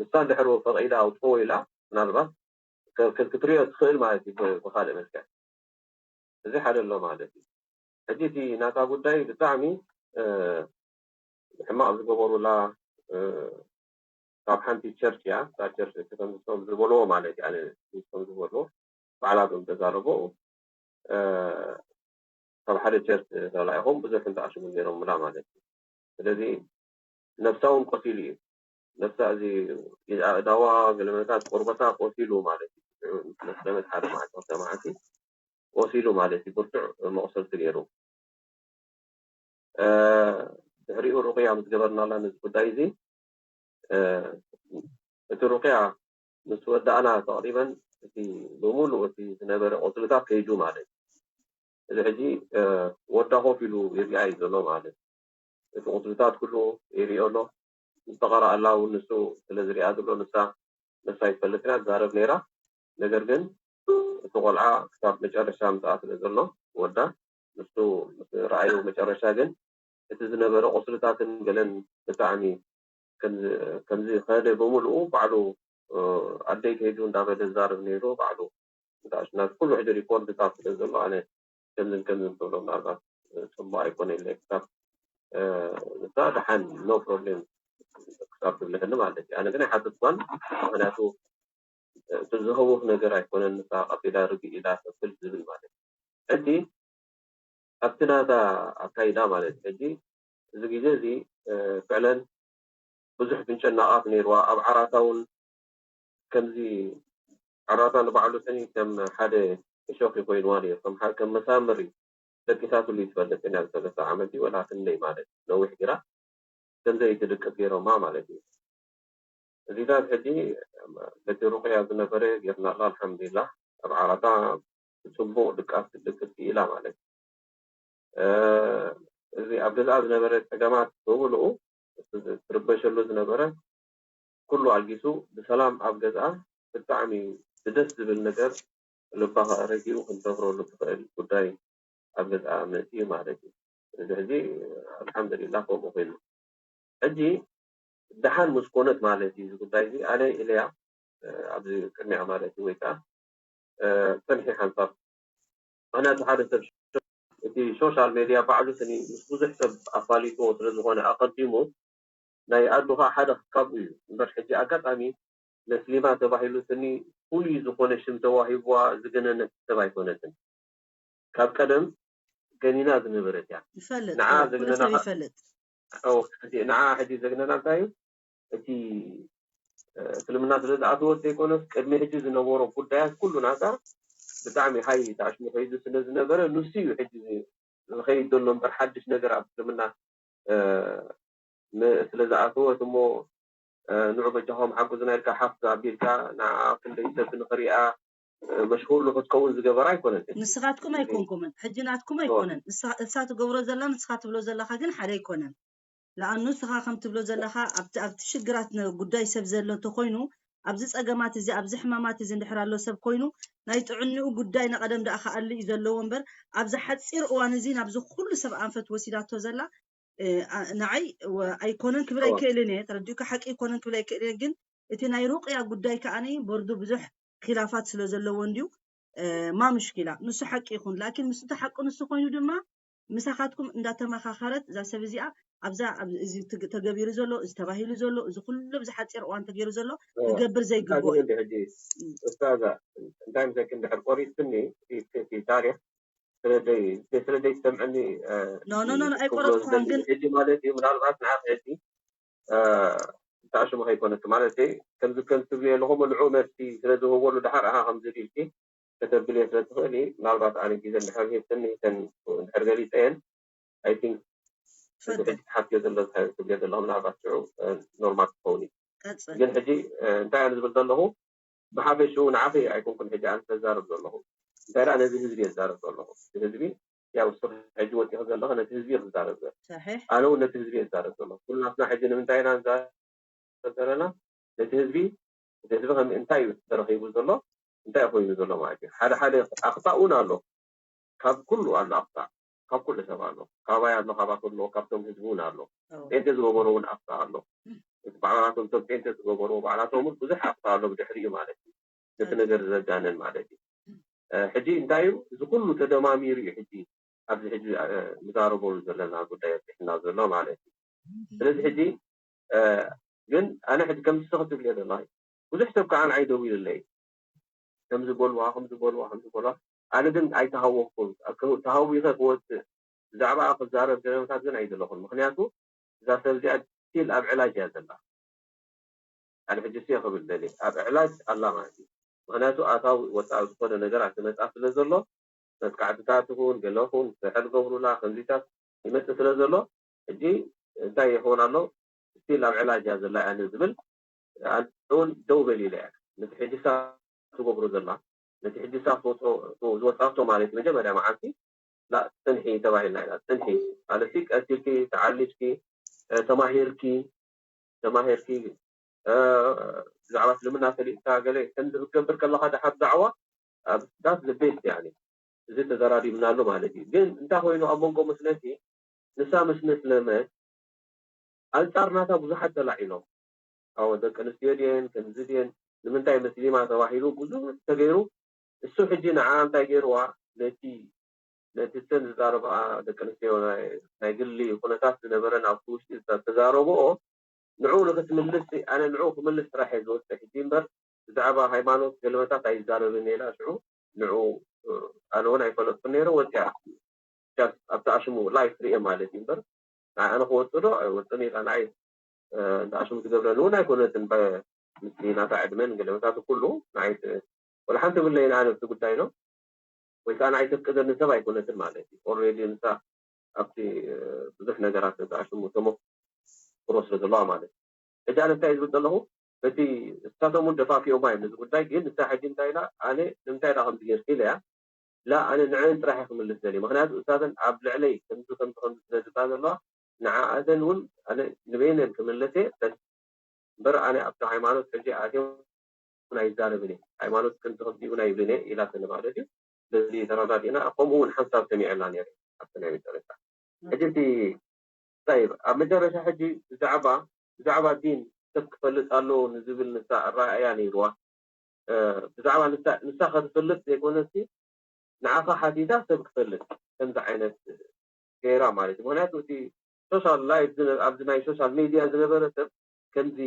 ንሳ እንድሕር ፈቒዳ ኣውፅኦ ኢላ ምናልባት ክትሪኦ ትኽእል ማለት እዩ ብካልእ መልክዕ እዚ ሓደ ኣሎ ማለት እዩ። ሕጂ እቲ ናታ ጉዳይ ብጣዕሚ ሕማቕ ዝገበሩላ ካብ ሓንቲ ቸርች እያ እታ ቸርች ከም ዝቶም ዝበልዎ ማለት እዩ ኣነ ከም ዝበልዎ ባዕላቶም ተዛረቦ ካብ ሓደ ቸርች ተላኢኹም ብዙሕ እንተኣሽሙ ነይሮምላ ማለት እዩ። ስለዚ ነብሳ እውን ቆሲሉ እዩ ነብሳ እዚ ኣእዳዋ ገለመታት ቆርበታ ቆሲሉ ማለት እዩ። መስለመት ሓደ መዓልቲ ክልተ መዓልቲ ቆሲሉ ማለት እዩ። ብርቱዕ መቑሰልቲ ነይሩ። ድሕሪኡ ሩቅያ ምስ ገበርናላ ነዚ ጉዳይ እዚ እቲ ሩቅያ ምስ ወዳእና ተቅሪበን እቲ ብምሉእ እቲ ዝነበረ ቁስልታት ከይዱ ማለት እዩ። እዚ ሕጂ ወዳ ኮፍ ኢሉ ይሪኣ እዩ ዘሎ ማለት እዩ። እቲ ቁስልታት ኩሉ ይሪኦ ኣሎ። ምስ ተቀረኣላ እውን ንሱ ስለ ዝሪኣ ዘሎ ንሳ ነብሳ ይትፈልጥ እያ ትዛረብ ነይራ። ነገር ግን እቲ ቆልዓ ክሳብ መጨረሻ ምስኣ ስለ ዘሎ ወዳ ንሱ ምስ ረኣዩ መጨረሻ ግን እቲ ዝነበረ ቁስልታትን ገለን ብጣዕሚ ከምዚ ከደ ብምልኡ ባዕሉ ኣደይ ከይዱ እንዳበለ ዝዛረብ ነይሩ ባዕሉ። እንታሽ ናት ኩሉ ሕጂ ሪኮርድታት ስለ ዘሎ ኣነ ከምዝን ከምዝን ክብሎ ምናልባት ፅቡቅ ኣይኮነ ኢለ ክሳብ ንሳ ደሓን no problem ክሳብ ትብለኒ ማለት እዩ። ኣነ ግን ኣይሓተትኳን ምክንያቱ እቲ ዝህውኽ ነገር ኣይኮነን። ንሳ ቀፂላ ርግእ ኢላ ተብል ዝብል ማለት እዩ። ሕጂ ኣብቲ ናታ ኣካይዳ ማለት ሕጂ እዚ ግዜ እዚ ፍዕለን ብዙሕ ምጭንናቓት ነይርዋ። ኣብ ዓራታ እውን ከምዚ ዓራታ ንባዕሉ ስኒ ከም ሓደ እሾኽ ኮይንዋ ነይሩ። ከም መሳምር እዩ ደቂሳትሉ ይትፈልጥ ኢና ሰለስተ ዓመት እዩ ወላ ክንደይ ማለት ነዊሕ ግራ ከምዘይ ትድቅስ ገይሮማ ማለት እዩ። እዚታት ሕጂ በቲ ሩቅያ ዝነበረ ጌርናላ ኣልሓምዱሊላህ ኣብ ዓራታ ብፅቡቅ ድቃስ ትድቅስ ክኢላ ማለት እዩ። እዚ ኣብ ገዝኣ ዝነበረ ፀገማት ብምልኡ ትርበሸሉ ዝነበረ ኩሉ ኣልጊሱ ብሰላም ኣብ ገዝኣ ብጣዕሚ ብደስ ዝብል ነገር ልባ ረጊኡ ክንሰፍረሉ ትኽእል ጉዳይ ኣብ ገዝኣ መፅኡ ማለት እዩ። እዚ ሕዚ ኣልሓምዱሊላህ ከምኡ ኮይኑ ሕጂ ደሓን ምስ ኮነት ማለት እዩ እዚ ጉዳይ እዚ ኣነ ኢለያ ኣብዚ ቅድሚያ ማለት እዩ ወይ ከዓ ፀንሒ ሓንሳብ ምክንያቱ ሓደ ሰብ እቲ ሶሻል ሜድያ ባዕሉ ስኒ ምስ ብዙሕ ሰብ ኣፋሊጥዎ ስለዝኾነ ኣቐዲሙ ናይ ኣዱ ከዓ ሓደ ካብኡ እዩ እምበር ሕጂ ኣጋጣሚ ለስሊማ ተባሂሉ ስኒ ፍሉይ ዝኾነ ሽም ተዋሂብዋ ዝገነነት ሰብ ኣይኮነትን። ካብ ቀደም ገኒና ዝነበረት እያ። ይፈልጥ ንዓ ኩሉ ዘግነና ሰብ ይፈልጥ ንዓ ሕጂ ዘግነና እንታይ እዩ እቲ እስልምና ስለ ዝኣተወት ዘይኮነስ ቅድሚ ሕጂ ዝነበሮ ጉዳያት ኩሉ ናታ ብጣዕሚ ሃይ ተኣሽሙ ከይዱ ስለ ዝነበረ ንሱ እዩ ሕጂ ዝኸይድ ዘሎ እምበር ሓድሽ ነገር ኣብ እስልምና ስለ ዝኣተወት እሞ ንዑ በጃኹም ሓግዙና ኢልካ ሓፍ ኣቢልካ ንዓ ክንደይ ሰብ ንኽሪኣ መሽሁር ንክትከውን ዝገበራ ኣይኮነትን። ንስኻትኩም ኣይኮንኩምን ሕጂ ናትኩም ኣይኮነን። እሳ ትገብሮ ዘላ ንስኻ ትብሎ ዘለኻ ግን ሓደ ኣይኮነን። ለኣኑ ንስኻ ከም ትብሎ ዘለኻ ኣብቲ ኣብቲ ሽግራት ጉዳይ ሰብ ዘሎ እንተኮይኑ ኣብዚ ፀገማት እዚ ኣብዚ ሕማማት እዚ እንድሕር ኣሎ ሰብ ኮይኑ ናይ ጥዕንኡ ጉዳይ ንቐደም ደኣ ክኣሊ እዩ ዘለዎ እምበር ኣብዚ ሓፂር እዋን እዚ ናብዚ ኩሉ ሰብ ኣንፈት ወሲዳቶ ዘላ ንዓይ ኣይኮነን ክብል ኣይክእልን እየ። ተረዲኡካ ሓቂ ኣይኮነን ክብል ኣይክእልን እየ። ግን እቲ ናይ ሩቅያ ጉዳይ ከዓኒ ቦርዱ ብዙሕ ኪላፋት ስለ ዘለዎ እንድዩ ማ ምሽኪላ ንሱ ሓቂ ይኹን ላኪን ምስ እቲ ሓቂ ንሱ ኮይኑ ድማ ምሳኻትኩም እንዳተመኻኸረት እዛ ሰብ እዚኣ ኣብዛ እዚ ተገቢሩ ዘሎ እዚ ተባሂሉ ዘሎ እዚ ኩሉ ኣብዚ ሓፂር እዋን ተገይሩ ዘሎ ክገብር ዘይግብኦ እዩ። እስታዛ እንታይ ምሰኪ እንድሕር ቆሪፅኒ ታሪክ ስለደይ ስለደይ ዝሰምዐኒ ኣይቆረፅኩን ግን ሕጂ ማለት እዩ ምናልባት ንዓ ሕጂ ተኣሽሙ ከይኮነኪ ማለት ከምዚ ከም ትብልዮ ኣለኹ ንዑ መልሲ ስለዝህበሉ ድሓር ኣሃ ከምዚ ኢልኪ ከተብልዮ ስለትኽእሊ ምናልባት ኣነ ግዜ እንድሕር ሂብክኒ እተን እንድሕር ገሊፀየን I think እዚ ሕጂ ትሓትዮ ዘሎ ትብልዮ ዘለኹ ምናልባት ሽዑ ኖርማል ክኸውን እዩ ግን ሕጂ እንታይ እየ ዝብል ዘለኹ ብሓፈሽኡ ንዓኺ ኣይኮንኩን ሕጂ ኣነ ተዛረብ ዘለኹ እንታይ ደኣ ነዚ ህዝቢ የዛረብ ዘለኹ ህዝቢ ያው ንስኺ ሕጂ ወፂኺ ዘለኺ ነቲ ህዝቢ ክዛረብ ዘሎ ኣነ እውን ነቲ ህዝቢ የዛረብ ዘለኹ ኩላትና ሕጂ ንምንታይ ኢና ንዛረብ ዘለና ነቲ ህዝቢ እቲ ህዝቢ ከም እንታይ እዩ ተረኺቡ ዘሎ እንታይ ኮይኑ ዘሎ ማለት እዩ ሓደ ሓደ ኣኽጣእ እውን ኣሎ ካብ ኩሉ ኣሎ ኣኽጣእ ካብ ኩሉ ሰብ ኣሎ ካባይ ኣሎ ካባቶም ኣሎ ካብቶም ህዝቢ እውን ኣሎ ጴንጤ ዝገበሮ እውን ኣኽጣእ ኣሎ ባዕላቶም ሰብ ጴንጤ ዝገበርዎ ባዕላቶም እውን ብዙሕ ኣኽጣእ ኣሎ ብድሕሪኡ ማለት እዩ ነቲ ነገር ዘጋንን ማለት እዩ ሕጂ እንታይ እዩ እዚ ኩሉ ተደማሚሩ እዩ ሕጂ ኣብዚ ሕጂ ንዛረበሉ ዘለና ጉዳይ ኣብፅሕና ዘሎ ማለት እዩ ስለዚ ሕጂ ግን ኣነ ሕጂ ከም ዝሰኽ ትብልዮ ዘለኺ ብዙሕ ሰብ ከዓ ንዓይ ደዊሉለይ ከም ዝበልዋ ከም ዝበልዋ ከም ዝበልዋ ኣነ ግን ኣይተሃወኽኩን ተሃዊኸ ክወፅእ ብዛዕባ ክዛረብ ገለመታት ግን ኣይደለኹን ምክንያቱ እዛ ሰብ እዚኣ ስቲል ኣብ ዕላጅ እያ ዘላ ኣነ ሕጂ ሲ ክብል ደሊ ኣብ ዕላጅ ኣላ ማለት እዩ ምክንያቱ ኣታዊ ወፃኢ ዝኾነ ነገራት ዝመፃ ስለ ዘሎ መጥቃዕትታት ይኹን ገለ ኹን ስሕር ገብሩላ ከምዚታት ይመፅእ ስለ ዘሎ ሕጂ እንታይ ይኸውን ኣሎ ስቲል ኣብ ዕላጅ እያ ዘላ እያ ዝብል እውን ደው በል ኢለ እያ ነቲ ሕጂ ሳ ትገብሮ ዘላ ነቲ ሕጂ ሳ ዝወፃቶ ማለት መጀመርያ መዓልቲ ላ ፅንሒ ተባሂልና ኢና ፅንሒ ማለት ቀሲልኪ ተዓሊስኪ ተማሂርኪ ተማሂርኪ ብዛዕባ እስልምና ፈሊጥካ ገለ ከምዚ ክትገብር ከለካ ድሓር ዳዕዋ ዳት ቤስት ያኒ እዚ ተዘራሪብናሉ ማለት እዩ ግን እንታይ ኮይኑ ኣብ መንጎ መስለቲ ንሳ ምስ መስለመት ኣንፃር ናታ ብዙሓት ተላዒሎም ኣዎ ደቂ ኣንስትዮ ድየን ከምዚ ድየን ንምንታይ መስሊማ ተባሂሉ ብዙሕ ተገይሩ እሱ ሕጂ ንዓ እንታይ ገይርዋ ነቲ ነቲ እተን ዝዛረብኣ ደቂ ኣንስትዮ ናይ ግሊ ኩነታት ዝነበረን ኣብቲ ውሽጢ ዝተዛረብኦ ንዕኡ ንክትምልስ ኣነ ንዕኡ ክምልስ ጥራሕ እየ ዝወፅእ ሕጂ እምበር ብዛዕባ ሃይማኖት ገለመታት ኣይዛረብን እየ ኢላ ሽዑ ንዕኡ ኣነ እውን ኣይፈለጥኩን ነይረ ወፂኣ ኣብቲ ኣሽሙ ላይፍ ሪኤ ማለት እዩ እምበር ንዓይ ንክወፅእ ዶ ኣይወፅን ኢላ ንዓይ እንዳ ኣሽሙ ትገብረኒ እውን ኣይኮነትን ምስቲ ናታ ዕድመን ገለመታት ኩሉ ንዓይ ወላ ሓንቲ የብለይን ኣነ ኣብቲ ጉዳይ ነው ወይ ከዓ ንዓይ ተፍቅደኒ ሰብ ኣይኮነትን ማለት እዩ ኦልሬዲ ንሳ ኣብቲ ብዙሕ ነገራት እንዳ ኣሽሙ ተመክሮ ስለ ዘለዋ ማለት እዩ ሕጂ ኣነ እንታይ ዝብል ዘለኹ በቲ እሳቶም እውን ደፋፊኦማ እዮም ነዚ ጉዳይ ግን ንሳ ሕጂ እንታይ ኢላ ኣነ ንምንታይ ዳ ከምዚ ጌርኪ ኢለያ ላ ኣነ ንዐን ጥራሕ ክምልስ ደልየ ምክንያቱ እሳተን ኣብ ልዕለይ ከምዚ ከምዚ ከምዚ ስለ ዝብላ ዘለዋ ንዓኣተን እውን ኣነ ንበይነን ክምልስ እየ እምበር ኣነ ኣብቲ ሃይማኖት ሕጂ ኣትዮም እውን ኣይዛረብን እየ ሃይማኖት ከምዚ ከምዚ እውን ኣይብልን እየ ኢላተኒ ማለት እዩ ስለዚ ተረዳዲእና ከምኡ እውን ሓንሳብ ሰሚዐላ ነይረ ኣብቲ ናይ መጨረሻ ሕጂ እቲ طيب ኣብ መጨረሻ ሕጂ ብዛዕባ ብዛዕባ ዲን ሰብ ክፈልጥ ኣለዎ ንዝብል ንሳ ኣረኣእያ ነይርዋ ብዛዕባ ንሳ ክትፈልጥ ዘይኮነሲ ንዓኻ ሓቲታ ሰብ ክፈልጥ ከምዚ ዓይነት ገይራ ማለት እዩ ምክንያቱ እቲ social life ኣብዚ ናይ social media ዝነበረ ሰብ ከምዚ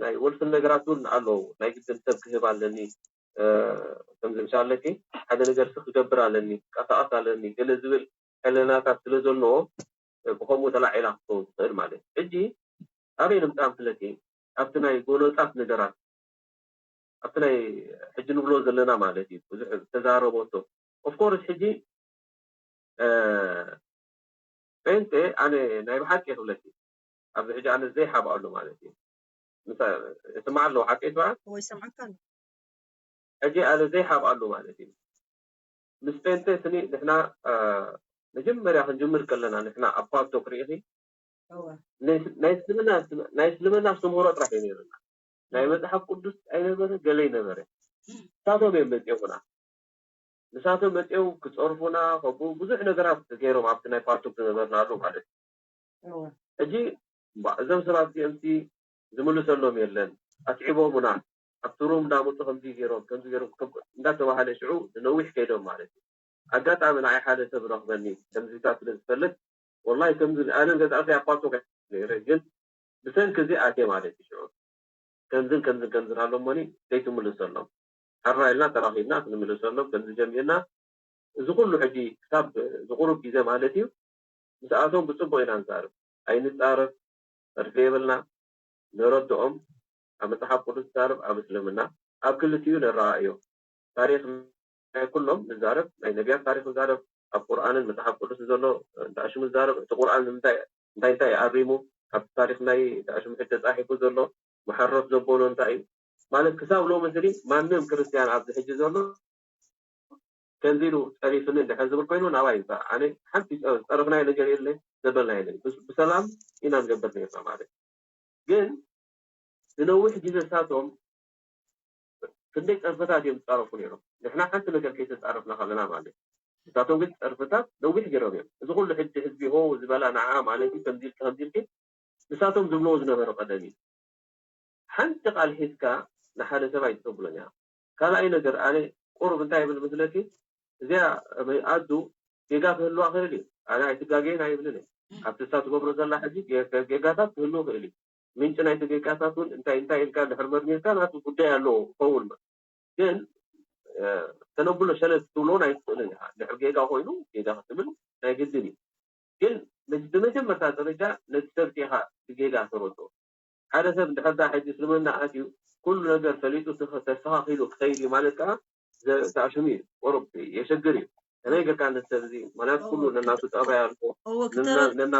ናይ ወልፍን ነገራት እውን ኣለዉ ናይ ግድን ሰብ ክህብ ኣለኒ ከምዚ ምሻለኪ ሓደ ነገር ክገብር ኣለኒ ቀሳቀስ ኣለኒ ገለ ዝብል ሕልናታት ስለ ዘለዎ ብከምኡ ተላዒላ ክትከውን ትኽእል ማለት እዩ ሕጂ ኣበይ ንምፃ ምፍለኪ ኣብቲ ናይ ጎነፃት ነገራት ኣብቲ ናይ ሕጂ ንብሎ ዘለና ማለት እዩ ብዙሕ ተዛረበቶ ኦፍኮርስ ሕጂ ጴንጤ ኣነ ናይ ብሓቂ ክብለኪ ኣብዚ ሕጂ ኣነ ዘይሓብኣሉ ማለት እዩ እስማዕ ኣለዎ ሓቂ ይስማዕ ወይ ሰምዓካ ኣሎ ሕጂ ኣነ ዘይሓብኣሉ ማለት እዩ ምስ ጴንጤ ስኒ ንሕና መጀመርያ ክንጅምር ከለና ንሕና ኣብ ፓልቶክ ርኢኺ ናይ እስልምና ናይ እስልምና ኣስተምህሮ ጥራሕ እዩ ነይሩና ናይ መጽሓፍ ቅዱስ ኣይነበረ ገለ ይነበረ። ንሳቶም እዮም መጺኦምና። ንሳቶም መጺኦም ክጸርፉና፣ ከምኡ ብዙሕ ነገራት ገይሮም ኣብቲ ናይ ፓልቶክ ዝነበርናሉ ማለት እዩ። ሕጂ እዞም ሰባት እዚኦም ዝምልሰሎም የለን፣ ኣስዒቦምና፣ ኣብቲ ሩም እንዳመፁ ከምዚ ገይሮም ከምዚ ገይሮም እንዳተባሃለ ሽዑ ንነዊሕ ከይዶም ማለት እዩ። ኣጋጣሚ ንዓይ ሓደ ሰብ ረኽበኒ፣ ከምዚታት ስለ ዝፈልጥ፣ ወላሂ ከምዚ ኣነ ገዛእቲ ኣኳቶ ነይረ፣ ግን ብሰንኪ እዚ ኣትየ ማለት እዩ። ሽዑ ከምዝን ከምዝን ከምዝን ኣሎሞኒ ዘይትምልሰሎም፣ ሕራ ኢልና ተራኺብና ክንምልሰሎም ከምዚ ጀሚርና፣ እዚ ኩሉ ሕጂ ክሳብ ዝቁሩብ ግዜ ማለት እዩ። ምስኣቶም ብፅቡቅ ኢና ንዛረብ፣ ኣይንፃረፍ፣ ዕርቂ የብልና። ንረድኦም፣ ኣብ መፅሓፍ ቅዱስ ንዛረብ፣ ኣብ እስልምና፣ ኣብ ክልቲኡ ንረኣእዮ። ታሪክ ናይ ኩሎም ንዛረብ፣ ናይ ነቢያት ታሪክ ንዛረብ፣ ኣብ ቁርኣንን መፅሓፍ ቅዱስ ዘሎ እንዳኣሽሙ ንዛረብ። እቲ ቁርኣን ንምንታይ እንታይ እንታይ ኣሪሙ፣ ኣብ ታሪክ ናይ እንዳኣሽሙ ሕጂ ተፃሒፉ ዘሎ መሐረፍ ዘበሎ እንታይ እዩ ማለት። ክሳብ ሎሚ ስኒ ማንም ክርስትያን ኣብዚ ሕጂ ዘሎ ከምዚ ኢሉ ጸሪፍኒ እንድሕር ዝብል ኮይኑ ናባይ ይምጻእ። ኣነ ሓንቲ ዝጸረፍናዮ ነገር የለ፣ ዘበልና የለ። ብሰላም ኢና ንገብር ነርና ማለት እዩ። ግን ንነዊሕ ግዜ ንሳቶም ክንደይ ጸርፍታት እዮም ዝጻረፉ ነይሮም፣ ንሕና ሓንቲ ነገር ከይተጻረፍና ከለና ማለት እዩ። ንሳቶም ግን ጸርፍታት ነዊሕ ገይሮም እዮም። እዚ ኩሉ ሕጂ ህዝቢ ሆ ዝበላ ንዓ ማለት እዩ ከምዚ ኢልኪ ከምዚ ኢልኪ ንሳቶም ዝብልዎ ዝነበሩ ቀደም እዩ። ሓንቲ ቃል ሒዝካ ንሓደ ሰብ ኣይትተብሎን እያ። ካልኣይ ነገር ኣነ ቁሩብ እንታይ ይብል መስለኪ፣ እዚኣ ኣዱ ጌጋ ክህልዋ ክእል እዩ። ኣነ ኣይትጋገየን ኣይብልን እየ። ኣብቲ እሳ ትገብሮ ዘላ ሕጂ ጌጋታት ክህልው ክእል እዩ። ምንጪ ናይቲ ጌጋታት እውን እንታይ እንታይ ኢልካ ድሕር መርሚርካ ናቱ ጉዳይ ኣለዎ ክኸውን። ግን ተነብሎ ሸለል ክትብሎን ኣይትኽእልን ኢኻ። ድሕር ጌጋ ኮይኑ ጌጋ ክትብል ናይ ግድን እዩ። ግን ብመጀመርታ ደረጃ ነቲ ሰብ ኢኻ ብጌጋ ተረድኦ። ሓደ ሰብ እንድሕር ዳ ሕጂ እስልምና ኣትዩ ኩሉ ነገር ፈሊጡ ተስተኻኺሉ ክኸይድ እዩ ማለት ከዓ ተኣሽሙ እዩ። ቁሩብ የሸግር እዩ። ከመይ ጌርካ ነቲ ሰብ እዚ፣ ምክንያቱ ኩሉ ነናቱ ጠባይ ኣለዎ።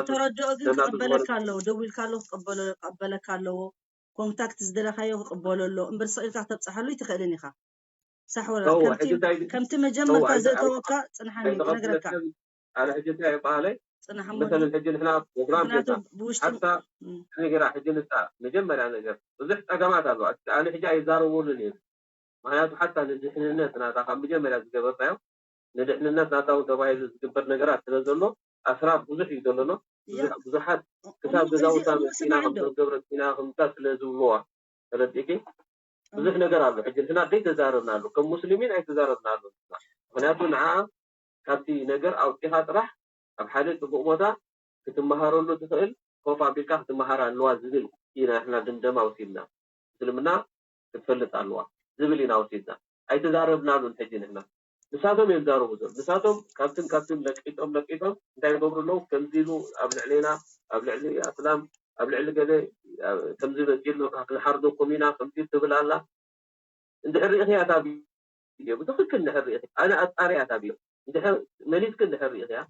ተረድኦ ግን ክቅበለካ ኣለዎ። ደው ኢልካ ኣለዎ ክቀበለካ ኣለዎ። ኮንታክት ዝደለካዮ ክቅበሎ ኣሎ እምበር ስቕ ኢልካ ክተብፅሓሉ ይትኽእልን ኢኻ። ሳሕ ወላ ከምቲ መጀመርታ ዘእተወካ ፅንሓኒ ክነግረካ። ኣነ ሕጂ እንታይ ይበሃለይ? ፅናሕ መሰለን ሕጂ ንሕና ፕሮግራም ጌርና ሓታ ነገራ ሕጂ ንሳ መጀመርያ ነገር ብዙሕ ፀገማት ኣለዋ። ኣነ ሕጂ ኣይዛረቡሉን እየ። ምክንያቱ ሓታ ንድሕንነት ናታ ካብ መጀመርያ ዝገበርናዮ ንድሕንነት ናታ እውን ተባሂሉ ዝግበር ነገራት ስለ ዘሎ ኣስራር ብዙሕ እዩ ዘሎና። ብዙሓት ክሳብ ገዛውታ መፂና ከም ገብረት ኢና ከምታ ስለ ዝብልዋ ተረዲእኪ ብዙሕ ነገር ኣሎ። ሕጂ ንሕና ዘይተዛረብናሉ ከም ሙስሊሚን ኣይተዛረብናሉ። ምክንያቱ ንዓ ካብቲ ነገር ኣውፂኻ ጥራሕ ኣብ ሓደ ፅቡቅ ቦታ ክትመሃረሉ ትኽእል ኮፍ ኣቢልካ ክትመሃር ኣለዋ ዝብል ኢና ንሕና ድምደማ ወሲድና። እስልምና ክትፈልጥ ኣለዋ ዝብል ኢና ወሲድና። ኣይተዛረብናሉን። ሕጂ ንሕና ንሳቶም እዮም ዛረቡ ዘሎ። ንሳቶም ካብትን ካብትን ለቂጦም ለቂጦም እንታይ ይገብሩ ኣለዉ? ከምዚ ኢሉ ኣብ ልዕሌና፣ ኣብ ልዕሊ ኣስላም፣ ኣብ ልዕሊ ገለ ከምዚ መፂኡ ኣሎ ክንሓርደኩም ኢና ከምዚ ትብል ኣላ። እንድሕር ርኢኽያ እታ ቪድዮ ብትኽክል እንድሕር ርኢኺ፣ ኣነ ኣጣርያ እታ ቪድዮ እንድሕር መሊስኪ እንድሕር ርኢኽያ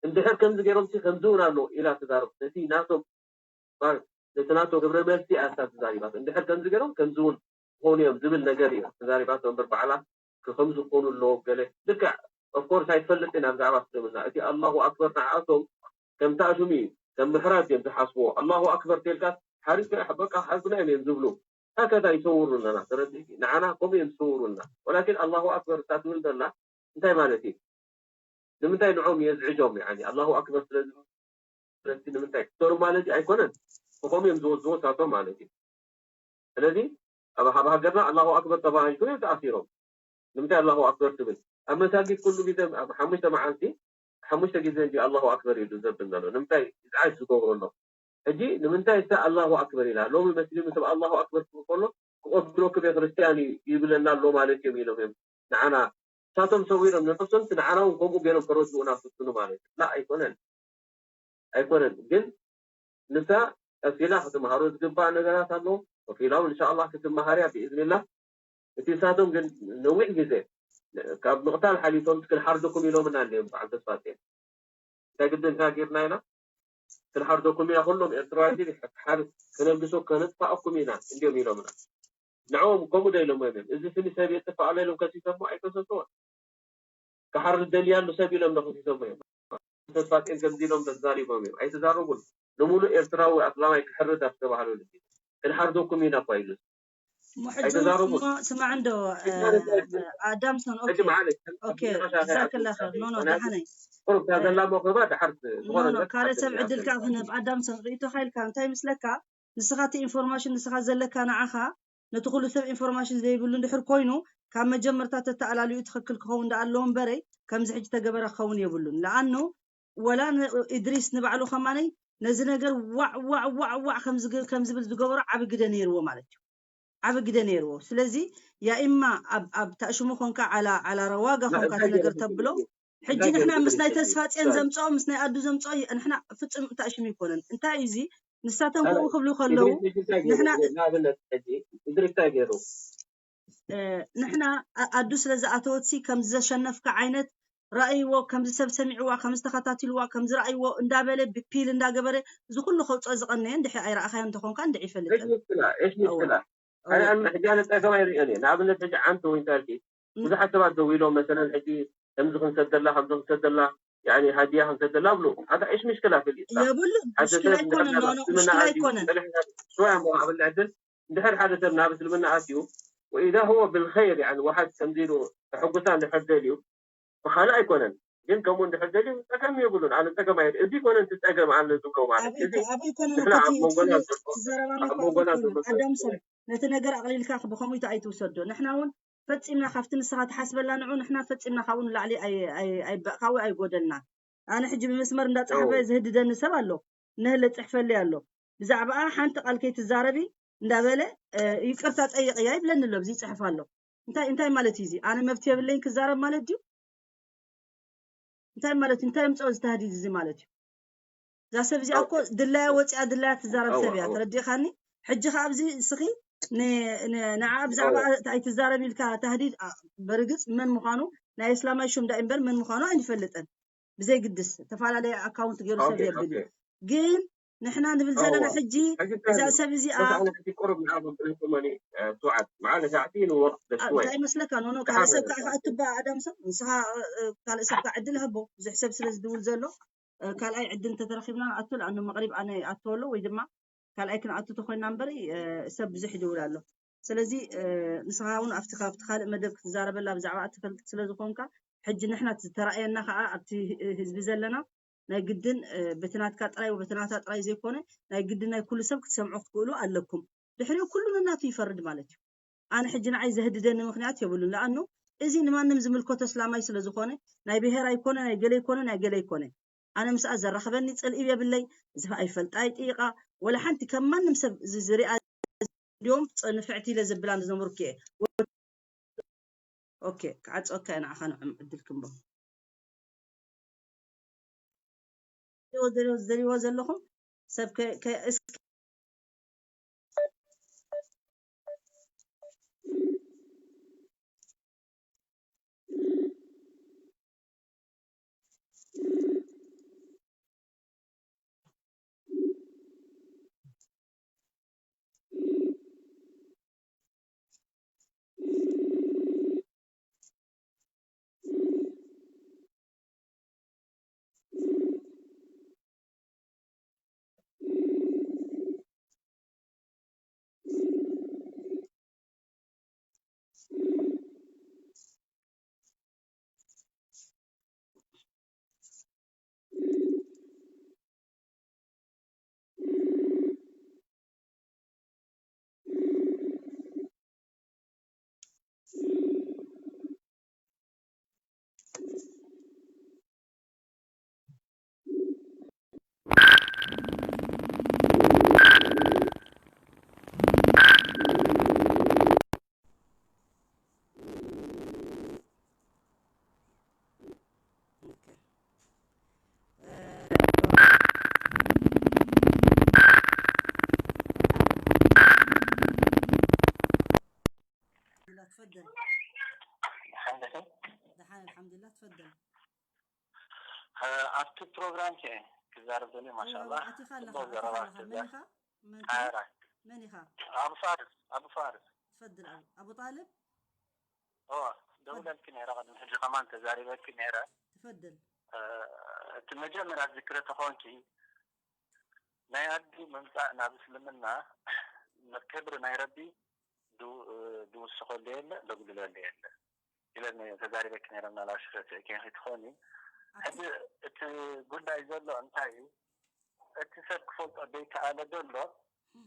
እንድሕር ከምዚ ገይሮም ሲ ከምዚ እውን ኣሎ ኢላ ትዛረብ። ነቲ ናቶም ነቲ ናቶ ግብረ መልሲ ኣታ ተዛሪባቶ እንድሕር ከምዚ ገይሮም ከምዚ እውን ክኾኑ እዮም ዝብል ነገር እዩ ተዛሪባቶ እምበር ባዕላ ክኸም ዝኾኑ ኣለዎም ገለ ልክዕ ኦፍኮርስ ኣይትፈልጥን ኣብ ዛዕባ እስልምና እቲ ኣላሁ ኣክበር ንዓኣቶም ከም ታእሹም እዩ ከም ምሕራድ እዮም ዝሓስብዎ ኣላሁ ኣክበር ተልካ ሓሪፍ በቃ ሓዝና እዮም እዮም ዝብሉ ሃከዛ ይሰውሩና ተረዲእኪ ንዓና ከምኡ እዮም ዝሰውሩና ወላኪን ኣላሁ ኣክበር እታ ትብል ዘላ እንታይ ማለት እዩ ንምንታይ ንዖም የዝዕጆም ያኒ ኣላሁ ኣክበር ስለ ስለዚ ንምንታይ ክሰሩ ማለት እዩ ኣይኮነን ብኸምኡ እዮም ዝወዝዎ ሳቶም ማለት እዩ ስለዚ ኣብ ኣብ ሃገርና ኣላሁ ኣክበር ተባሂልኩም እዮም ተኣሲሮም ንምንታይ ኣላሁ ኣክበር ትብል ኣብ መሳጊድ ኩሉ ግዜ ኣብ ሓሙሽተ መዓልቲ ሓሙሽተ ግዜ እንዲ ኣላሁ ኣክበር ኢሉ ዘብል ዘሎ ንምንታይ ኢዝዓጅ ዝገብሩ ኣሎ ሕጂ ንምንታይ እሳ ኣላሁ ኣክበር ኢላ ሎሚ መስሊም ሰብ ኣላሁ ኣክበር ክብል ከሎ ክቆትሎ ክበ ክርስትያን እዩ ይብለና ኣሎ ማለት እዮም ኢሎም እዮም ንዓና እሳቶም ሰዊሮም ንነብሶም ንዓና እውን ከምኡ ገይሮም ከረድኡና ፍትኑ ማለት እዩ ላ ኣይኮነን ኣይኮነን ግን ንሳ ቀስ ኢላ ክትምሃሮ ዝግባእ ነገራት ኣሎ ኮፍ ኢላ እውን እንሻ ኣላህ ክትመሃር እያ ብኢዝኒላህ እቲ እሳቶም ግን ነዊሕ ግዜ ካብ ምቕታል ሓሊፎም ክንሓርደኩም ኢሎምና እንዲዮም በዓል ተስፋጽዮን እንታይ ግድን ተናጊርና ኢና ክንሓርደኩም ኢና ኩሎም ኤርትራውያን ሓደ ክነልግሶ ከነጥፋኣኩም ኢና እንዲዮም ኢሎምና ንዕኦም ከምኡ ዶ ኢሎሞ እዮም እዚ ስኒ ሰብ የጥፋእ ኣሎ ኢሎም ከሲሶሞ ኣይከሰስዎን ክሓርድ ደልያ ኣሎ ሰብ ኢሎም ዶ ከሲሶሞ እዮም ተስፋጽዮን ከምዚ ኢሎም ተዛሪቦም እዮም ኣይተዛረቡን ንሙሉእ ኤርትራዊ ኣስላማይ ክሕርድ ኣብ ዝተባህለሉ ግዜ ክንሓርደኩም ኢና እኳ ኢሉ። እሞ ሕጂ ኣይተዛረቡን። እሞ ስማዕ እንዶ፣ እ፣ ኣዳምሰን፣ ኦኬ፣ ሕጂ ማለት ከም ኦኬ፣ መጨረሻ ጀዛከላ ከይኣትወካ ኸይር። ኖ፣ ኖ፣ ምኽንያቱ ደሓነይ። ቁሩብ እታ እ፣ ዘላ መውከባ ድሓር ኖ፣ ዝኾነ ኖ፣ ነገር ካልእ ሰብ ትሓተኒ ዕድል ከኣ ኣትወካ። ክንህብ። ኣዳምሰን፣ ርእይቶኻ ኢልካ፣ እንታይ ይመስለካ? ንስኻ እቲ ኢንፎርማሽን ንስኻ ዘለካ ንዓኻ፣ ነቲ ኩሉ ሰብ ኢንፎርማሽን ዘይብሉ እንድሕር ኮይኑ፣ ካብ መጀመርታ ተተኣላልዩ ትኽክል ክኸውን ደኣ ኣለዎ እምበረይ፣ ከምዚ ሕጂ ተገበረ ክኸውን የብሉን። ለኣኑ፣ ወላ ን-፣ ኢድሪስ ንባዕሉ ከማነይ ነዚ ነገር ዋዕ፣ ዋዕ፣ ዋዕ፣ ዋዕ ከም ዝግ-፣ ከም ዝብል ዝገበሮ ዓቢ ግደ ነይርዎ ማለት እዩ። ዓቢ ግደ ነይርዎ። ስለዚ፣ ያ ኢማ ኣብ፣ ኣብ ታእሽሙ ኾንካ፣ ዓላ፣ ዓላ ረዋጋ ላ፣ ኾንካ እቲ እንታይ ነገር ገይሩ ተብሎ። ሕጂ እንታይ ገይሩ ንሕና ምስ ናይ ኢድሪስ? ተስፋ ጽዮን እንታይ? ዘምጽኦ፣ ምስ ናይ ኣዱ ዘምጽኦ፣ ይ-፣ ንሕና ፍጹም ታእሽሙ ኣይኮነን። እንታይ እዩ እዚ? ንሳቶም ላ፣ ላ፣ ከምኡ ክብሉ ከለዉ፣ ኢድሪስ ሕጂ እንታይ ገይሩ? ንሕና ንኣብነት ሕጂ ኢድሪስ እንታይ ገይሩ? እ፣ ንሕና ኣ-፣ ኣዱ ስለ ዝኣተወትሲ፣ ከም ዘሸነፍካ ዓይነት ረኣይዎ፣ ከምዚ ሰብ ሰሚዕዋ፣ ከም ዝተኸታቲልዋ፣ ከም ዝረኣይዎ እንዳበለ፣ ብፒል እንዳገበረ፣ እዚ ኩሉ ከውፅኦ ዝቐነየ እንድሕር ኣይረኣኻዮ እንተኾንካ፣ እንድዒ ይፈልጥ እሽ እየ። ምሽክላ፣ እሽ እወ፣ ምሽክላ። ኣነ እወ። ኣነ ሕጂ ኣነ ጸገም ኣይርእዮን እየ። ንኣብነት ሕጂ ዓንተ ወይ እንተልኪ፣ እም። ብዙሓት ሰባት ደው ኢሎም፣ መሰለን ሕጂ ከምዚ ክንሰደላ፣ ከምዚ ክንሰደላ፣ ያኒ ሃድያ ክንሰደላ ብሉ። ኣታ እሽ ምሽክላ ፍል እዩ። የብሉን፣ ሓደ ምሽክላ ሰብ ኣይኮነን፣ እንድሕር ኖ፣ ናብ ኖ፣ እስልምና ምሽክላ ኣትዩ፣ ኣይኮነን። እንድሕር ሽወያ እሞ ኣብ ልዕድል፣ እንድሕር ሓደ ሰብ ናብ እስልምና ኣትዩ፣ ወኢዛ ሁወ ብልኸይር፣ ያኒ ዋሓድ ከምዚ ኢሉ ተሐጉሳ እንድሕር ደልዩ፣ ብኻልእ ኣይኮነን። ግን ከምኡ እንድሕር ደልዩ ጸገም የብሉን። ኣነ ጸገም ኣየ-፣ እዚ ኮነ እቲ ጸገም ኣነ ዝብሎ ማለት። ኣበይ እዚ ኮ-፣ ኣበይ ኮነ ንሕና ኣብ ኮቲ መንጎና እቲ ዘሎ፣ ትዛረብ ኣለ ኣብ እኮ ኣበይ መንጎና ኮነ? ዘሎ ኣዳምሰን፣ ጸገም ነቲ ነገር ኣቕሊልካ ብኸምኡ ኣይትውሰዶ። ንሕና እውን ፈጺምና ካብቲ ንስኻ ትሓስበላ ንዑ ንሕና ፈጺምና ካብኡ ንላዕሊ ኣይ-፣ ኣይ-፣ ኣይ-፣ ካብኡ ኣይጎደልናን። ኣነ ሕጂ ብመስመር እንዳጸሓፈ እው። ዝህድደኒ ሰብ ኣሎ። ነህለ ጽሕፈልይ ኣሎ። ብዛዕባኣ ሓንቲ ቃል ከይትዛረቢ እንዳበለ፣ እ፣ ይቅርታ ጠይቅያ ይብለኒ ኣሎ። ኣብዚ ይጽሕፍ ኣሎ። እንታይ፣ እንታይ ማለት እዩ እዚ? ኣነ መብት የብለይን ክዛረብ ማለት ድዩ? እንታይ ማለት እዩ? እንታይ ምጽኦ እዚ ታህዲድ እዚ ማለት እዩ? እዛ ሰብ እዚኣ እኮ እው። ድላያ ወጺኣ ድላያ ትዛረብ እው፣ ሰብ እያ። እው። ተረዲእካኒ? ሕጂ ከኣ ኣብዚ እስኺ ን-፣ ን-፣ ንዓ ብዛዕባ እው። ኣይትዛረብ ኢልካ ታህዲድ፣ ኣ፣ በርግጽ መን ምዃኑ ናይ እስላማይ ሹም ዳኣ እምበር መን ምዃኑ ኣይንፈልጥን። ብዘይግድስ ዝተፈላለየ ኣካውንት ገይሩ ሰብ ኦኬ፣ የብል ኦኬ። እዩ። ግን ንሕና ንብል ዘለና ኦዋ። ሕጂ ሕጂ እዛ እንታይ ሰብ እዚኣ በስ ኣነ ሕጂ ቁሩብ ንዓኹም ብልኩመኒ፣ እ፣ ትውዓት። መዓለ ሳዕቲ ንወቕት በስ ኣብ ትወይ። እንታይ ይመስለካ? ኖ፣ ኖ፣ ካልእ ሰብ ደሓን ከዓ ከኣቱ እባ ኣዳም ሰብ፣ ንስኻ፣ እ፣ እ፣ ካልእ ሰብ ከዓ ዕድል ሃቦ። ብዙሕ ሰብ ስለ ዝድውል ዘሎ፣ እ፣ ካልኣይ ዕድል እንተተረኺብና ንኣቱ፣ ለኣኑ መቕሪብ ኣነ ይኣትዎ ኣሎ ወይ ድማ ካልኣይ ክንኣቱ ተኾይና እምበር፣ እ፣ ሰብ ብዙሕ ይድውል ኣሎ። ስለዚ፣ እ፣ ንስኻ እውን ኣብቲ፣ ካብቲ ካልእ መደብ ክትዛረበላ ብዛዕባ ትፈልጥ ስለ ዝኾንካ፣ ሕጂ ንሕና እቲ ዝተራእየና ከዓ ኣብቲ ህ-፣ ህዝቢ ዘለና ናይ ግድን፣ እ፣ በቲ ናትካ ጥራይ ወይ በቲ ናታ ጥራይ ዘይኮነ፣ ናይ ግድን ናይ ኩሉ ሰብ ክትሰምዑ ክትክእሉ ኣለኩም። ድሕሪኡ ኩሉ ነናቱ ይፈርድ ማለት እዩ። ኣነ ሕጂ ንዓይ ዘህድደኒ ምኽንያት የብሉን። ለኣኑ እዚ ንማንም ዝምልከቶ እስላማይ ስለ ዝኾነ፣ ናይ ብሄር ኣይኮነ፣ ናይ ገለ ኣይኮነ፣ ናይ ገለ ኣይኮነ። ኣነ ምስኣ ዘራኽበኒ ጽልኢ የብለይ። እዚ ኣይፈልጣ ኣይጥይቓ፣ ወላ ሓንቲ ከም ማንም ሰብ ዝ-፣ ዝሪኣ፣ እንዲዮም ጽ-፣ ንፍዕቲ ኢለ ዘብላ ዝነበርኩ እየ። ኦኬ፣ ክዓጽወካ እየ ንዓኻ ንዕም ዕድል ክንቦ። ደልዎ፣ ደልዎ፣ ደልዎ ዘለኹም ሰብ ከ-፣ ከ-፣ እስኪ ተፈደል። ደሓን፣ ኣልሓምዱሊላህ፣ ተፈደል። ኣብቲ ፕሮግራም ከ ክዛረብ ደልየ። ማሻላ፣ ኣቲኻ ኣለኻ፣ ኣቲኻ ኣለኻ። መን ኢኻ? መን ኢኻ? ኣቡ ፋርስ፣ ኣቡ ፋርስ። ተፈደል። ኣቡ ጣልብ። ደውለልኪ ነይረ፣ ቅድሚ ሕጂ ከማን ተዛሪበኪ ነይረ። ተፈደል። እቲ መጀመርያ ዝክረ ተኾንኪ ናይ ኣዱ ምምጻእ ናብ እስልምና ክብሪ ናይ ረቢ ድውስኸሉ የለ፣ ደጉድለሉ የለ ኢለን ተዛሪበኪ ነይረ። ምናልባሽ ረስዕኪ ክትኾኒ። ሕጂ እቲ ጉዳይ ዘሎ እንታይ እዩ? እቲ ሰብ ክፈልጦ ዘይከኣለ ዘሎ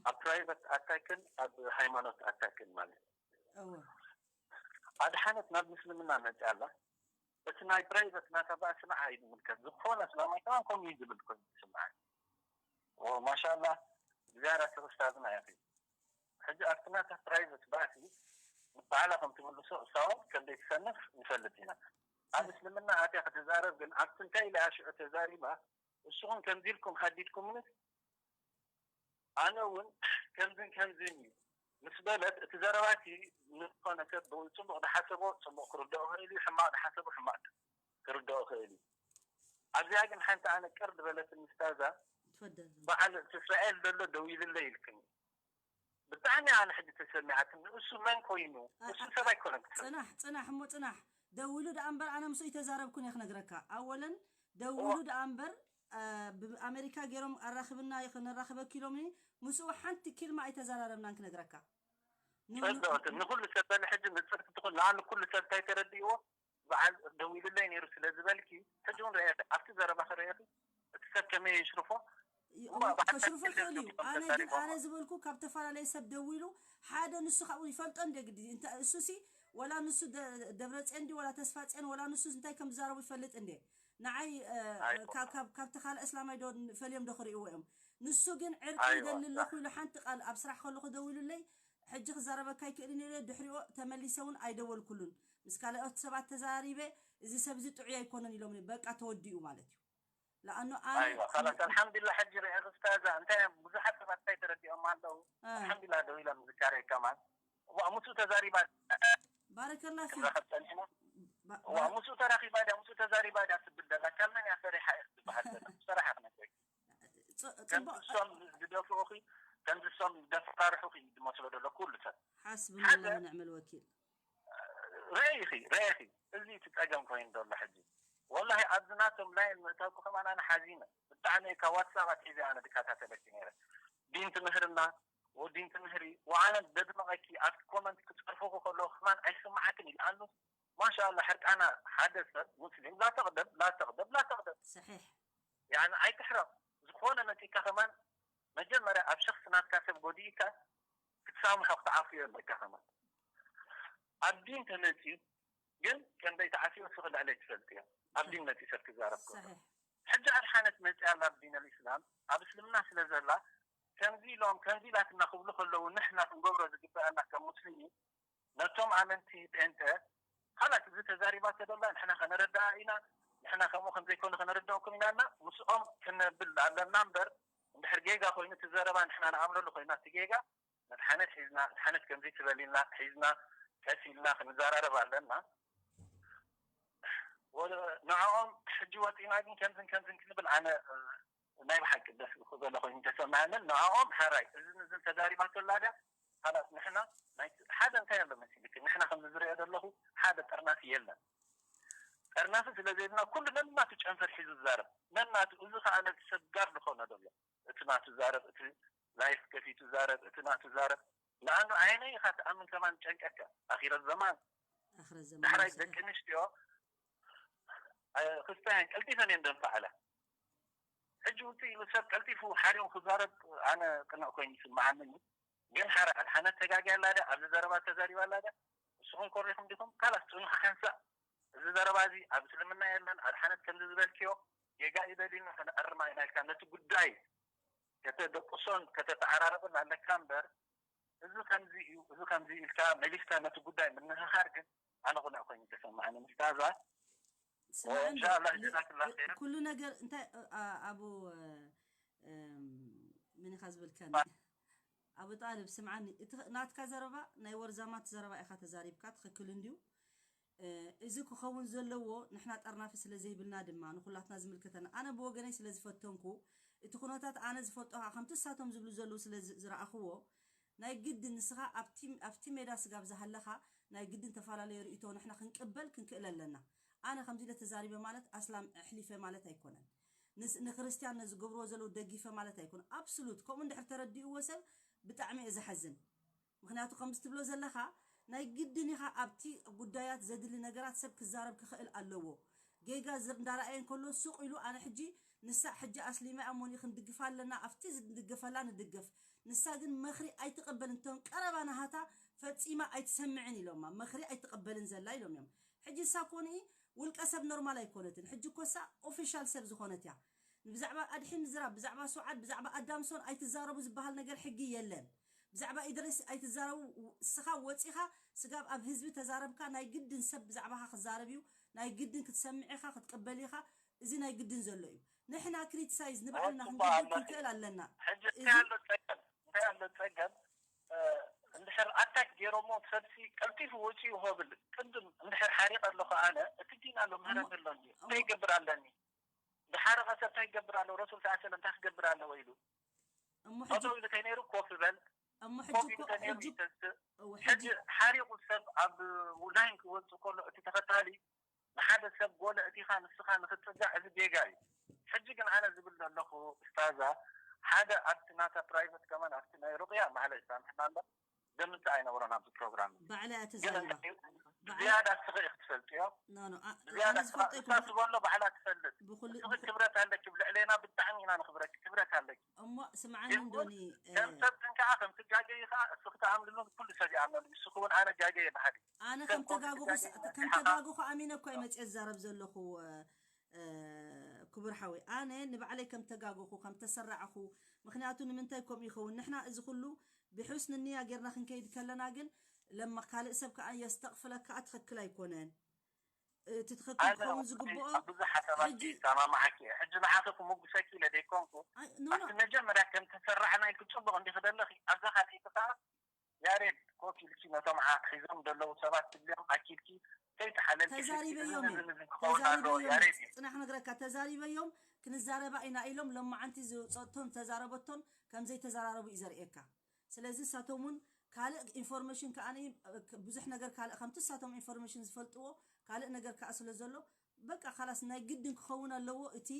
ኣብ ፕራይቨት ኣታክን ኣብ ሃይማኖት ኣታክን ማለት እዩ። ኣድሓነት ናብ ምስልምና መፅያ ኣላ። እቲ ናይ ፕራይቨት ናታ ባእሲ ንዓ እዩ ዝምልከት። ዝኾነ እስላማይ ከማን ከምኡ እዩ ዝብል ኮይኑ ዝስምዓኒ። ማሻላ፣ እግዚኣብሔር ኣስተክስታዝና ያኺ። ሕጂ ኣብቲ ናታ ፕራይቨት ባእሲ ባዕላ ከም ትምልሶ እሳውን ከም ዘይትሰንፍ ንፈልጥ ኢና። ኣብ እስልምና ኣትያ ክትዛረብ ግን ኣብቲ እንታይ ኢላ ሽዑ ተዛሪባ፣ እስኹም ከምዚ ኢልኩም ሃዲድኩምንስ ኣነ እውን ከምዝን ከምዝን እዩ ምስ በለት፣ እቲ ዘረባቲ ንዝኾነ ሰብ ብኡ ጽቡቕ ዝሓሰቦ ጽቡቕ ክርድኦ ይኽእል እዩ፣ ሕማቕ ዝሓሰቦ ሕማቕ ክርድኦ ይኽእል እዩ። ኣብዚኣ ግን ሓንቲ ኣነ ቅር ዝበለትኒ ስታዛ፣ ትፈደል በዓል እቲ እስራኤል ዘሎ ደው ኢልለይ ኢልክኒ። ብጣዕሚ ኣነ ሕጂ ተሰሚዓትኒ። እሱ መን ኮይኑ? አ- እሱ አ- ሰብ ኣይኮነን ክሰብ። ጽናሕ፣ ጽናሕ እሞ ጽናሕ። ደዊሉ ደኣ እምበር ኣነ ምስኡ ይተዛረብኩን እየ ክነግረካ። ኣወለን ደዊሉ እዋ። ደኣ እምበር፣ አ፣ ብኣሜሪካ ገይሮም ኣራኽብና ይኸ-፣ ነራኽበኪ ኢሎምኒ። ምስኡ ሓንቲ ኪልማ ኣይተዘራረብናን ክነግረካ። ን- ን- ጸብቕቲ ንኹሉ ሰብ በለ ሕጂ ንጽርቲ ትኹን ንዓኒ ኩሉ ሰብ እንታይ ተረድእዎ? በዓል ደዊሉለይ ነይሩ ስለ ዝበልኪ፣ ሕጂ እውን ርኣየኺ፣ ኣብቲ ዘረባኺ ርኣየኺ፣ እቲ ሰብ ከመይ የሽርፎ? ይ-፣ እሞ እሞ ብሓሳብ ከሽርፎ ክልል ይኽእል እዩ። ገቢሮም ኣነ ግን፣ ተዛሪቦም። ኣነ ዝበልኩ ካብ ተፈላለየ ሰብ ደዊሉ፣ ሓደ ንሱ ካብኡ ይፈልጦ እንደ ግዲ፣ እንተ-፣ እሱሲ፣ ወላ ንሱ ደ-፣ ደብረጽዮን ድዩ፣ ወላ ተስፋጽዮን፣ ወላ ንሱ እንታይ ከም ዝዛረቡ ይፈልጥ እንደ። ንዓይ፣ እ፣ ኣይኮነን። ካብ፣ ካብ፣ ካብቲ ካልእ እስላማይ ዶ ፈልዮም ዶ ክርእይዎ እዮም? ንሱ ግን ዕርቂ ኣይዋ፣ ይደሊ ኣለኹ ኢሉ ሓንቲ ቃል ኣብ ስራሕ ከለኹ ደዊሉለይ፣ ሕጂ ክዛረበካ ኣይክእልን ኢለ ድሕሪኡ ተመሊሰ እውን ኣይደወልኩሉን። ምስ ካልኦት ሰባት ተዛሪበ፣ እዚ ሰብ እዚ ጥዑይ ኣይኮነን ኢሎምኒ። በቃ ተወዲኡ ማለት እዩ። ለኣኑ ኣነ ኣይዋ፣ ካላስ፣ ኣልሓምዱሊላህ፣ ሕጂ ርኤ ክስታዛ፣ እንታይ እዮም ብዙሓት ሰባት እንታይ ተረዲኦም ኣለዉ። እ። ኣልሓምዱሊላህ፣ ደው ኢሎም ዝካረይ ከማን። እዋ፣ ምስኡ ተዛሪባ፣ ባረከላ ፊክ። ክንራኸብ ጸኒሕና። ባ-፣ እዋ፣ ባ-፣ ምስኡ ተራኺባ ድያ፣ ምስኡ ተዛሪባ ድያ ትብል ዘላ፣ ካብ መን እያ ፈሪሓ እያ ትበሃል ዘላ? ብሰራሓ ክነግረኪ። ጽ-፣ ከምዚ ጽቡቕ። እሶም ዝደፍኡኺ፣ ከምዚ እሶም ዘፈራርሑኺ እዩ ዝመስሎ ዘሎ ኩሉ ሰብ። ሓስብና ሓደ ወኒዕመል ወኪል። ርኢኺ፣ ርኢኺ፣ እዚ እቲ ጸገም ኮይኑ ዘሎ ሕጂ። ወላሂ ኣብዚ ናቶም ላይን ምእታውኩ ከማን ኣነ ሓዚነ። ብጣዕሚ ካብ ዋትሳፕ ኣትሒዘ ኣነ ድከታተለኪ ነይረ። ዲን ትምህርና፣ ወዲን ትምህሪ፣ ወዓነ ደድመቐኪ ኣብቲ ኮመንት ክጸርፉኹ ከለዉ ከማን ኣይስምዓክን እዩ። ኣኑ ማሻኣላ ሕርቃና ሓደ ሰብ ሙስሊም ላ ተቕደም፣ ላ ተቕደም፣ ላ ተቕደም። ሰሒሕ። ያኒ ኣይትሕረቕ። ዝኾነ መጺእካ ከማን መጀመርያ ኣብ ሸኽሲ ናትካ ሰብ ጎዲእካ ክትሳምሖ ክትዓፍዮ ኣለካ ከማን። ኣብ ዲን ተመጺኡ ግን ከም ዘይተዓፍዮ ንስኺ ልዕለይ ትፈልጥዮ። ኣብ ዲን መጺኡ ሰብ ክዛረብ ከሎ። ሰሒሕ። ሕጂ ኣድሓነት መጺኣ ኣላ ኣብ ዲን ኣልእስላም፣ ኣብ እስልምና ስለ ዘላ ከምዚ ኢሎም ከምዚ ኢላትና ክብሉ ከለዉ ንሕና ክንገብሮ ዝግበኣና ከም ሙስሊሚን ነቶም ኣመንቲ ጴንጠ፣ ኻላስ እዚ ተዛሪባቶ ደላ ንሕና ከነረድኣ ኢና፣ ንሕና ከምኡ ከም ዘይኮነ ከነረድኣኩም ኢና እና ምስኦም ክነብል ኣለና እምበር፣ እንድሕር ጌጋ ኮይኑ እቲ ዘረባ ንሕና ንኣምነሉ ኮይና እቲ ጌጋ መድሓነት ሒዝና፣ መድሓነት ከምዚ ትበል ኢልና ሒዝና ቀስ ኢልና ክንዘራረብ ኣለና። ወ-፣ ንዕኦም ሕጂ ወፂና ግን ከምዝን ከምዝን ክንብል ኣነ ናይ ብሓቂ ደስ ክበለ ኮይኑ ተሰማዕንን ንዕኦም ሓራይ እዝን እዝን ተዛሪባቶ ኣላ ድያ? ካላት ንሕና ናይ ሓደ እንታይ ኣሎ መሲልክ ንሕና ከም ዝዝርኦ ዘለኹ ሓደ ጠርናፊ የለን። ጠርናፊ ስለ ዘይብልና ኩሉ ነናቱ ጨንፈር ሒዙ ዝዛረብ ነናቱ። እዚ ከዓ ነቲ ሰብ ጋር ዝኾነ ዘሎ እቲ ናቱ ዛረብ፣ እቲ ላይፍ ከፊቱ ዛረብ፣ እቲ ናቱ ዛረብ። ንኣኑ ዓይነ ኢኻ ትኣምን ከማን ጨንቀካ። ኣኺረት ዘማን ኣኽረ ዘማን ዳሕራይ ደቂ ኣንስትዮ፣ እ፣ ክስታየን ቀልጢፈን እየን ደንፋዓላ። ሕጂ ውፅእ ኢሉ ሰብ ቀልጢፉ ሓሪቑ ክዛረብ ኣነ ቅኑዕ ኮይኑ ይስምዓኒ። ግን ሓረ ኣድሓነት ተጋግያ ኣላ ድያ? ኣብዚ ዘረባ ተዛሪባ ኣላ ድያ? ንስኹም ኮሪኹም ዲኹም? ካላስ ጽኑሕ ሓንሳእ እዚ ዘረባ እዚ ኣብ እስልምና የለን። ኣድሓነት ከምዚ ዝበልክዮ ጌጋ እዩ ደሊና ከነእርማ ኢና ኢልካ ነቲ ጉዳይ ከተደቅሶን ከተተዓራርቕን ኣለካ እምበር፣ እዚ ከምዚ እዩ፣ እዚ ከምዚ ኢልካ መሊስካ ነቲ ጉዳይ ምንኽኻር ግን ኣነ ቁኑዕ ኮይኑ ተሰማዕኒ። ምስታዛ ስማዕ እንዶ፣ እንሻኣላህ ል-፣ ጀዛክላ ል-፣ ኸይር። ኩሉ ነገር እንታይ፣ እ፣ ኣ-፣ ኣቡ፣ እ፣ እም፣ ምን ኢኻ ዝብልከኒ? ኣቡ ጣልብ፣ ስምዓኒ፣ እቲ ናትካ ዘረባ ናይ ወርዛማት ዘረባ ኢኻ ተዛሪብካ፣ ትኽክል እንድዩ። እ፣ እዚ ክኸውን ዘለዎ ንሕና ጠርናፊ ስለ ዘይብልና ድማ ንኹላትና ዝምልከተና፣ ኣነ ብወገነይ ስለ ዝፈተንኩ፣ እቲ ኩነታት ኣነ ዝፈልጦ ከዓ ከምቲ እሳቶም ዝብሉ ዘለዉ ስለ ዝ-፣ ዝረኣኽዎ፣ ናይ ግድን ንስኻ ኣብቲ፣ ኣብቲ ሜዳ ስጋብ ዝሃለኻ ናይ ግድን ተፈላለየ ርእይቶ ንሕና ክንቅበል ክንክእል ኣለና። ኣነ ከምዚ ኢለ ተዛሪበ ማለት ኣስላም ኣሕሊፈ ማለት ኣይኮነን። ንስ-፣ ንክርስትያን ነዚ ዝገብርዎ ዘለዉ ደጊፈ ማለት ኣይኮነን። ኣብስሉት ከምኡ እንድሕር ተረዲእዎ ሰብ ብጣዕሚ እዩ ዘሐዝን። ምክንያቱ ከምዚ ትብሎ ዘለኻ ናይ ግድን ኢኻ ኣብቲ ጉዳያት ዘድሊ ነገራት ሰብ ክዛረብ ክኽእል ኣለዎ። ጌጋ ዝር እንዳረኣየ እንከሎ ሱቕ ኢሉ ኣነ ሕጂ ንሳ ሕጂ ኣስሊማ እያ ሞኒ ክንድግፋ ኣለና ኣብቲ ዝንድገፈላ ንድገፍ። ንሳ ግን መኽሪ ኣይትቐበልን እቶም ቀረባ ናሃታ ፈጺማ ኣይትሰምዕን ኢሎማ መኽሪ ኣይትቐበልን ዘላ ኢሎም እዮም። ሕጂ እሳ ኮኒ ውልቀ ሰብ ኖርማል ኣይኮነትን ሕጂ እኮ እሳ ኦፊሻል ሰብ ዝኾነት እያ። ብዛዕባ ኣድሒ ምዝራብ ብዛዕባ ሱዓድ ብዛዕባ ኣዳምሶን ኣይትዛረቡ ዝበሃል ነገር ሕጊ የለን። ብዛዕባ ኢድሪስ ኣይትዛረቡ። እስኻ ወፂኻ ስጋብ ኣብ ህዝቢ ተዛረብካ ናይ ግድን ሰብ ብዛዕባኻ ክዛረብ እዩ። ናይ ግድን ክትሰምዕ ኢኻ ክትቅበል ኢኻ። እዚ ናይ ግድን ዘሎ እዩ። ንሕና ክሪቲሳይዝ ንባዕልና ክንገብር ክንክእል ኣለና። ሕጂ እንታይ ኣሎ ፀገም እንታይ ኣሎ ፀገም እንድሕር ኣታክ ገይሮሞ ሰብሲ ቀልጢፉ ወፂኡ ሆብል ቅድም እንድሕር ሓሪቕ ኣለኹ ኣነ እቲ ዲን ኣሎ ምህረት ኣሎ እንታይ ይገብር ኣለኒ ዝሓረቐ ሰብ እንታይ ይገብር ኣለዎ ረሱል ስ ሰለም እንታይ ክገብር ኣለዎ ኢሉ እሞ ሕጂ ጠጠው ኢሉ ተነይሩ ኮፍ በል እሞ ሕጂ ኮፍ ኢሉ እኮ ተነይሩ ሕጂ ይተስእ እው ሕጂ ሕጂ ሓሪቑ ሰብ ኣብ ላይን ክወፅእ ከሎ እቲ ተኸታሊ ንሓደ ሰብ ጎለ እቲኻ ንስኻ ንክትፅጋዕ እዚ ጌጋ እዩ ሕጂ ግን ኣነ ዝብል ዘለኹ እስታዛ ሓደ ኣብቲ ናታ ፕራይቨት ከማን ኣብቲ ናይ ሩቅያ ማዕለ ይሳምሕና እምበር ደምንት ኣይነበሮን ኣብዚ ፕሮግራም ባዕላ እያ ግን ተዛሪባ ባዕላ ዝያዳ ስኺ ክትፈልጥዮ ኖ ኖ አ- ዝያዳ ኣነ ዝፈልጦ ስኻ- ይኮነ እሳ ትበሎ ባዕላ ትፈልጥ ብኩሉ እስኺ ክብረት ኣለኪ ብልዕሌና ብጣዕሚ ኢና ንኽብረኪ ክብረት ኣለኪ እሞ ስምዓኒ ግን እንዶኒ እ፣ ከም ሰብ ግን ከዓ ከም ትጋገይ ከዓ እስኺ ተኣምንሉ ኩሉ ሰብ ይኣምነሉ ንስኺ እውን ኣነ ጋገየ በሃሊ ኣነ ከም ከም ኮቪድ ተጋግኹ ጋገየ ከም ተጋግኹ ኣሚነ እኮ ይመፅእ ዝዛረብ ዘለኹ እ፣ እ፣ ክቡር ሓወይ ኣነ ንባዕለይ ከም ተጋግኹ ከም ተሰራዕኹ ምክንያቱ ንምንታይ ከምኡ ይኸውን ንሕና እዚ ኩሉ ብሕስኒ ንያ ጌርና ክንከይድ ከለና ግን ለማ ካልእ ሰብ ከዓ የስተቕፍለካ ትኽክል ኣይኮነን እቲ ትኽክል ክኸውን ዝግብኦ ብዙሓት ሰባት ሕጂ ይሰማማዓኪ እየ ሕጂ ንዓኺ ክምጉሰኪ ኢለ ዘይኮንኩ ኣይ- ኖ ኖ ኣብቲ መጀመርያ ከም ተሰራዕና ኢልኪ ፅቡቕ እንዲኺ ዘለኺ ኣብዛ ካልኣይቲ ከዓ ያሬድ ኮፍ ኢልኪ ነቶም ዓ- ሒዞም ዘለዉ ሰባት ትብልዮም ኣኪልኪ ከይተሓለልኪ ሕጂ ተዛሪበዮም እዚ እዩ። ንዚ ክኸውን ኣለዎ ተዛሪበዮም ያሬድ እዩ ፅናሕ ነግረካ ተዛሪበዮም ክንዛረባ ኢና ኢሎም ሎማዓንቲ ዝፀጥቶን ተዛረበቶን ከምዘይተዘራረቡ እዩ ዘርእየካ ስለዚ እሳቶም እውን ካልእ ኢንፎርሜሽን ከዓ ብዙሕ ነገር ካልእ ከምቲ እሳቶም ኢንፎርሜሽን ዝፈልጥዎ ካልእ ነገር ከዓ ስለ ዘሎ በቃ ካላስ ናይ ግድን ክኸውን ኣለዎ እቲ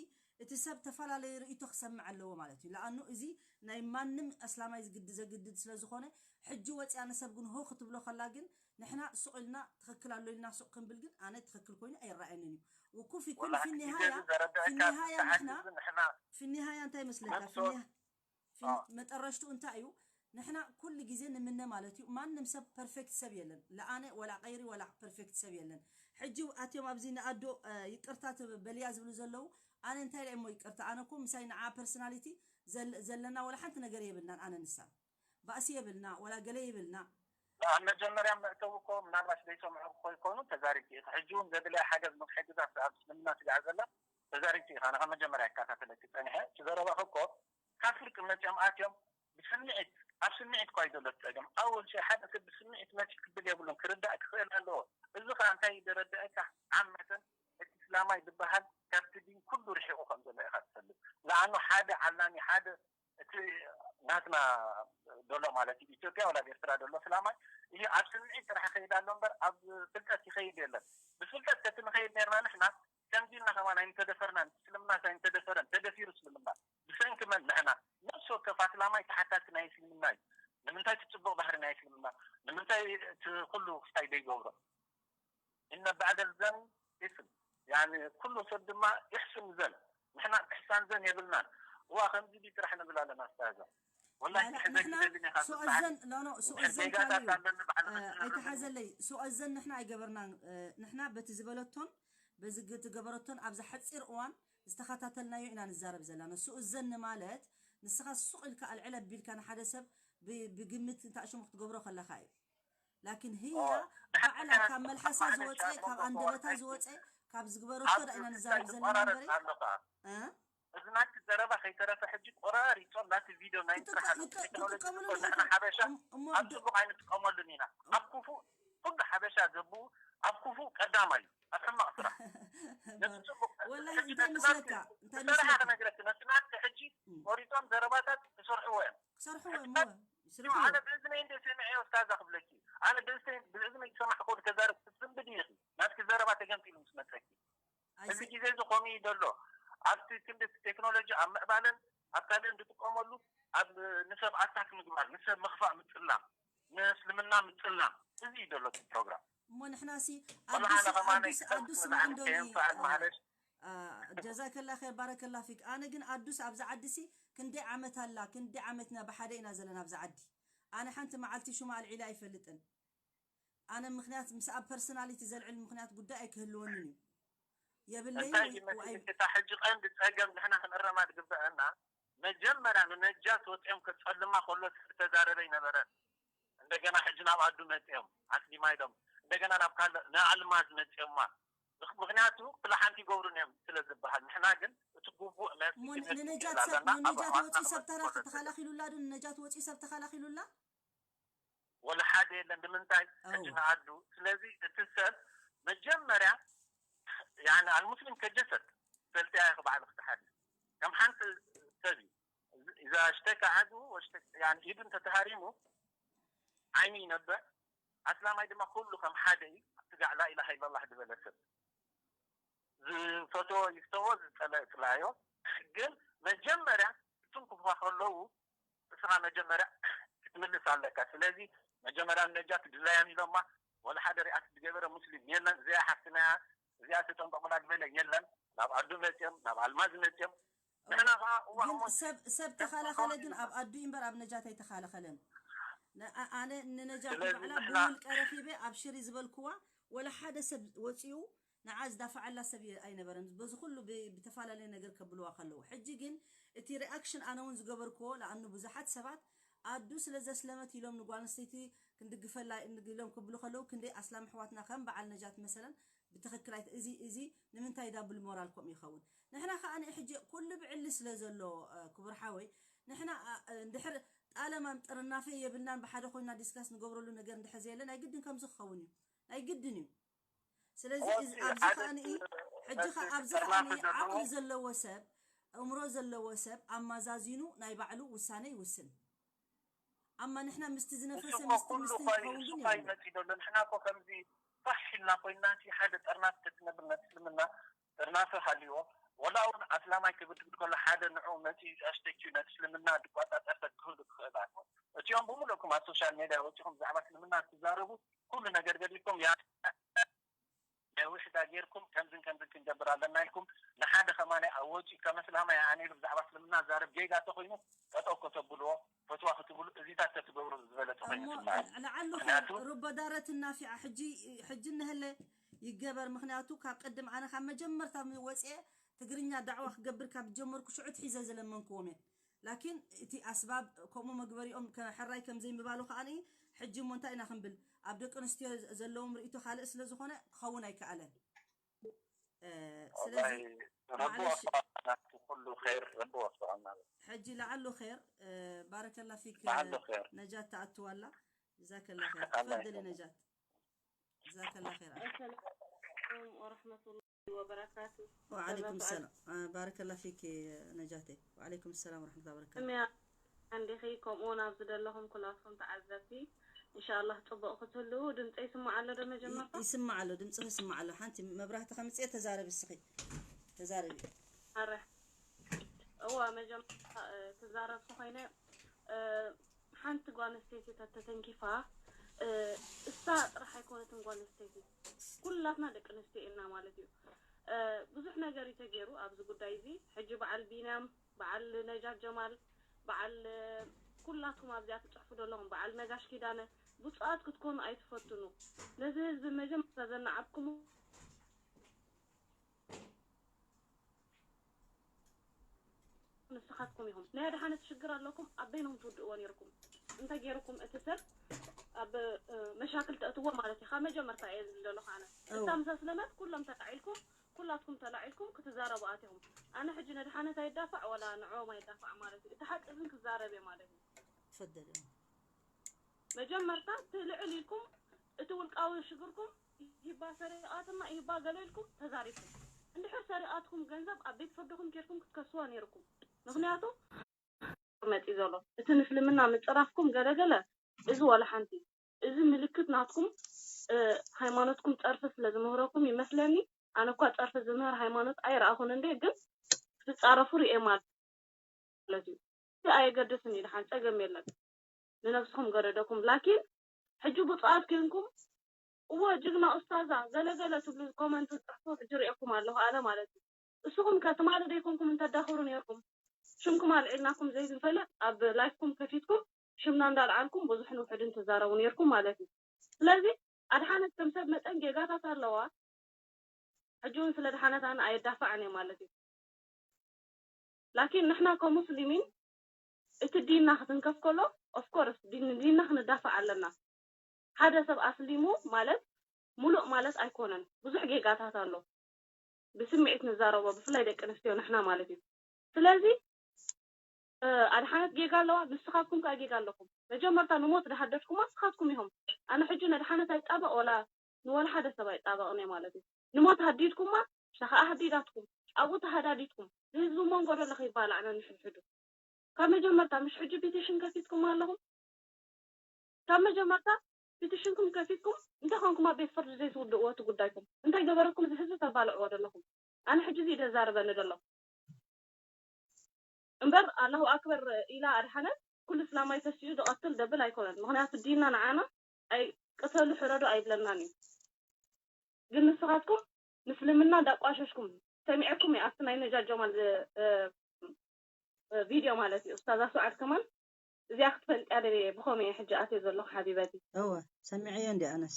እቲ ሰብ ተፈላለየ ርእይቶ ክሰምዕ ኣለዎ ማለት እዩ ለኣኑ እዚ ናይ ማንም ኣስላማይ ዝግድ ዘግድድ ስለ ዝኾነ ሕጂ ወፅያ ንሰብ ግን ሆ ክትብሎ ከላ ግን ንሕና ሱቕ ኢልና ትኽክል ኣሎ ኢልና ሱቕ ክንብል ግን ኣነ ትኽክል ኮይኑ ኣይረኣየንን እዩ ውኩፍ ይኩን ወላሂ ግዜ ፊኒሃያ ዝዘረደአካ ፊኒሃያ ብሰዓት ንሕና እዚ ንሕና ፊኒሃያ እንታይ መስለካ መጥቶ- ፊኒሃ ፊን- መጠረሽቱ እንታይ እዩ ንሕና ኩሉ ግዜ ንምነ ማለት እዩ ማንም ሰብ ፐርፌክት ሰብ የለን ለኣነ ወላ ቀይሪ ወላ ፐርፌክት ሰብ የለን ሕጂ ኣትዮም ኣብዚ ንኣዶ እ፣ ይቅርታ ትብ- በልያ ዝብሉ ዘለዉ ኣነ እንታይ ኢለ እሞ ይቅርታ ኣነ እኮ ምሳይ ንዓ ፐርሶናሊቲ ዘል- ዘለና ወላ ሓንቲ ነገር የብልናን ኣነ ንሳ ባእሲ የብልና ወላ ገለ የብልና ኣብ መጀመርያ መእተዊ እኮ ምናልባት ዘይሰምዑ ኮይኮኑ ተዛሪብቲ ኢኻ ሕጂ እውን ዘድልያ ሓገዝ ንክሕግዛ ኣብ እስልምና ስጋዕ ዘላ ተዛሪብቲ ኢኻ ንካ መጀመርያ ይከታተለኪ ፀኒሐ እቲ ዘረባኺ እኮ ካብ ፍርቂ መፅኦም ኣትዮም ብስምዒት ኣብ ስምዒት እኳ እዩ ዘሎ እቲ ፀገም ኣወል ሸይ ሓደ ሰብ ብስምዒት መፂ ክብል የብሉን ክርዳእ ክኽእል ኣለዎ እዚ ከዓ እንታይ እዩ ዘረድአካ ዓመተን እቲ እስላማይ ዝበሃል ካብቲ ዲን ኩሉ ርሒቑ ከም ዘሎ ኢኻ ትፈልጥ ለኣኑ ሓደ ዓላሚ ሓደ እቲ ናትና ደሎ ማለት እዩ ኢትዮጵያ ወላ ኤርትራ ደሎ ስላማይ እዩ ኣብ ስምዒት ጥራሕ ይኸይድ ኣሎ እምበር ኣብ ፍልጠት ይኸይድ የለን ብፍልጠት ተቲ ንኸይድ ነርና ንሕና ከምዚ ኢልና ከማን ኣይምተደፈርናን እስልምናስ ኣይምተደፈረን ተደፊሩ እስልምና ብሰንኪ መን ንሕና ነፍሲ ወከፍ ኣስላማይ ተሓታቲ ናይ እስልምና እዩ ንምንታይ ትፅቡቕ ባህሪ ናይ እስልምና ንምንታይ እቲ ኩሉ ክስታይ ዘይገብሮ እነ ባዕደል ዘን ኢስም ያኒ ኩሉ ሰብ ድማ ይሕስን ዘን ንሕና እሕሳን ዘን የብልናን እዋ ከምዚ ዲ ጥራሕ ንብል ኣለና ኣስታዛ ወላሂ ላላ፣ ሕዘን ንሕና ክደሊ ኔኻ ሱኣዘን ኖ ኖ ሱኣዘን ዜጋታት ካሉ ኣለኒ ባዕልኻ እ፣ ኣይተሓዘለይ ሱኣዘን ንሕና ኣይገበርናን እ፣ ንሕና በቲ ዝበለቶን በዚ ግ- ትገበረቶን ኣብዛ ሓፂር እዋን ዝተኸታተልናዮ ኢና ንዛረብ ዘለና ሱኣዘን ማለት ንስኻ ሱቕ ኢልካ ኣልዕል ኣቢልካ ንሓደ ሰብ ብ- ብግምት እንታሽሙ ክትገብሮ ከለኻ እዩ ላኪን ህያ ባዕላ ካብ መልሓሳ ዝወፀ ካብ ኣንደበታ ዝወፀ ካብ ዝግበረቶ ዳ ኢና ንዛረብ ዘለና እምበሪ እዚ ናቲ ዘረባ ከይተረፈ ሕጂ ቆራሪፆም ናቲ ቪድዮ ናይ ስራሓ ቴክኖሎጂ ሓበሻ ኣብ ፅቡቅ ኣይንጥቀመሉን ኢና ኣብ ክፉእ ኩሉ ሓበሻ ዘብኡ ኣብ ክፉእ ቀዳማይ እዩ ኣብ ሕማቅ ስራሕ ወላሂ እንታይ መስለካ እንታይ መስለካ ክነግረኪ ነቲ ናቲ ሕጂ ቆሪፆም ዘረባታት ክሰርሕዎ እዮም ክሰርሕዎ እዮም ኣነ ብእዝነይ እንደ ሰሚዐዮ እስታዛ ክብለኪ ኣነ ብእዝነይ ዝሰማዕኮ ተዛረብ ክትስንብድ ኢኺ ናትኪ ዘረባ ተገምጢሉ ምስ መፀኪ እዚ ግዜ እዚ ከምኡ እዩ ዘሎ ኣብቲ ክንዲ ቴክኖሎጂ ኣብ ምዕባለን ኣብ ካልእን ዝጥቀመሉ ኣብ ንሰብ ኣታክ ምግባር፣ ንሰብ ምኽፋእ፣ ምጽላም፣ ንእስልምና ምጽላም፣ እዚ እዩ ዘሎ እቲ ፕሮግራም። እሞ ንሕናሲ ወላ ኣዱስ ኣነ ከማን ኣዱስ ኣዱስ ክሰብክ ማዕንዶ ከየንፈዐን ማለት ጀዛከላ ኸይር ባረከላ ፊክ። ኣነ ግን ኣዱስ ኣብዛ ዓዲ ሲ ክንደይ ዓመት ኣላ፣ ክንደይ ዓመትና ብሓደ ኢና ዘለና ኣብዛ ዓዲ። ኣነ ሓንቲ መዓልቲ ሹማ ኣልዒለ ኣይፈልጥን። ኣነ ምክንያት ምስ ኣብ ፐርሶናሊቲ ዘልዕል ምክንያት ጉዳይ ኣይክህልወንን እዩ። የብለይ እንታይ ወይ- ይመስል ወይ- እታ ሕጂ ቀንዲ ጸገም ንሕና ክንእረማ ዝግበአና መጀመርያ ንነጃት ወፂኦም ከፀልማ ከሎ ዝተዛረበ ይነበረ። እንደገና ሕጂ ናብ ኣዱ መፂኦም ኣስሊማ ኢሎም እንደገና ናብ ካልእ ንኣልማዝ መፂኦማ። ምክ- ምክንያቱ ክልሓንቲ ይገብሩን እዮም ስለ ዝበሃል ንሕና ግን እቲ ግቡእ መልሲ እሞ ን- ክንህብ ንነጃት ንኽእል ሰብ ኣለና። ኣብ ንነጃት ኣሕዋትና ወፂኡ ሰብ ክመልስ ይኮነን። ተኸላኺሉላ ዶ? ንነጃት ወፂኡ ሰብ ተኸላኺሉላ? ወላ ሓደ የለን። ንምንታይ ኣው። ሕጂ ንኣዱ ስለዚ እቲ ሰብ መጀመርያ ያኒ ኣልሙስሊም ከጀሰድ ሰልቲ ኣያ ክባዕል ክትሓዲ ከም ሓንቲ ሰብ እዩ። እዛ ሽተካ ዓዱ ወሽተ- ያኒ ኢዱ እንተተሃሪሙ ዓይኒ ይነብዕ። ኣስላማይ ድማ ኩሉ ከም ሓደ እዩ። ስጋዕ ላኢላሃ ኢላላህ ዝበለ ሰብ ዝፈትዎ ይፍተዎ ዝፀልኦ ይፅላዮ። ግን መጀመርያ እትንክፉኻ ከለዉ እስኻ መጀመርያ ክትምልስ ኣለካ። ስለዚ መጀመርያ ነጃት ድላያን ኢሎማ ወላ ሓደ ሪኣክት ዝገበረ ሙስሊም የለን። እዚኣ ሓፍትና እያ እዚኣ ተጠንቀቁላ ዝበለ የለን። ናብ ኣዱ መፅኦም ናብ ኣልማዝ መፅኦም ንሕና ከዓ እዋ ግን እሞ ሰብ ሰብ ተኸላኸለ ግን ኣብ ኣዱ እምበር ኣብ ነጃት ኣይተኻለኸለን። ነ- ኣ- ኣነ ንነጃት ስለዚ ባዕላ ንሕና ብውልቀ ረኺበ ኣብ ሽሪ ዝበልክዋ ወላ ሓደ ሰብ ወፂኡ ንዓ ዝዳፋዓላ ሰብ የ- ኣይነበረን። በዚ ኩሉ ብ- ብተፈላለየ ነገር ከብልዋ ከለዉ ሕጂ ግን እቲ ሪኣክሽን ኣነ እውን ዝገበርክዎ ለኣኑ ብዙሓት ሰባት ኣዱ ስለ ዘስለመት ኢሎም ንጓል ኣንስተይቲ ክንድግፈላ ኢሎም ክብሉ ከለዉ ክንደይ ኣስላም ኣሕዋትና ከም በዓል ነጃት መሰለን ብትኽክል ኣይተ- እዚ እዚ ንምንታይ ዳብል ሞራል ከምኡ ይኸውን? ንሕና ከዓ ንኢ ሕጂ ኩሉ ብዕሊ ስለ ዘሎ እ፣ ክቡር ሓወይ ንሕና እ፣ እንድሕር ጣለማ ጥርናፈ የብልናን ብሓደ ኮይና ዲስካስ ንገብረሉ ነገር እንድሕር ዘየለ ናይ ግድን ከምዚ ክኸውን እዩ ናይ ግድን እዩ። ስለዚ ኦኬ፣ እዚ- ኣብዚ ሓደ ከዓ ንኢ እቲ- ሕጂ ከዓ እቲ ኣብዚ ከዓ ጥርናፈ ንኢ ዘለዎ ዓቕሊ ዘለዎ ሰብ እምሮ ዘለዎ ሰብ ኣማዛዚኑ ናይ ባዕሉ ውሳነ ይውስን። ኣማ ንሕና ምስቲ ዝነፈሰ እሱ እኮ ምስቲ ኩሉ ምስቲ እኮ እዩ፣ ይኸውን እሱ ግን እኮ እዩ የብሉ። መፂኡ ዘሎ። ንሕና እኮ ከምዚ ፋሕ ኢልና ኮይና እቲ ሓደ ጠርናፍ ተትነብር ነቲ እስልምና ጠርናፈ ሃልዎ ወላ እውን ኣስላማይ ክብድግድ ከሎ ሓደ ንዑ መፂኡ ኣሽተኪዩ ነቲ እስልምና ድቋጣጠር ተክህሉ ትኽእል ኣለ። እቲኦም ብምሉእኩም ኣብ ሶሻል ሜድያ ወፂኹም ብዛዕባ እስልምና ትዛረቡ ኩሉ ነገር ገዲፍኩም ያ ናይ ውሕዳ ጌርኩም ከምዝን ከምዝን ክንገብር ኣለና ኢልኩም ንሓደ ከማናይ ኣብ ወፂኡ ከም ኣስላማይ ኣነ ኢሉ ብዛዕባ እስልምና ዛረብ ጌጋ ተኮይኑ ጠጠው ከተብልዎ ፈትዋ ክትብሉ እዚታት ተትገብሩ ዝበለፀ ኮይኑ እሞ ይስማዓኒ። ለዓሉ ምክንያቱ ኸይር ሩበ ዳረት ናፊዓ ሕጂ ሕጂ እነሀለ ይገበር። ምክንያቱ ካብ ቅድም ኣነ ካብ መጀመርታ ወፅኤ ትግርኛ ዳዕዋ ክገብር ካብ ጀመርኩ ሽዑ ትሒዘ ዝለመንክዎም እየ። ላኪን እቲ ኣስባብ ከምኡ መግበሪኦም ከ- ሕራይ ከም ዘይምባሉ ከዓ ንኢ ሕጂ እሞ እንታይ ኢና ክንብል ኣብ ደቂ ኣንስትዮ ዘለዎም ርእይቶ ካልእ ስለ ዝኾነ ክኸውን ኣይከኣለን። እ፣ ስለዚ ወላሂ ረቢ ማዕለሽ ወፈቀና ኩሉ ኸይር ረቢ ወፈቀና። ሕጂ ለዓሉ ኸይር እ፣ ባረከላ ፊክ ለዓሉ ኸይር። ነጃት ተኣትዋላ ጀዛከላ ኸይር ኣላህ ተፈደሊ ይሰማን። ነጃት ጀዛከላ ኸይር السلام عليكم ورحمة الله وبركاته. وعليكم مرحبا السلام آه، بارك الله فيك نجاتي. وعليكم السلام ورحمة الله وبركاته. سمية عندي خيكم ونا بزدلهم كلاتكم تعزبتي. إن شاء الله طبق قتلو دمت أي سمع على دم ي- جمرة. ይስማዕ ኣሎ ድምፅኺ ይስማዕ ኣሎ ሓንቲ መብራህቲ ከምፅኤ ተዛረቢ እስኺ ተዛረቢ ኣረ እዋ መጀመርታ እ፣ ክዛረብ ተኾይነ እ፣ ሓንቲ ጓል ኣንስተይቲ ተተተንኪፋ እ፣ እሳ ጥራሕ ኣይኮነትን ጓል ኣንስተይቲ ኩላትና ደቂ ኣንስትዮ ኢና ማለት እዩ። እ፣ ብዙሕ ነገር እዩ ተገይሩ ኣብዚ ጉዳይ እዚ። ሕጂ በዓል ቢንያም፣ በዓል ነጃት ጀማል፣ በዓል እ፣ ኩላትኩም ኣብዚኣ ትፅሕፉ ዘለኹም በዓል ነጋሽ ኪዳነ ብፁዓት ክትኮኑ ኣይትፈትኑ። ነዚ ህዝቢ መጀመርታ ዘናዓብኩሞ ንስኻትኩም ኢኹም ናይ ኣድሓነት ሽግር ኣለኩም ኣብ በይንኹም ትውድእዎ ነይርኩም እንተ ገይርኩም እቲ ሰብ ኣብ እ፣ መሻክል ተእትዎ ማለት እዩ ካብ መጀመርታ እየ ዝብል ዘለኹ ኣነ እው። እሳ ምስ ኣስለመት ኩሎም ተላዒልኩም ኩላትኩም ተላዒልኩም ክትዛረቡ ኣቲኹም ኣነ ሕጂ ነድሓነት ኣይዳፋዕ ወላ ንዕኦም ኣይዳፋዕ ማለት እዩ እቲ ሓቂ ግን ክዛረብ እየ ማለት እዩ ትፈደል መጀመርታ እቲ ልዕል ኢልኩም እቲ ውልቃዊ ሽግርኩም ይህባ ሰሪቓትና ይህባ ገለ ኢልኩም ተዛሪብኩም እንድሕር ሰሪቓትኩም ገንዘብ ኣብ ቤት ፍርድኹም ኬድኩም ክትከስዋ ነይርኩም ምክንያቱ መፂ ዘሎ እቲ ንስልምና ምፅራፍኩም ገለገለ እዚ ዋላ ሓንቲ እዚ ምልክት ናትኩም እ፣ ሃይማኖትኩም ፀርፊ ስለ ዝምህረኩም ይመስለኒ ኣነ እኳ ፀርፊ ዝምህር ሃይማኖት ኣይረኣኹን እንደ ግን ክትፃረፉ ርኤ ማለት እዩ ኣየገድስን እዩ፣ ድሓን ጸገም የለን። ንነብስኹም ገደደኩም። ላኪን ሕጂ ብፁዓት ኮይንኩም፣ "እወ ጅግና ኡስታዛ" ገለገለ ትብሉ ኮመንት ትጽሕፉ ሕጂ ርእየኩም ኣለኹ ኣነ ማለት እዩ። እስኹም ከ ትማሊ ደይኮንኩም እንተዳኽሩ ነይርኩም? ሽምኩም ኣልዒልናኩም ዘይንፈልጥ ኣብ ላይፍኩም ከፊትኩም ሽምና እንዳልዓልኩም ብዙሕን ውሑድን ትዛረቡ ነይርኩም ማለት እዩ። ስለዚ ኣድሓነት ከም ሰብ መጠን ጌጋታት ኣለዋ። ሕጂ እውን ስለ ድሓነት ኣነ ኣየዳፋዕን እየ ማለት እዩ። ላኪን ንሕና ከሙስሊሚን እቲ ዲንና ክትንከፍ ከሎ ኦፍኮርስ ንዲንና ክንዳፋዕ ኣለና። ሓደ ሰብ ኣስሊሙ ማለት ሙሉእ ማለት ኣይኮነን። ብዙሕ ጌጋታት ኣሎ። ብስምዒት ንዛረቦ፣ ብፍላይ ደቂ ኣንስትዮ ንሕና ማለት እዩ። ስለዚ ኣድሓነት ጌጋ ኣለዋ፣ ንስኻትኩም ከዓ ጌጋ ኣለኹም። መጀመርታ ንሞት ዝሃደድኩማ ንስኻትኩም ኢኹም። ኣነ ሕጂ ነድሓነት ኣይጣበቕ ወላ ንወላ ሓደ ሰብ ኣይጣበቕን እየ ማለት እዩ። ንሞት ሃዲድኩማ፣ ንሳ ከዓ ሃዲዳትኩም፣ ኣብኡ ተሃዳዲድኩም፣ ንህዝቢ መንጎ ዶ ለኸይባላዕና ንሕድሕዱ። ካብ መጀመርታ ምሽ ሕጂ ፒቲሽን ከፊትኩም ኣለኹም። ካብ መጀመርታ ፒቲሽንኩም ከፊትኩም እንታይ ኮንኩም ኣብ ቤት ፍርዲ ዘይትውድእዎ እቲ ጉዳይኩም? እንታይ ገበረኩም እዚ ህዝቢ ተባልዕዎ ዘለኹም? ኣነ ሕጂ እዚ ደዛርበኒ ዘሎ እምበር ኣላሁ ኣክበር ኢላ ኣድሓነት ኩሉ እስላማይ ተሲኡ ዝቐትል ደብል ኣይኮነን። ምኽንያቱ ዲንና ንዓና ኣይ ቅተሉ ሕረዱ ኣይብለናን እዩ። ግን ንስኻትኩም ምስልምና እንዳቋሸሽኩም ሰሚዐኩም እየ ኣብቲ ናይ ነጃድ ጀማል ቪድዮ ማለት እዩ። ኡስታዛ ሱዓድ ከማን እዚኣ ክትፈልጥያ ደልየ ብኸመይ እየ ሕጂ ኣትየ ዘለኹ ሓቢበቲ። እወ ሰሚዐዮ እንዲ ኣነስ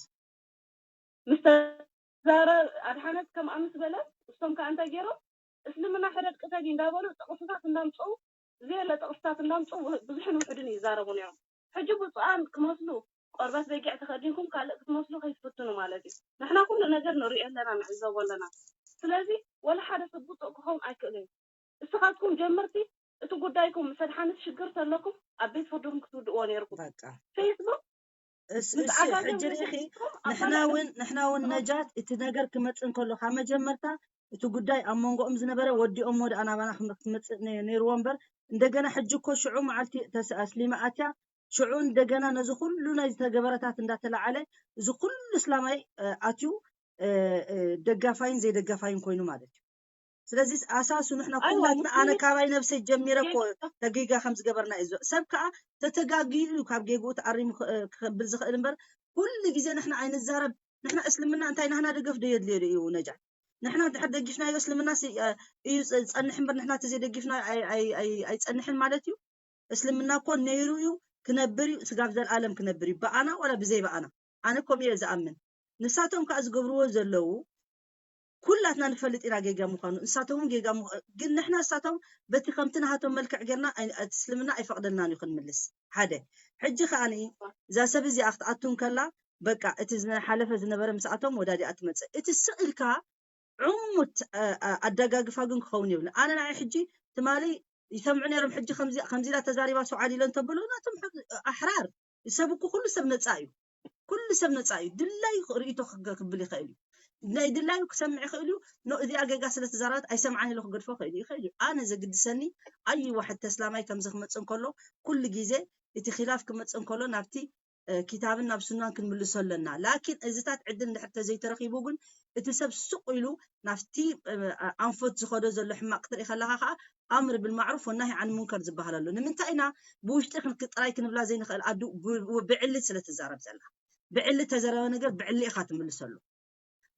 ምስ ተዛረ ኣድሓነት ከምኣ ምስ በለት እሶም ከዓ እንታይ ገይሮም እስልምና ሕረድ ቅተሊ እንዳበሉ ጥቕስታት እንዳምፅኡ ዘየለ ጥቕስታት እንዳምፅኡ ብዙሕን ውሕድን ይዛረቡ ነይሮም። ሕጂ ብፁዓን ክመስሉ ቆርበት በጊዕ ተኸዲንኩም ካልእ ክትመስሉ ከይትፍትኑ ማለት እዩ። ንሕና ኩሉ ነገር ንሪኦ ኣለና ንዕዘቦ ኣለና። ስለዚ ወላ ሓደ ሰብ ብፁዕ ክኸውን ኣይክእልን እዩ። እስኻትኩም ጀመርቲ እቲ ጉዳይኩም ምስ ኣድሓነት ሽግር ተለኩም ኣብ ቤት ፍርድኩም ክትውድእዎ ነይርኩም። በቃ ፌስቡክ እስ- ምስ እሺ ዓጋገ ሕጂ ርኢኺ ንሕና እውን ንሕና እውን ነጃት እቲ ነገር ክመፅእ እንከሎ ካብ መጀመርታ እቲ ጉዳይ ኣብ መንጎኦም ዝነበረ ወዲኦሞ ደኣ ናባና ክም- ክመፅእ ነ- ነይርዎ እምበር እንደገና ሕጂ እኮ ሽዑ መዓልቲ ተስ- ኣስሊማ ኣትያ ሽዑ እንደገና ነዚ ኩሉ ናይ ዝተገበረታት እንዳተላዓለ እዚ ኩሉ እስላማይ እ፣ ኣትዩ እ፣ እ፣ ደጋፋይን ዘይደጋፋይን ኮይኑ ማለት እዩ። ስለዚ ኣሳሱ ንሕና ኣይዋ ኩላትና ኣነ ሙስሊም ካባይ ነብሰይ ጀሚረ እኮ ጌጋ ተጌጋ ከም ዝገበርና እዩ ዝ- ሰብ ከዓ ተተጋጊዩ እዩ ካብ ጌግኡ ተኣሪሙ ክ- ክብል ዝኽእል እምበር ኩሉ ግዜ ንሕና ኣይንዛረብ። ንሕና እስልምና እንታይ ናህና ደገፍ ዶ የድልዮ ዶ እዩ ነጃት? ንሕና እንድሕር ደጊፍናዮ እስልምና ሲ- እ፣ እዩ ፅ- ዝፀንሕ እምበር ንሕና ተዘይደጊፍና ኣይ- ኣይ- ኣይ- ኣይፀንሕን ማለት እዩ። እስልምና እኮ ነይሩ እዩ ክነብር እዩ ስጋብ ዘልኣለም ክነብር እዩ ብኣና ወላ ብዘይ ብኣና። ኣነ ከምኡ እየ ዝኣምን። ንሳቶም ከዓ ዝገብርዎ ዘለዉ ኩላትና ንፈልጥ ኢና ጌጋ ምዃኑ ንሳቶም እውን ጌጋ ምዃ- ግን ንሕና ንሳቶም በቲ ከምቲ ናሃቶም መልክዕ ጌርና ኣይ- እቲ እስልምና ኣይፈቕደልናን እዩ ክንምልስ ሓደ ሕጂ ከዓኒ እዛ ሰብ እዚኣ ክትኣቱ እንከላ በቃ እቲ ዝሓለፈ ዝነበረ ምስኣቶም ወዳዲኣ ትመፅእ እቲ ስቕ ኢልካ ዕሙት እ፣ እ፣ ኣደጋግፋ ግን ክኸውን የብሉ ኣነ ንዓይ ሕጂ ትማሊ ይሰምዑ ነይሮም ሕጂ ከምዚ ከምዚ ኢላ ተዛሪባ ሰውዓል ኢለ እንተበሉ ናቶም ሕዚ ኣሕራር ሰብ እኮ ኩሉ ሰብ ነፃ እዩ ኩሉ ሰብ ነፃ እዩ ድላዩ ርእቶ ክገ- ክብል ይኽእል እዩ ናይ ድላዩ ክሰምዕ ይኽእል እዩ ኖ እዚኣ ጌጋ ስለ ተዛረበት ኣይሰምዓን ኢሉ ክገድፎ ይኽእል እዩ ይኽእል እዩ ኣነ ዘግድሰኒ ኣይ ዋሕድ ተስላማይ ከምዚ ክመፅእ እንከሎ ኩሉ ግዜ እቲ ኪላፍ ክመፅእ እንከሎ ናብቲ እ፣ ኪታብን ናብ ሱናን ክንምልሶ ኣለና ላኪን እዚታት ዕድል እንድሕር ተዘይተረኺቡ ግን እቲ ሰብ ሱቕ ኢሉ ናብቲ እ፣ ኣንፈት ዝኸዶ ዘሎ ሕማቕ ክትርኢ ከለኻ ከዓ ኣምር ብልማዕሩፍ ወናሂ ዓን ሙንከር ዝበሃል ኣሎ ንምንታይ ኢና ብውሽጢ ክንክ ጥራይ ክንብላ ዘይንኽእል ኣዱ ብ- ብ- ብዕሊ ስለ ትዛረብ ዘላ ብዕሊ ተዘረበ ነገር ብዕሊ ኢኻ ትምልሰሉ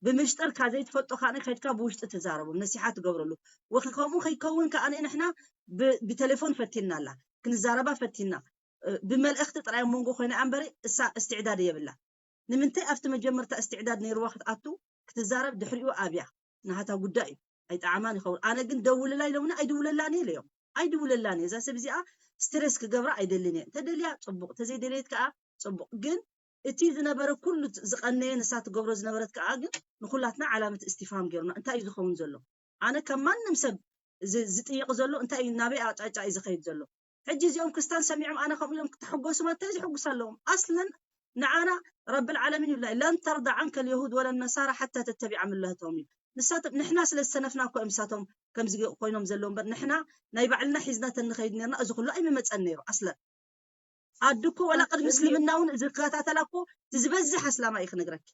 ብምሽጥርካ ዘይትፈልጦ ከዓ ከድካ ብውሽጢ ትዛረቦም ነሲሓ ትገብረሉ ወኺ ከምኡ ከይከውን ከዓ ንሕና ብ- ብቴሌፎን ፈቲና ኣላ ክንዛረባ ፈቲና እ፣ ብመልእኽቲ ጥራይ ኣብ መንጎ ኮይና እያ እምበሪ እሳ እስትዕዳድ የብላ ንምንታይ ኣብቲ መጀመርታ እስትዕዳድ ነይርዋ ክትኣቱ ክትዛረብ ድሕሪኡ ኣብያ ናሃታ ጉዳይ እዩ ኣይጠዓማን ይኸውን ኣነ ግን ደውልላ ኢሎምኒ ኣይድውለላን ኢለዮም ኣይድውለላን እየ እዛ ሰብ እዚኣ ስትሬስ ክገብራ ኣይደልን እየ እንተደልያ ፅቡቅ እንተዘይደልየት ከዓ ፅቡቅ ግን እቲ ዝነበረ ኩሉ ዝቀነየ ንሳ ትገብሮ ዝነበረት ከዓ ግን ንኩላትና ዓላመት እስቲፋም ገይሩና እንታይ እዩ ዝኸውን ዘሎ ኣነ ከም ማንም ሰብ ዝ- ዝጥይቅ ዘሎ እንታይ እዩ ናበይ ኣቅጫጫ እዩ ዝኸይድ ዘሎ ሕጂ እዚኦም ክስታን ሰሚዖም ኣነ ከምኡ ኢሎም ክተሐጎሱ ማለት እንታይ ዘሐጉስ ኣለዎም ኣስለን ንዓና ረቢ ልዓለሚን ይብላ ለን ተርዳ ዓንከ ልየሁድ ወለ ነሳራ ሓታ ተተቢዓ ምለህቶም እዩ ንሳቶም ንሕና ስለ ዝሰነፍና እኮ እዮም ንሳቶም ከምዚ ኮይኖም ዘለዉ እምበር ንሕና ናይ ባዕልና ሒዝና ተንኸይድ ነርና እዚ ኩሉ ኣይምመፀን ነይሩ ኣስለን ኣዱ እኮ ወላ ቅድሚ እስልምና እውን ዝከታተላ እኮ ዝበዝሕ ኣስላማ እዩ ክነግረኪ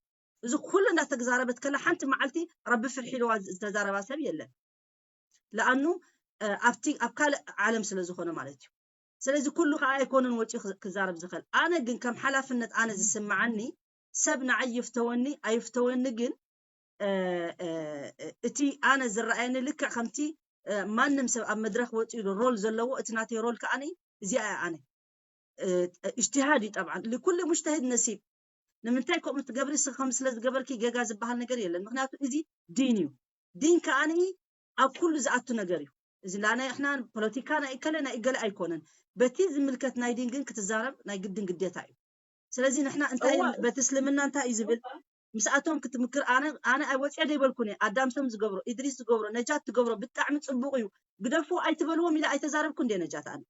እዚ ኩሉ እንዳተዛረበት ከላ ሓንቲ መዓልቲ ረቢ ፍርሒ ኢልዋ ዝተዛረባ ሰብ የለን ለኣኑ ኣብቲ ኣብ ካልእ ዓለም ስለ ዝኾነ ማለት እዩ ስለዚ ኩሉ ከዓ ኣይኮነን ወፂኡ ክዛረብ ዝኽእል። ኣነ ግን ከም ሓላፍነት ኣነ ዝስምዓኒ ሰብ ንዓይ ይፍተወኒ ኣይፍተወኒ ግን እቲ ኣነ ዝረኣየኒ ልክዕ ከምቲ ማንም ሰብ ኣብ መድረክ ወፂኡ ሮል ዘለዎ እቲ ናተይ ሮል ከዓ እዚኣ እያ። ኣነ እጅትሃድ እዩ ጠብዓን ልኩል ሙጅተሂድ ነሲብ። ንምንታይ ከምኡ ትገብሪ? እስኺ ከም ስለ ዝገበርኪ ገጋ ዝበሃል ነገር የለን። ምክንያቱ እዚ ዲን እዩ። ዲን ከዓኒ ኣብ ኩሉ ዝኣቱ ነገር እዩ። እዚ ላናይ እሕና ፖለቲካ ናይ እከለ ናይ እገለ ኣይኮነን። በቲ ዝምልከት ናይ ዲን ግን ክትዛረብ ናይ ግድን ግዴታ እዩ። ስለዚ ንሕና እንታይ በቲ እስልምና እንታይ እዩ ዝብል ምስኣቶም ክትምክር ኣነ ኣነ ኣይ ወፅየ ዘይበልኩን እየ። ኣዳም ቶም ዝገብሮ ኢድሪስ ዝገብሮ ነጃት ትገብሮ ብጣዕሚ ፅቡቅ እዩ። ግደፉ ኣይትበልዎም ኢለ ኣይተዛረብኩ እንደ ነጃት ኣነ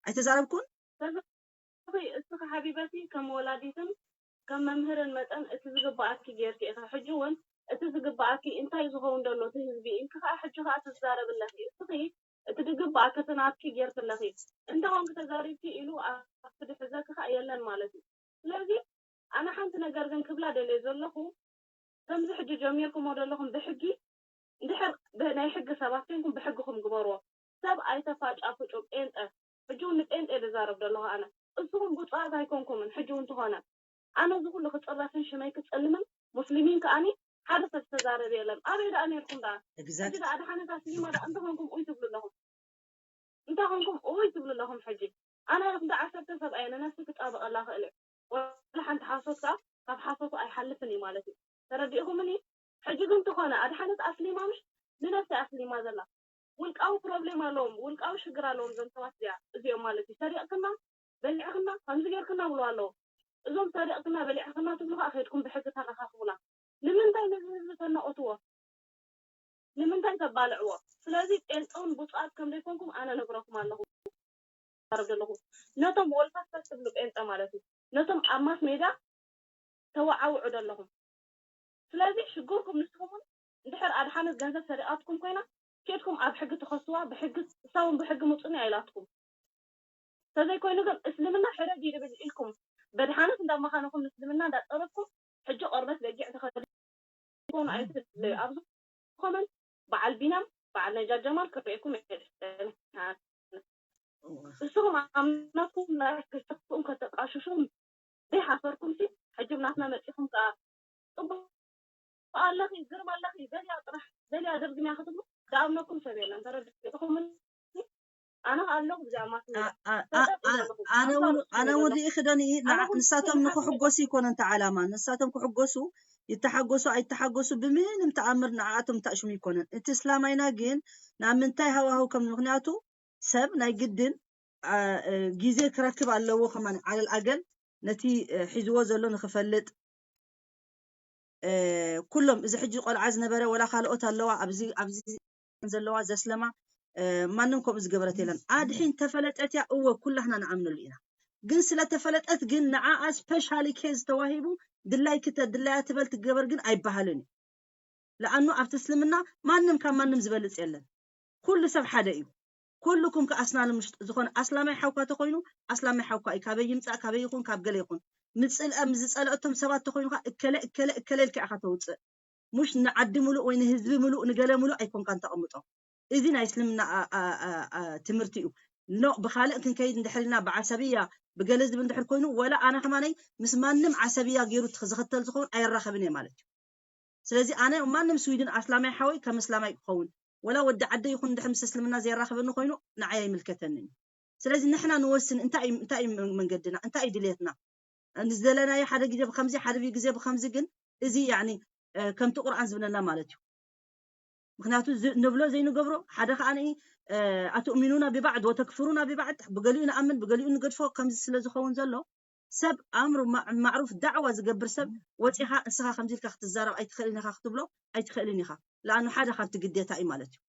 ኣይተዛረብኩን። እስኻ ሓቢበቲ ከም ወላዲትን ከም መምህርን መጠን እቲ ዝግባኣኪ ጌርኪ ኢኻ። ሕጂ እውን እቲ ዝግባኣኪ እንታይ ዝኸውን ዘሎ እቲ ህዝቢ ኢልኪ ከዓ ሕጂ ከዓ ትዛረቢ ኣለኺ። እስኺ እቲ ዝግባኣኪ እቲ ናትኪ ጌርኪ ኣለኺ። እንተኾንኪ ተዛሪብኪ ኢሉ ኣብቲ ድሕዘኪ ከዓ የለን ማለት እዩ። ስለዚ ኣነ ሓንቲ ነገር ግን ክብላ ደልየ ዘለኹ ከምዚ ሕጂ ጀሚርኩሞ ዘለኹም ብሕጊ እንድሕር ናይ ሕጊ ሰባት ኮንኩም ብሕግኹም ግበርዎ። ሰብ ኣይተፋጫፍጩ ጴንጠ። ሕጂ እውን ንጴንጠ ዝዛረብ ዘለኹ ኣነ። እስኹም ብፁዓት ኣይኮንኩምን ሕጂ እውን ተኾነ ኣነ እዚ ኩሉ ክፅረፍን ሽመይ ክፀልምን ሙስሊሚን ከኣኒ ሓደ ሰብ ዝተዛረበ የለን። ኣበይ ደኣ ነርኩም ደኣ? ሕጂ ደኣ ድሓነት ኣስሊማ ደኣ እንተኾንኩም ኡይ ትብሉ ኣለኹም። እንታይ ኮንኩም ኡይ ትብሉ ኣለኹም ሕጂ? ኣነ እንዳ ዓሰርተ ሰብ ኣየ ንነፍሲ ክጣበቐላ ክእል እየ። ወላ ሓንቲ ሓሶት ከኣ ካብ ሓሶቱ ኣይሓልፍን እዩ ማለት እዩ። ተረዲእኹምኒ? ሕጂ ግን እንተኾነ ኣድሓነት ኣስሊማ ምሽ ንነፍሲ ኣስሊማ ዘላ ውልቃዊ ፕሮብሌም ኣለዎም፣ ውልቃዊ ሽግር ኣለዎም እዞም ሰባት እዚኣ እዚኦም ማለት እዩ። ሰሪቕክና በሊዕክና ከምዚ ጌርክና ብሎ ኣለዎ። እዞም ሰሪቕክና በሊዕክና ትብሉ ከዓ ከድኩም ብሕጊ ተረኻኽቡና። ንምንታይ ነዚ ህዝቢ ተናቆትዎ? ንምንታይ ተባልዕዎ? ስለዚ ጴንጠውን ብፁዓት ከም ዘይኮንኩም ኣነ ነግረኩም ኣለኹ። ኣለኹ ነቶም ወልፋስፋስ ትብሉ ጴንጠ ማለት እዩ። ነቶም ኣብ ማስ ሜድያ ተወዓውዑ ዘለኹም። ስለዚ ሽግርኩም ንስኹምን እንድሕር ኣድሓነት ገንዘብ ሰሪቓትኩም ኮይና ኬድኩም ኣብ ሕጊ ትኸስዋ ብሕጊ እሳውን ብሕጊ ምፁኒ ኣይላትኩም። ተዘይኮይኑ ግን እስልምና ሕረድ ይድብል ኢልኩም በድሓነት እንዳመኻነኹም ንእስልምና እንዳፀረፍኩም ሕጂ ቆርበት በጊዕ ተኸ ዝኾኑ ኣይትድለዩ ኣብዚ ኮመንት በዓል ቢናም በዓል ነጃ ጀማል ክርእየኩም የድሕን እስኹም ኣምናኩም ናይ ክሰኩም ከተቃሽሹም ዘይሓፈርኩም ሲ ሕጂ ናትና መፂኹም ከዓ ፅቡቅ ኣለኺ ግርም ኣለኺ በልያ ጥራሕ በልያ ደርግምያ ክትብሉ ዝኣምነኩም ሰብ የለን ተረድእኹም ኣነ ኣለኹ ብዛዕባ ማስሜዳ ኣነ እውን ርኢኺ ዶ ንሳቶም ንክሕጎሱ ይኮነ እንተ ዓላማ ንሳቶም ክሕጎሱ ይተሓጎሱ ኣይተሓጎሱ ብምንም ተኣምር ንዓኣቶም ተኣሽሙ ይኮነን እቲ እስላማይና ግን ናብ ምንታይ ሃዋህው ከም ምክንያቱ ሰብ ናይ ግድን ግዜ ክረክብ ኣለዎ ከማን ዓለል ኣገል ነቲ ሒዝዎ ዘሎ ንክፈልጥ ኩሎም እዚ ሕጂ ቆልዓ ዝነበረ ወላ ካልኦት ኣለዋ ኣብዚ ኣብዚ ዘለዋ ዘስለማ ማንም ከምኡ ዝገበረት የለን ኣድሒን ተፈለጠት እያ እወ ኩላህና ንኣምነሉ ኢና ግን ስለተፈለጠት ግን ንዓኣ specially case ተዋሂቡ ድላይኪ ድላያ ትበል ትገበር ግን ኣይበሃልን እዩ ለኣኑ ኣብቲ እስልምና ማንም ካብ ማንም ዝበልፅ የለን ኩሉ ሰብ ሓደ እዩ ኩልኩም ከኣስናን ምሽ ዝኾነ ኣስላማይ ሓውካ ተኮይኑ ኣስላማይ ሓውካ እዩ ካበይ ይምፃእ ካበይ ይኹን ካብ ገለ ይኹን ምፅልአ ዝፀለአቶም ሰባት ተኮይኑ ከዓ እከለ እከለ እከለ ኢልካ ኢካ ተውፅእ ሙሽ ንዓዲ ሙሉእ ወይ ንህዝቢ ሙሉእ ንገለ ሙሉእ ኣይኮንካን ተቐምጦ እዚ ናይ እስልምና ትምህርቲ እዩ ኖ ብካልእ ክንከይድ እንድሕር ኢልና ብዓሰብያ ብገለ ዝብል እንድሕር ኮይኑ ወላ ኣነ ከማነይ ምስ ማንም ዓሰብያ ገይሩ ዝኽተል ዝኸውን ኣይራኸብን እየ ማለት እዩ ስለዚ ኣነ ማንም ስዊድን ኣስላማይ ሓወይ ከም እስላማይ ክኸውን ወላ ወዲ ዓደይ ይኹን እንድሕር ምስ እስልምና ዘየራኽበኒ ኮይኑ ንዓይ ኣይምልከተንን እዩ ስለዚ ንሕና ንወስን እንታይ እንታይ መንገድና እንታይ ድልየትና ንዝደለናዮ ሓደ ግዜ ብከምዚ ሓደ ግዜ ብከምዚ ግን እዚ ያኒ ከምቲ ቁርኣን ዝብለና ማለት እዩ ምክንያቱ ንብሎ ዘይንገብሮ ሓደ ከዓ ኣትእሚኑና ብባዕድ ወተክፍሩና ብባዕድ ብገሊኡ ንኣምን ብገሊኡ ንገድፎ ከምዚ ስለ ዝኸውን ዘሎ ሰብ ኣምሩ ማዕሩፍ ዳዕዋ ዝገብር ሰብ ወፂኻ እስኻ ከምዚ ኢልካ ክትዛረብ ኣይትኽእልን ኢኻ ክትብሎ ኣይትኽእልን ኢኻ ለኣኑ ሓደ ካብቲ ግዴታ እዩ ማለት እዩ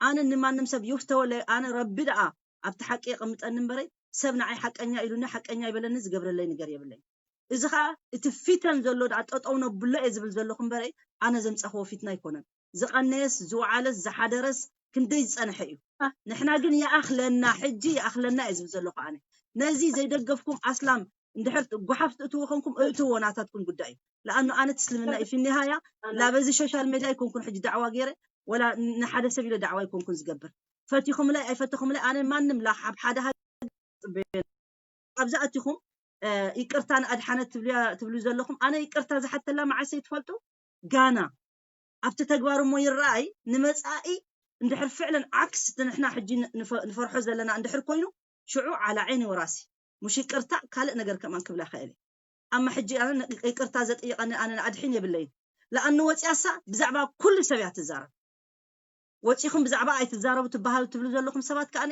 ኣነ ንማንም ሰብ ይፍተወለይ ኣነ ረቢ ደኣ ኣብቲ ሓቂ የቐምጠኒ እምበረይ ሰብ ንዓይ ሓቀኛ ኢሉኒ ሓቀኛ ይበለኒ ዝገብረለይ ነገር የብለይ እዚ ከዓ እቲ ፊተን ዘሎ ደኣ ጠጠው ነብሎ እየ ዝብል ዘለኹ እምበረይ ኣነ ዘምፃኽዎ ፊትና ኣይኮነን ዝቐነየስ ዝወዓለስ ዝሓደረስ ክንደይ ዝፀንሐ እዩ ንሕና ግን ይኣኽለና ሕጂ ይኣኽለና እየ ዝብል ዘለኹ ኣነ ነዚ ዘይደገፍኩም ኣስላም እንድሕር ጓሓፍ ትእትዎ ኮንኩም እእትዎ ናታትኩም ጉዳይ እዩ ለኣኑ ኣነ ትስልምና እዩ ፊኒሃያ ላበዚ ሶሻል ሜድያ ኣይኮንኩን ሕጂ ዳዕዋ ገይረ ወላ ንሓደ ሰብ ኢለ ዳዕዋ ኣይኮንኩን ዝገብር ፈቲኹምለይ ኣይፈተኹምለይ ኣነ ማንም ላ ኣብ ሓደ ኣብዚ ኣቲኹም ይቅርታ ንኣድሓነት ትብሉ ዘለኹም። ኣነ ይቅርታ ዝሓተላ መዓሰ ትፈልጡ? ጋና ኣብቲ ተግባር እሞ ይረኣይ። ንመፃኢ እንድሕር ፍዕለን ዓክስ ንሕና ሕጂ ንፈርሖ ዘለና እንድሕር ኮይኑ ሽዑ ዓላዐይን ወራሲ ሙሽ ይቅርታ ካልእ ነገር ከማን ክብላ ኸእል። ኣማ ሕጂ ይቅርታ ዘጥይቀኒ ኣነ ንኣድሒን የብለይን። ለኣኑ ወፂያሳ ብዛዕባ ኩሉ ሰብ እያ ትዛረብ። ወፂኹም ብዛዕባ ኣይትዛረቡ ትበሃሉ ትብሉ ዘለኹም ሰባት ከኣ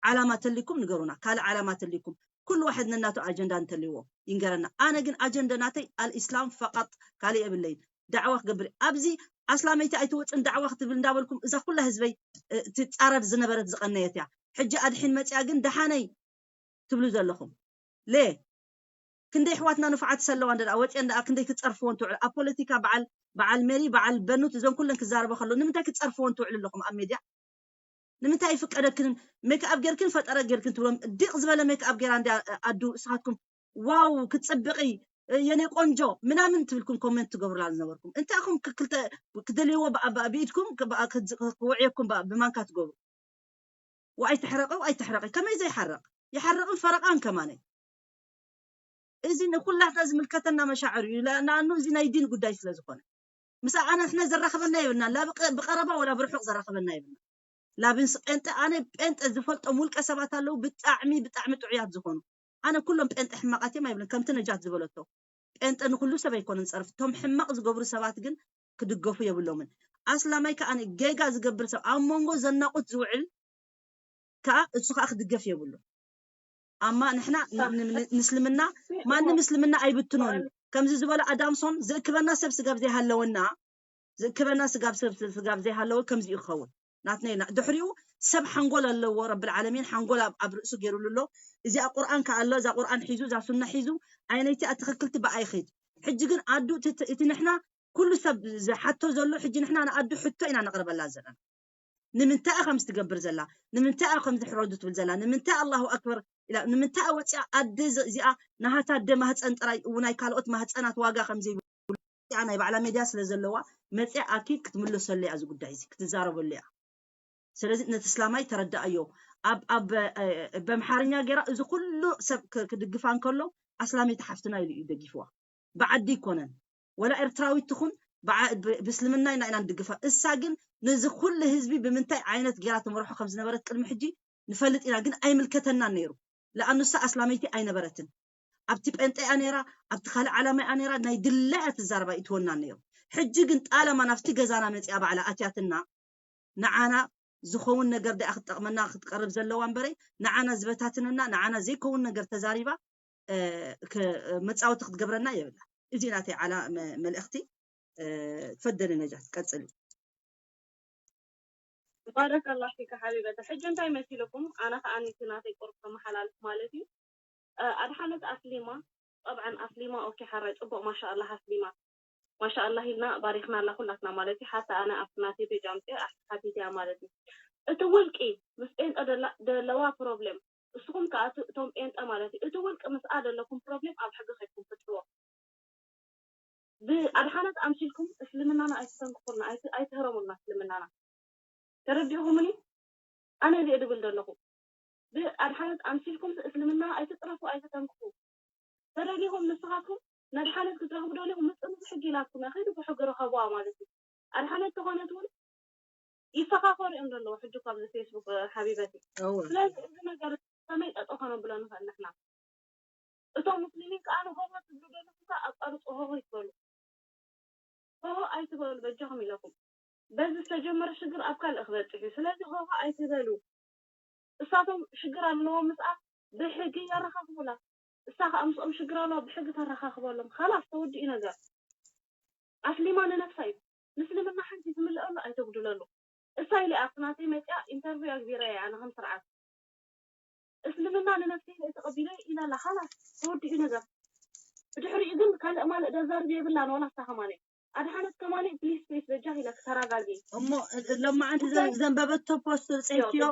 ዓላማ ተሊኩም ንገሩና። ካልእ ዓላማ ተሊኩም ኩሉ ዋሕድ ነናቱ ኣጀንዳ እንተልዎ ይንገረና። ኣነ ግን ኣጀንዳ ናተይ ኣልእስላም ፈቐጥ ካልእ የብለይን። ዳዕዋ ክገብር ኣብዚ ኣስላመይቲ ኣይትወፅን ዳዕዋ ክትብል እንዳበልኩም እዛ ኩላ ህዝበይ ትፃረድ ዝነበረት ዝቐነየት እያ። ሕጂ ኣድሒን መፅያ ግን ደሓነይ ትብሉ ዘለኹም ሌ ክንደይ ኣሕዋትና ንፉዓት ሰለዋ እንደ ወፅአ እንደ ክንደይ ክፀርፍዎ እንትውዕል ኣብ ፖለቲካ በዓል በዓል ሜሪ በዓል በኑት እዞም ኩለን ክዛረበ ከሎ ንምንታይ ክፀርፍዎ እንትውዕል ኣለኹም ኣብ ሜድያ? ንምንታይ ይፍቀደክንን ሜክኣብ ጌርክን ፈጠረ ጌርክን ትብሎም ዲቕ ዝበለ ሜክኣብ ጌራ እንዲ ኣዱ እስኻትኩም ዋው ክትፅብቂ የኔ ቆንጆ ምናምን ትብልኩም ኮሜንት ትገብሩላ ዝነበርኩም እንታይ ኹም ክልተ ክደልይዎ ብኢድኩም ክውዕየኩም ብማንካ ትገብሩ። ወኣይ ትሕረቀ ወኣይ ትሕረቀ ከመይ ዘይሓረቅ ይሓረቅን ፈረቃን ከማነይ። እዚ ንኩላትና ዝምልከተና መሻዕር እዩ። ንኣኑ እዚ ናይ ዲን ጉዳይ ስለ ዝኾነ ምስ ኣነ ንሕና ዘራኽበና የብልና ላ ብቀረባ ወላ ብርሑቅ ዘራኽበና የብልና። ላብንስ ጴንጠ ኣነ ጴንጠ ዝፈልጦም ውልቀ ሰባት ኣለዉ ብጣዕሚ ብጣዕሚ ጥዑያት ዝኾኑ። ኣነ ኩሎም ጴንጠ ሕማቃት እዮም ኣይብልን ከምቲ ነጃት ዝበለቶ ጴንጠ ንኩሉ ሰብ ኣይኮነን ጸርፍ እቶም ሕማቅ ዝገብሩ ሰባት ግን ክድገፉ የብሎምን። ኣስላማይ ከኣ ጌጋ ዝገብር ሰብ ኣብ መንጎ ዘናቁት ዝውዕል ከኣ እሱ ከኣ ክድገፍ የብሉ። ኣማ ንሕና ምስልምና ማንም ምስልምና ኣይብትኖን እዩ። ከምዚ ዝበለ ኣዳምሶን ዝእክበና ሰብ ስጋብ ዘይሃለወና ዝእክበና ስጋብ ሰብ ስጋብ ዘይሃለወ ከምዚ ይኸውን ናትና ኢልና ድሕሪኡ ሰብ ሓንጎል ኣለዎ ረብል ዓለሚን ሓንጎል ኣብ ርእሱ ገይሩሉ ኣሎ። እዚኣ ቁርኣን ከኣ ኣሎ እዛ ቁርኣን ሒዙ እዛ ሱና ሒዙ ኣይነይቲ ኣትኽክልቲ ብኣይ ኺድ ሕጂ ግን ኣዱ እቲ ንሕና ኩሉ ሰብ ዝሓቶ ዘሎ ሕጂ ንሕና ንኣዱ ሕቶ ኢና ነቕርበላ ዘለና። ንምንታይ ከምዚ ትገብር ዘላ ንምንታይ ከምዚ ሕረዱ ትብል ዘላ ንምንታይ ኣላሁ ኣክበር ኢላ ንምንታይ ወፂኣ ኣደ እዚኣ ናሃታ ኣደ ማህፀን ጥራይ እውን ናይ ካልኦት ማህፀናት ዋጋ ከምዘይብሉ እዚኣ ናይ ባዕላ ሜድያ ስለ ዘለዋ መፅያ ኣኪ ክትምለሰሉ እያ እዚ ጉዳይ እዚ ክትዛረበሉ እያ። ስለዚ ነቲ እስላማይ ተረዳኣዮ ኣብ ኣብ በምሓርኛ ገይራ እዚ ኩሉ ሰብ ክድግፋ እንከሎ ኣስላመይቲ ሓፍትና ኢሉ እዩ ደጊፍዋ። ብዓዲ ይኮነን ወላ ኤርትራዊት ትኹን ብእስልምና ኢና ኢና ንድግፋ እሳ ግን ነዚ ኩሉ ህዝቢ ብምንታይ ዓይነት ጌራ ትመርሖ ከም ዝነበረት ቅድሚ ሕጂ ንፈልጥ ኢና ግን ኣይምልከተናን ነይሩ ለኣኑ እሳ ኣስላመይቲ ኣይነበረትን ኣብቲ ጴንጠ እያ ነይራ ኣብቲ ካልእ ዓላማ እያ ነይራ ናይ ድላ እያ ትዛረባ ይትወናን ነይሩ ሕጂ ግን ጣለማ ናብቲ ገዛና መፅያ ባዕላ ኣትያትና ንዓና ዝኸውን ነገር ዲኣ ክትጠቕመና ክትቀርብ ዘለዋ እምበረይ ንዓና ዝበታትነና ንዓና ዘይከውን ነገር ተዛሪባ መፃወቲ ክትገብረና የብላ። እዚ ናተይ ዓላ መልእኽቲ። ትፈደሊ ነጃት ቀፅሊ። ባረከላ ፊካ ሓቢበተ ሕጂ እንታይ መሲልኩም ኣነ ከኣ ኒቲ ናተይ ቁርብ ከመሓላልፍ ማለት እዩ ኣድሓነት ኣስሊማ ጠብዓን ኣስሊማ ኦኬ ሓራይ ፅቡቅ ማሻኣላ ኣስሊማ ማሻኣላ ኢልና ባሪክናላ ኩላትና ማለት እዩ ሓታ ኣነ ኣብቲ ናተይ ፔጅ ኣምፅኤ ሓቲተያ ማለት እዩ እቲ ውልቂ ምስ ጴንጠ ደለዋ ፕሮብሌም እስኹም ከኣ እቶም ጴንጠ ማለት እዩ እቲ ውልቂ ምስኣ ደለኩም ፕሮብሌም ኣብ ሕጊ ከይድኩም ፍትሕዎ ብኣድሓነት ኣምሲልኩም እስልምናና ኣይትተንክፉልና ኣይትህረሙልና እስልምናና ተረዲእኹምኒ ኣነ እዚኦ ድብል ዘለኹ ብኣድሓነት ኣምሲልኩም እስልምናና ኣይትጥረፉ ኣይትተንክፉ ተደሊኹም ንስኻትኩም ነድሓነት ክትረኽቡ ደሊኹም ምፅኑ ብሕጊ ኢላትኩም እያ ከይዱ ብሕጊ ረኸቡዋ ማለት እዩ ኣድሓነት ተኾነት እውን ይፈኻኸሩ እዮም ዘለዉ ሕጂ ካብዚ ፌስቡክ ሓቢበቲ ስለዚ እዚ ነገር ከመይ ጠጠ ከነብሎ ንኽእል ንሕና እቶም ሙስሊሚን ከዓ ንሆሆ ትብሉ ዘለኹም ከዓ ኣቋርፁ ሆሆ ይትበሉ ሆሆ ኣይትበሉ በጃኹም ኢለኩም በዚ ዝተጀመረ ሽግር ኣብ ካልእ ክበፅሕ እዩ ስለዚ ሆሆ ኣይትበሉ እሳቶም ሽግር ኣለዎ ምስኣ ብሕጊ የረኻኽቡላ እሳ ከዓ ምስኦም ሽግር ኣለዋ ብሕጊ ተረኻኽበሎም ካላስ ተወዲኡ ነገር ኣስሊማ ንነብሳ እዩ ምስልምና ሓንቲ ትምልአሉ ኣይተጉድለሉ እሳ ኢለ ኣብቲ ናተይ መፅኣ ኢንተርቪው ኣግቢረ እየ ኣነ ከም ስርዓት እስልምና ንነብሰይ ኢለ ተቐቢለ ኢላ ኣላ ካላስ ተወዲኡ ነገር ብድሕሪኡ ግን ካልእ ማልእ ደዛርብ የብላን ዋላ እሳ ከማነ ኣድሓነት ከማነ ፕሊስ ፕሊስ በጃ ኢለ ክተረጋጊ እሞ ሎማዓንቲ ዘንበበቶ ፖስት ፅሒፍክዮ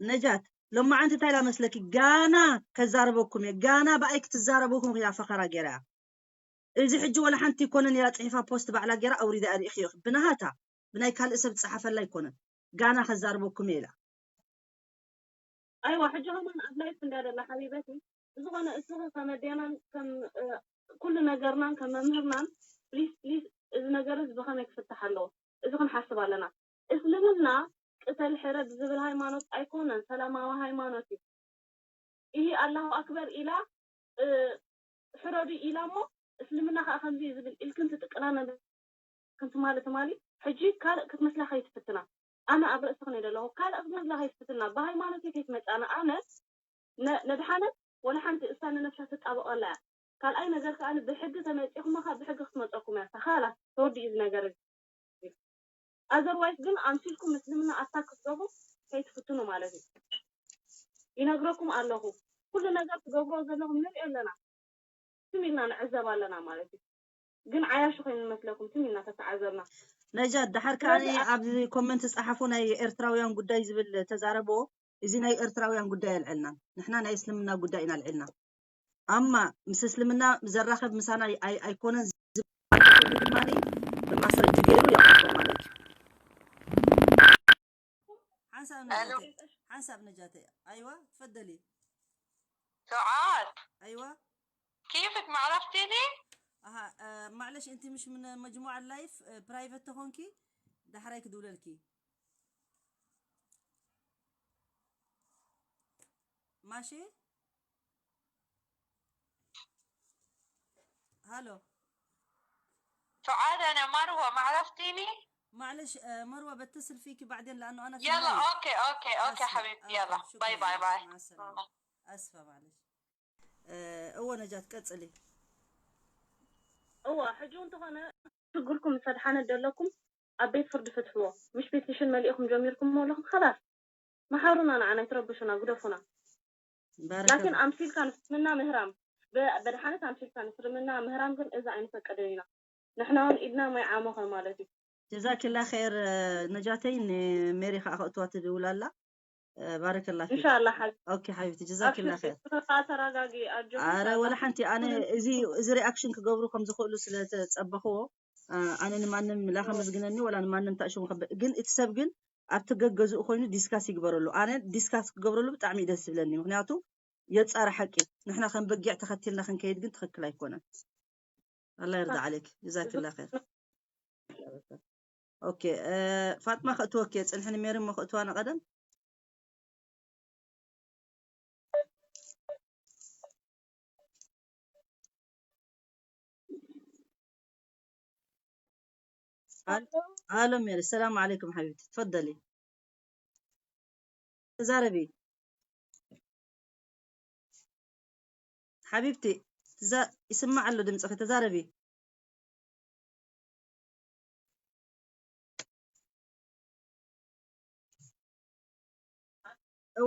ነጃት ሎማዓንቲ እንታይ ኢላ መስለኪ ጋና ከዛረበኩም እየ ጋና ብኣይ ክትዛረበኩም ኢላ ፈኸራ ገይራ እያ እዚ ሕጂ ወላ ሓንቲ ኣይኮነን ኢላ ፅሒፋ ፖስት ባዕላ ገይራ ኣውሪዳ ሪኢኽዮ ብናሃታ ብናይ ካልእ ሰብ ዝፀሓፈላ ኣይኮነን ጋና ከዛርበኩም እየ ኢላ ኣይዋ ሕጂ ከማን ኣብ ላይፍ እንዳ ደላ ሓቢበቲ ብዝኾነ እስኺ ከም ኣዴናን ከም ኩሉ ነገርናን ከም መምህርናን ፕሊስ ፕሊስ እዚ ነገር እዚ ብኸመይ ክፍታሕ ኣለዎ እዚ ክንሓስብ ኣለና። እስልምና ቅተል ሕረድ ዝብል ሃይማኖት ኣይኮነን፣ ሰላማዊ ሃይማኖት እዩ። ይሂ ኣላሁ ኣክበር ኢላ ሕረዱ ኢላ እሞ እስልምና ከዓ ከምዚ እዩ ዝብል ኢልክን ትጥቅና ነገር ከም ትማሊ ትማሊ ሕጂ ካልእ ክትመስላ ከይትፍትና። ኣነ ኣብ ርእስኽን እየ ዘለኹ። ካልእ ክትመስላ ከይትፍትና። ብሃይማኖተይ ከይትመፃና። ኣነ ነድሓነት ወላ ሓንቲ እሳ ንነብሳ ትጣበቐላ እያ። ካልኣይ ነገር ከዓ ብሕጊ ተመፂኹማ ካብ ብሕጊ ክትመፀኩም እያ። ካላስ ተወዲኡ እዚ ነገር እዚ። ኣዘርዋይስ ግን ኣምሲልኩም ምስልምና ኣታክ ክትገብሩ ከይትፍትኑ ማለት እዩ። ይነግረኩም ኣለኹ። ኩሉ ነገር ትገብርዎ ዘለኹም ንሪኦ ኣለና። ትም ኢልና ንዕዘብ ኣለና ማለት እዩ። ግን ዓያሹ ከይንመስለኩም ትም ኢልና ተተዓዘብና። ነጃት፣ ድሓር ከዓ ኣብዚ ኣብ ኮመንት ዝፀሓፉ ናይ ኤርትራውያን ጉዳይ ዝብል ተዛረብዎ። እዚ ናይ ኤርትራውያን ጉዳይ ኣልዕልና፣ ንሕና ናይ እስልምና ጉዳይ ኢና ኣልዕልና። ኣማ ምስ እስልምና ዘራኸብ ምሳና ኣይኮነን ድማ ብማስረጂ ገይሩ የቕርቦ ማለት እዩ። ሓንሳብ ነጃተይ ሓንሳብ ነጃተይ ኣይዋ ትፈደሊ سعاد ኣይዋ كيفك ما عرفتيني؟ ኣሃ ማዕለሽ እንቲ ምሽ ምን መጅሙዓ ላይፍ ፕራይቨት ተኾንኪ ዳሕራይ ክድውለልኪ ማሺ ሃሎ سعاد انا مروه ما عرفتيني؟ معلش آه، مروه بتصل فيكي بعدين لانه انا في يلا اللايف. اوكي اوكي اوكي آسفة، حبيبتي يلا آسفة، شكرا باي باي باي مع السلامه اسفه معلش آه، هو نجاة ቀጽሊ እዋ ሕጂ እውን ተኾነ ሽግርኩም ምስ ኣድሓነት ዘለኩም ኣብ ቤት ፍርዲ ፍትሕዎ። ምሽ ፔቲሽን መሊእኹም ጀሚርኩሞ ኣለኹም። ኸላስ መሓሩና ንዓና ኣይትረብሹና ግደፉና። ላኪን ባረከላ ኣምሲልካ ንስልምና ምህራም ብ- በድሓነት ኣምሲልካ ንስልምና ምህራም ግን እዛ ኣይንፈቅድን ኢና። ንሕና እውን ኢድና ማይ ዓሞኸ ማለት እዩ። ጀዛኪላ ኸይር ነጃተይ ንሜሪ ከዓ ከእትዋ ትድውል ኣላ ባረከላ ፊክ እንሻላ ሓቢ ኦኬ ሓቢብቲ ጀዛኪላ ኸይር ተረጋጊ ኣጆ ኣረ ወላ ሓንቲ ኣነ እዚ እዚ ሪኣክሽን ክገብሩ ከም ዝኽእሉ ስለ ተጸበኽዎ ኣነ ንማንም ላ ከመስግነኒ ወላ ንማንም ታእሽሙ ከብ ግን እቲ ሰብ ግን ኣብቲ ገገዝኡ ኮይኑ ዲስካስ ይግበረሉ ኣነ ዲስካስ ክገብረሉ ብጣዕሚ እዩ ደስ ዝብለኒ ምክንያቱ የጻረ ሓቂ ንሕና ከም በጊዕ ተኸቲልና ክንከይድ ግን ትኽክል ኣይኮነን ኣላ ይርዳ ዓለይክ ጀዛኪላ ኸይር ኦኬ ፋጥማ ከእትወኪ እየ ፅንሕኒ ሜሪ እሞ ከእትዋ ንቐደም ኣሎ ሜሪ ሰላም ዓለይኩም ሓቢብቲ ትፈደሊ ተዛረቢ ሓቢብቲ ይስማዕ ኣሎ ድምፅኺ ተዛረቢ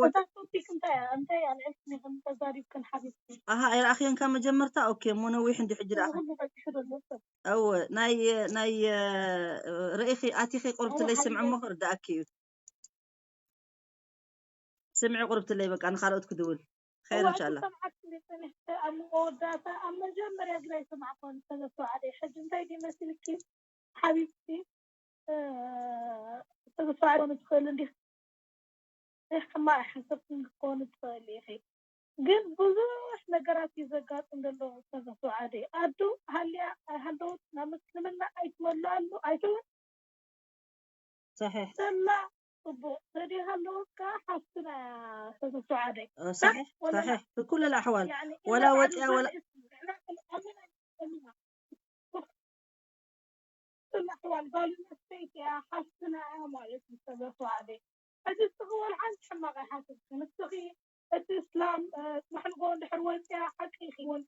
እታ ቶፒክ እንታይ እያ? እንታይ ኣልዒልክን ኢኽን ተዛሪብክን ሓቢብቲ? ኣሃ ኣይረኣኽዮን ካብ መጀመርታ ኦኬ እሞ ነዊሕ እንዲ ሕጂ ደኣ ኩሉ በፂሑ ዘሎ ሰብ እወ ናይ ናይ ርእኺ ኣቲኺ ቁርብትለይ ስምዒ እሞ ክርድኣኪ እዩ ስምዒ ቁርብትለይ በቃ ንኻልኦት ክድውል ኸይር እንሻላ ሰምዓት እንደ ፀኒሕተ ኣብ መወዳእታ ኣብ መጀመርያ ግና ይሰማዕኮ ዝተዘተዋዕደ ሕጂ እንታይ ድዩ መሲልኪ ሓቢብቲ ተስፋ ኣይኮኑ ትኽእል እንዲህ ሕማቕ ሓሰብክን ክኾኑ ትኽእል ኢኺ ግን ብዙሕ ነገራት እዩ ዘጋጥም ዘሎ ዝተዘተዋዕደ ኣዱ ሃልያ ኣይሃለወት ናብ ምስልምና ኣይትመሉ ኣሉ ኣይትውን صحيح ሰላ ፅቡቅ ተዲሃለወት ከዓ ሓፍትና ተዘተዋዕደ صحيح صحيح في كل الأحوال يعني ولا وطئة ولا ኣሕዋል ጓል ኣንስተይቲ እያ ሓፍትና እያ ማለት እዩ። ዝተዘተዋዕደ ሕጂ እስኺ ወላ ሓንቲ ሕማቕ ኣይሓሰብክን እስኺ እቲ እስላም መሕልጎ እንድሕር ወፂኣ ሓቂ ኢኺ እውን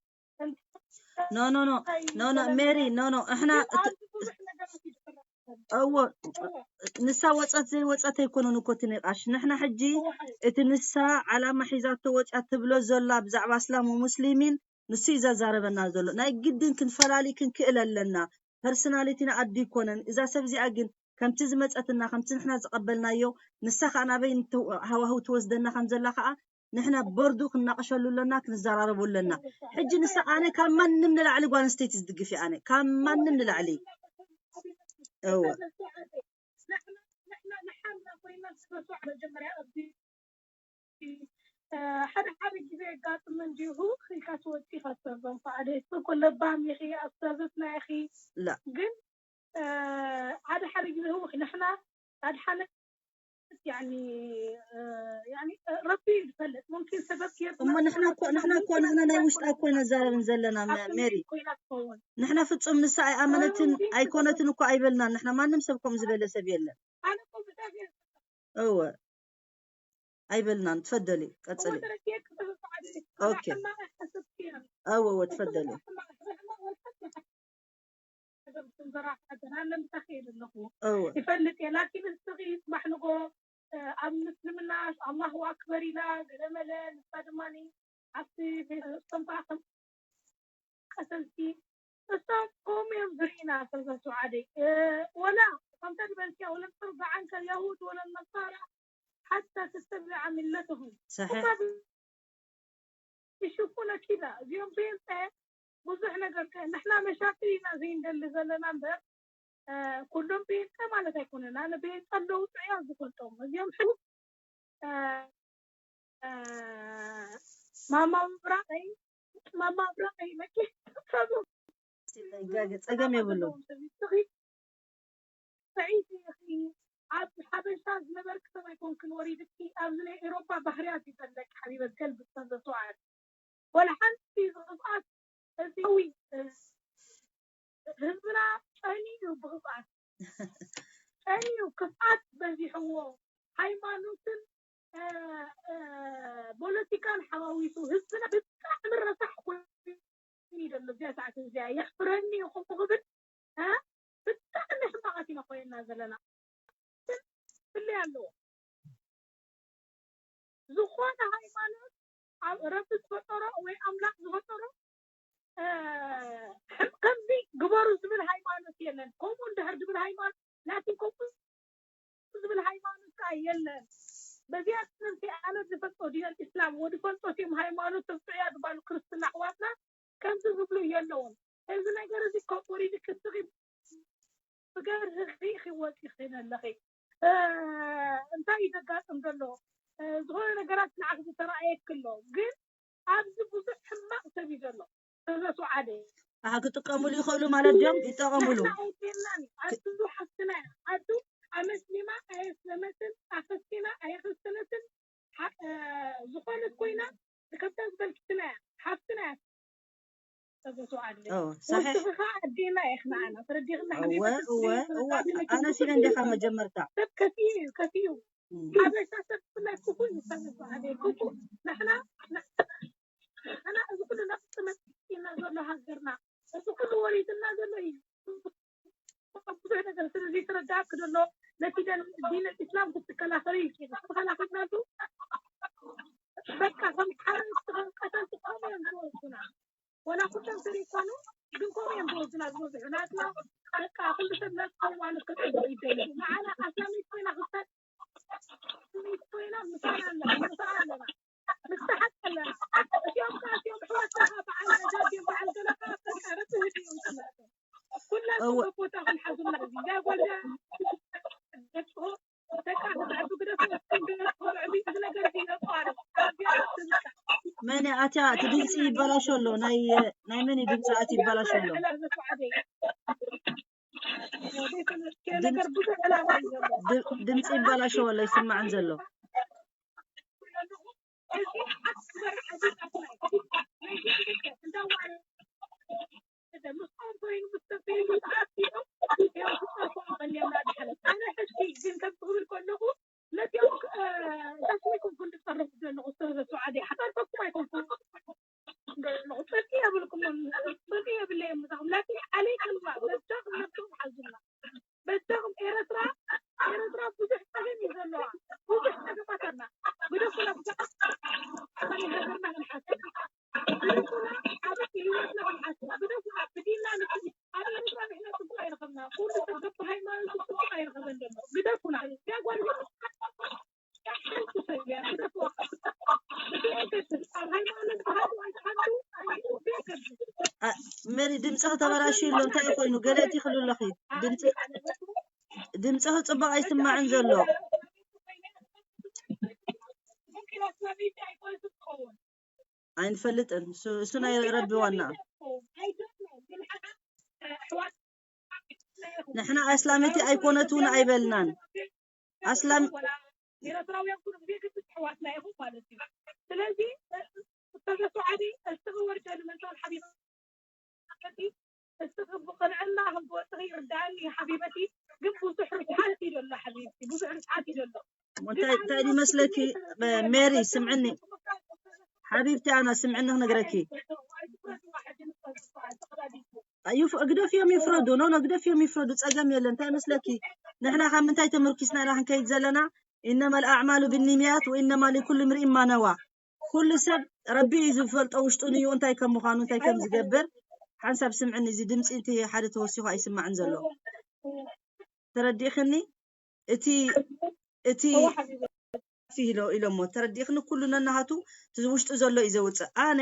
no no no no no ሜሪ no no እሕና ኣብዚ ብዙሕ ነገራት ይድሕረ እዎ ንሳ ወፀት ዘይወፀት ኣይኮነን እኮ እቲ ንቃሽ ንሕና ሕጂ እቲ ንሳ ዓላማ ሒዛቶ ወፅያ ትብሎ ዘላ ብዛዕባ እስላም ወሙስሊሚን ንሱ እዩ ዘዛረበና ዘሎ ናይ ግድን ክንፈላሊ ክንክእል ኣለና ፐርሶናሊቲና ኣዱ ይኮነን እዛ ሰብ እዚኣ ግን ከምቲ ዝመፀትና ከምቲ ንሕና ዝቀበልናዮ ንሳ ከዓ ናበይ ሃዋህው ትወስደና ከም ዘላ ከዓ ንሕና ቦርዱ ክናቀሸሉ ኣለና ክንዘራረቡ ኣለና ሕጂ ንሳ ኣነ ካብ ማንም ንላዕሊ ጓል ኣንስተይቲ ዝድግፍ እየ ኣነ ካብ ማንም ንላዕሊ እወ ሓደ ሓደ ግዜ የጋጥም እንዲሁ ኢልካ ትወፂ ኢኻ ትሰርዞም። ፈኣደ እኮ ለባም ኢኺ፣ ኣስተብትና ኢኺ። لا ግን ሓደ ሓደ ግዜ ህውኽ ንሕና ኣድሓነት ያኒ ያኒ ረቢ እዩ ዝፈልጥ። ሙምኪን ሰበብ ጌርና እሞ ንሕና እኮ ንሕና እኮ ንሕና ናይ ውሽጣ እኮ ኢና ንዛረብን ዘለና መ- ሜሪ። ኮይና ትኸውን። ንሕና ፍጹም ንሳ ኣይኣመነትን ኣይኮነትን እኮ ኣይበልናን። ንሕና ማንም ሰብ ከምኡ ዝበለ ሰብ የለን። ኣነ እኮ ብጣዕሚ እወ ኣይበልናን። ትፈደሊ ቀጽሊ። ወደረክ የቅጥል ሰዓት ኦኬ። ሕማቅ ሕስብ ጌራ እወ እወ ትፈደሊ። ዘራፍ ሓገር ኣለ ምሳኺ እየ ዘለኹ። እወ ይፈልጥ እየ። ላኪን ንስኺ ጽባሕ ንጎ ኣብ ምስልምና ኣላሁ ኣክበር ኢላ ገለመለ ንሳ ድማ ኣብቲ እቶም ከዓ ከም ቀተልቲ እሶም ከምኡ እዮም ዝርእዩና። ሰብሰብ ዓደይ ወላ ከምታ ዝበልክያ ወለን ተርዳ ዓንከ ልያሁድ ወለን ነሳራ ሓታ ተተቢዓ ሚለትሁም صحيح ይሽኩነ ኪዳ እዚኦም ቤንጠ ብዙሕ ነገር ከ ንሕና መሻክል ኢና ዘይንደሊ ዘለና እምበር ኩሎም ቤንጠ ማለት ኣይኮነን። ኣነ ቤንጠ ኣለዉ ጥዑያ ዝፈልጦም እዚኦም ሕሉ ማማ ምብራቀይ ማማ ምብራቀይ መኪ ጸገም የብሉ ሰዒድ ኢኺ ኣብ ሓበሻ ዝነበርክ ሰብ ኣይኮንክን ወሪድኪ ኣብዚ ናይ ኤሮፓ ባህርያት እዩ ዘለኪ ሓቢበት ገልብጥ ሰብሰብ ሰውዓት ወላ ሓንቲ ዝቕብኣት እዚ ዊ ህዝብና ጨንዩ ብቕብኣት ጨንዩ ክፍኣት በዚሕዎ ሃይማኖትን ፖለቲካን ሓዋዊሱ ህዝብና ብጣዕሚ ረሳሕ ኮይኑ እዩ ዘሎ እዚኣ ሰዓት እዚኣ የሕፍረኒ እዩ ከምኡ ክብል ብጣዕሚ ሕማቃት ኢና ኮይና ዘለና ፍለይ ኣለዎ ዝኾነ ሃይማኖት ኣብ ረቢ ዝፈጠሮ ወይ ኣምላክ ዝፈጠሮ ከምዚ ግበሩ ዝብል ሃይማኖት የለን። ከምኡ እንድሕር ዝብል ሃይማኖት ላኪን ከምኡ ዝብል ሃይማኖት ከዓ የለን። በዚኣ ትምህርቲ ኣነ ዝፈልጦ ዲን ኣልእስላም ወዲ ፈልጦ እቲኦም ሃይማኖት ተብፅዑያ ዝበሉ ክርስትና ኣሕዋትና ከምዚ ዝብሉ የለውን። እዚ ነገር እዚ ካብ ወሪዱ ክትኺ ብገርህኺ ክወፂ ክእል ኣለኺ እንታይ እዩ ዘጋጥም ዘሎ ዝኾነ ነገራት ንዓኽ ዝተረኣየክ ኣሎ ግን ኣብዚ ብዙሕ ሕማቕ ሰብ እዩ ዘሎ ተዘሱ ዓደ ኣሓ ክጥቀሙሉ ይኽእሉ ማለት ድዮም ይጠቐሙሉ ኣዱ ሓፍትና ኣዱ ኣመስሊማ ኣየስለመትን ኣኸስቲና ኣየኸስተነትን ዝኾነት ኮይና ንከብታ ዝበልክትና ሓፍትና صحيح ኣዴና ኢኽና ኣና ተረዲኽና እወ እወ እወ ኣነ ሲለ እንዲኻ መጀመርታ ሰብ ከፊኡ እዩ ከፊኡ ሓበሻ ሰብ ብፍላይ ክፉእ እዩ ሰብ ዝበሃል ክፉእ ንሕና ንሕና እዚ ኩሉ ነፍሲ መፅና ዘሎ ሃገርና እዚ ኩሉ ወሪድና ዘሎ እዩ ብዙሕ ነገር ስለዚ ተረዳእክ ዘሎ ነቲ ዲን ኢስላም ክትከላኸል ይችል ተኸላኸልናሉ በቃ ከም ሓረስቲ ከም ቀተልቲ ከምኡ እዮም ዝወስዱና ወላ ኩሎም ሰሪኮኑ ግን ከምኡ እዮም ዝወስዱና ዝበዝሑ ናትና በቃ ኩሉ ሰብ ናት ከዋኑ ክፅበ ይደሉ ንዓና ኣስላሚት ኮይና ክሳድ ኣስላሚት ኮይና ምሳና ኣለና ምሳና ኣለና ምስተሓቅ ኣለና እዚኦም ከዓ እዚኦም ሕወት ከዓ በዓል ነጃ ድዮም በዓል ገለ ከዓ በቃ ርትህድ እዮም ዝመለሱ ኩላትኩም በቦታኹም ሓዙና እዚ እዛ ጓል ደቅኹ ደቃ ክትዕቢ ግደፉ እስኩም ግደፉ ክዕቢ እዚ ነገር እዚ ነቋርብ መን ኣትያ እቲ ድምፂ ይበላሾ ኣሎ ናይ ናይ መን ድምፂ ኣት ይበላሾ ኣሎ ነገር ብዙሕ ዕላማ እዩ ዘሎ ድምፂ ይበላሾ ኣሎ ይስማዕን ዘሎ እዚ ኣክበር ዓዲ ኣፍላይ ናይ እንዳዋረ ምስኦም ኮይኑ ምስ ተፈይሉ ተኣኪቦም ያው ክጠፍኦም መሊኦም ናድሓለት ኣነ ሕጂ ግን ከም ክብል ከለኹ ነዚኦም ታስሚኩም ኩን ዝፀረፉ ዘለኹ ዝተበዘሱ ዓዲ ሓጣርፈኩም ኣይኮንኩም ዘለኹ ፅድቂ የብልኩም ፅድቂ የብለየ ምሳኹም ላኪን ዓለይኩም ላ በጃኹም ነብስኹም ሓዙና በጃኹም ኤረትራ ኤረትራ ብዙሕ ፀገም እዩ ዘለዋ ብዙሕ ፀገማት ኣላ ግደፉና ብዙሕ ሃገርና ክንሓስብ ግደፉና ኣብ ህይወትና ክንሓስብ ግደፉና ብዲንና ንክእል ኣብ ኤረትራ ንሕና ፅቡቅ ኣይረኸብና ኩሉ ሰብ በብሃይማኖቱ ፅቡቅ ኣይረኸበን ዘሎ ግደፉና እዚኣ ጓል ሓንቲ ሰብ እያ ግደፉዋ ዘይገድስ ኣብ ሃይማኖት ባህሉ ኣይትሓቱ ዘይገድስ መሪ ድምፅኺ ተበላሽዩ ኣሎ እንታይ ኮይኑ ገለ እቲ ክሉ ኣለኺ ድምፅኺ ፅቡቅ ኣይስማዕን ዘሎ ኣይንፈልጥን። እሱ፣ እሱ ናይ ረቢ ዋና። ንሕና ኣስላመይቲ ኣይኮነት እውን ኣይበልናን። ኣስላም ኤርትራውያን ኩሉ ግዜ ግን ኣሕዋትና ኢኹም ማለት እዩ። ስለዚ ኡስታዝ ሱዓዲ እስኺ ወርደ ንመንሳል ሓቢባ እስኺ ብቕንዕና ከም ትወፅኺ ይርዳእኒ ሓቢበቲ። ግን ብዙሕ ርትዓት እዩ ዘሎ ሓቢብቲ፣ ብዙሕ ርትዓት እዩ ዘሎ። እንታይ እንታይ ይመስለኪ? ሜሪ ስምዕኒ ሓቢብቲ፣ ኣና ስምዕኒ ክነግረኪ። ይፍ- ግደፍዮም ይፍረዱ። ኖ ኖ፣ ግደፍዮም ይፍረዱ። ጸገም የለን። እንታይ መስለኪ? ንሕና ካብ ምንታይ ተመርኪስና ኢና ክንከይድ ዘለና? ኢነማ ኣልኣዕማሉ ብኒምያት ወኢነማ ሊኩል ምርኢን ማ ነዋ። ኩሉ ሰብ ረቢ እዩ ዝፈልጦ ውሽጡ ንዩ እንታይ ከም ምዃኑ እንታይ ከም ዝገብር። ሓንሳብ ስምዕኒ፣ እዚ ድምፂ እቲ ሓደ ተወሲኹ ኣይስማዕን ዘሎ። ተረዲእኽኒ? እቲ እቲ ኢሎ ኢሎሞ፣ ተረዲእኽኒ? ኩሉ ነናሃቱ እቲ ውሽጡ ዘሎ እዩ ዘውፅእ። ኣነ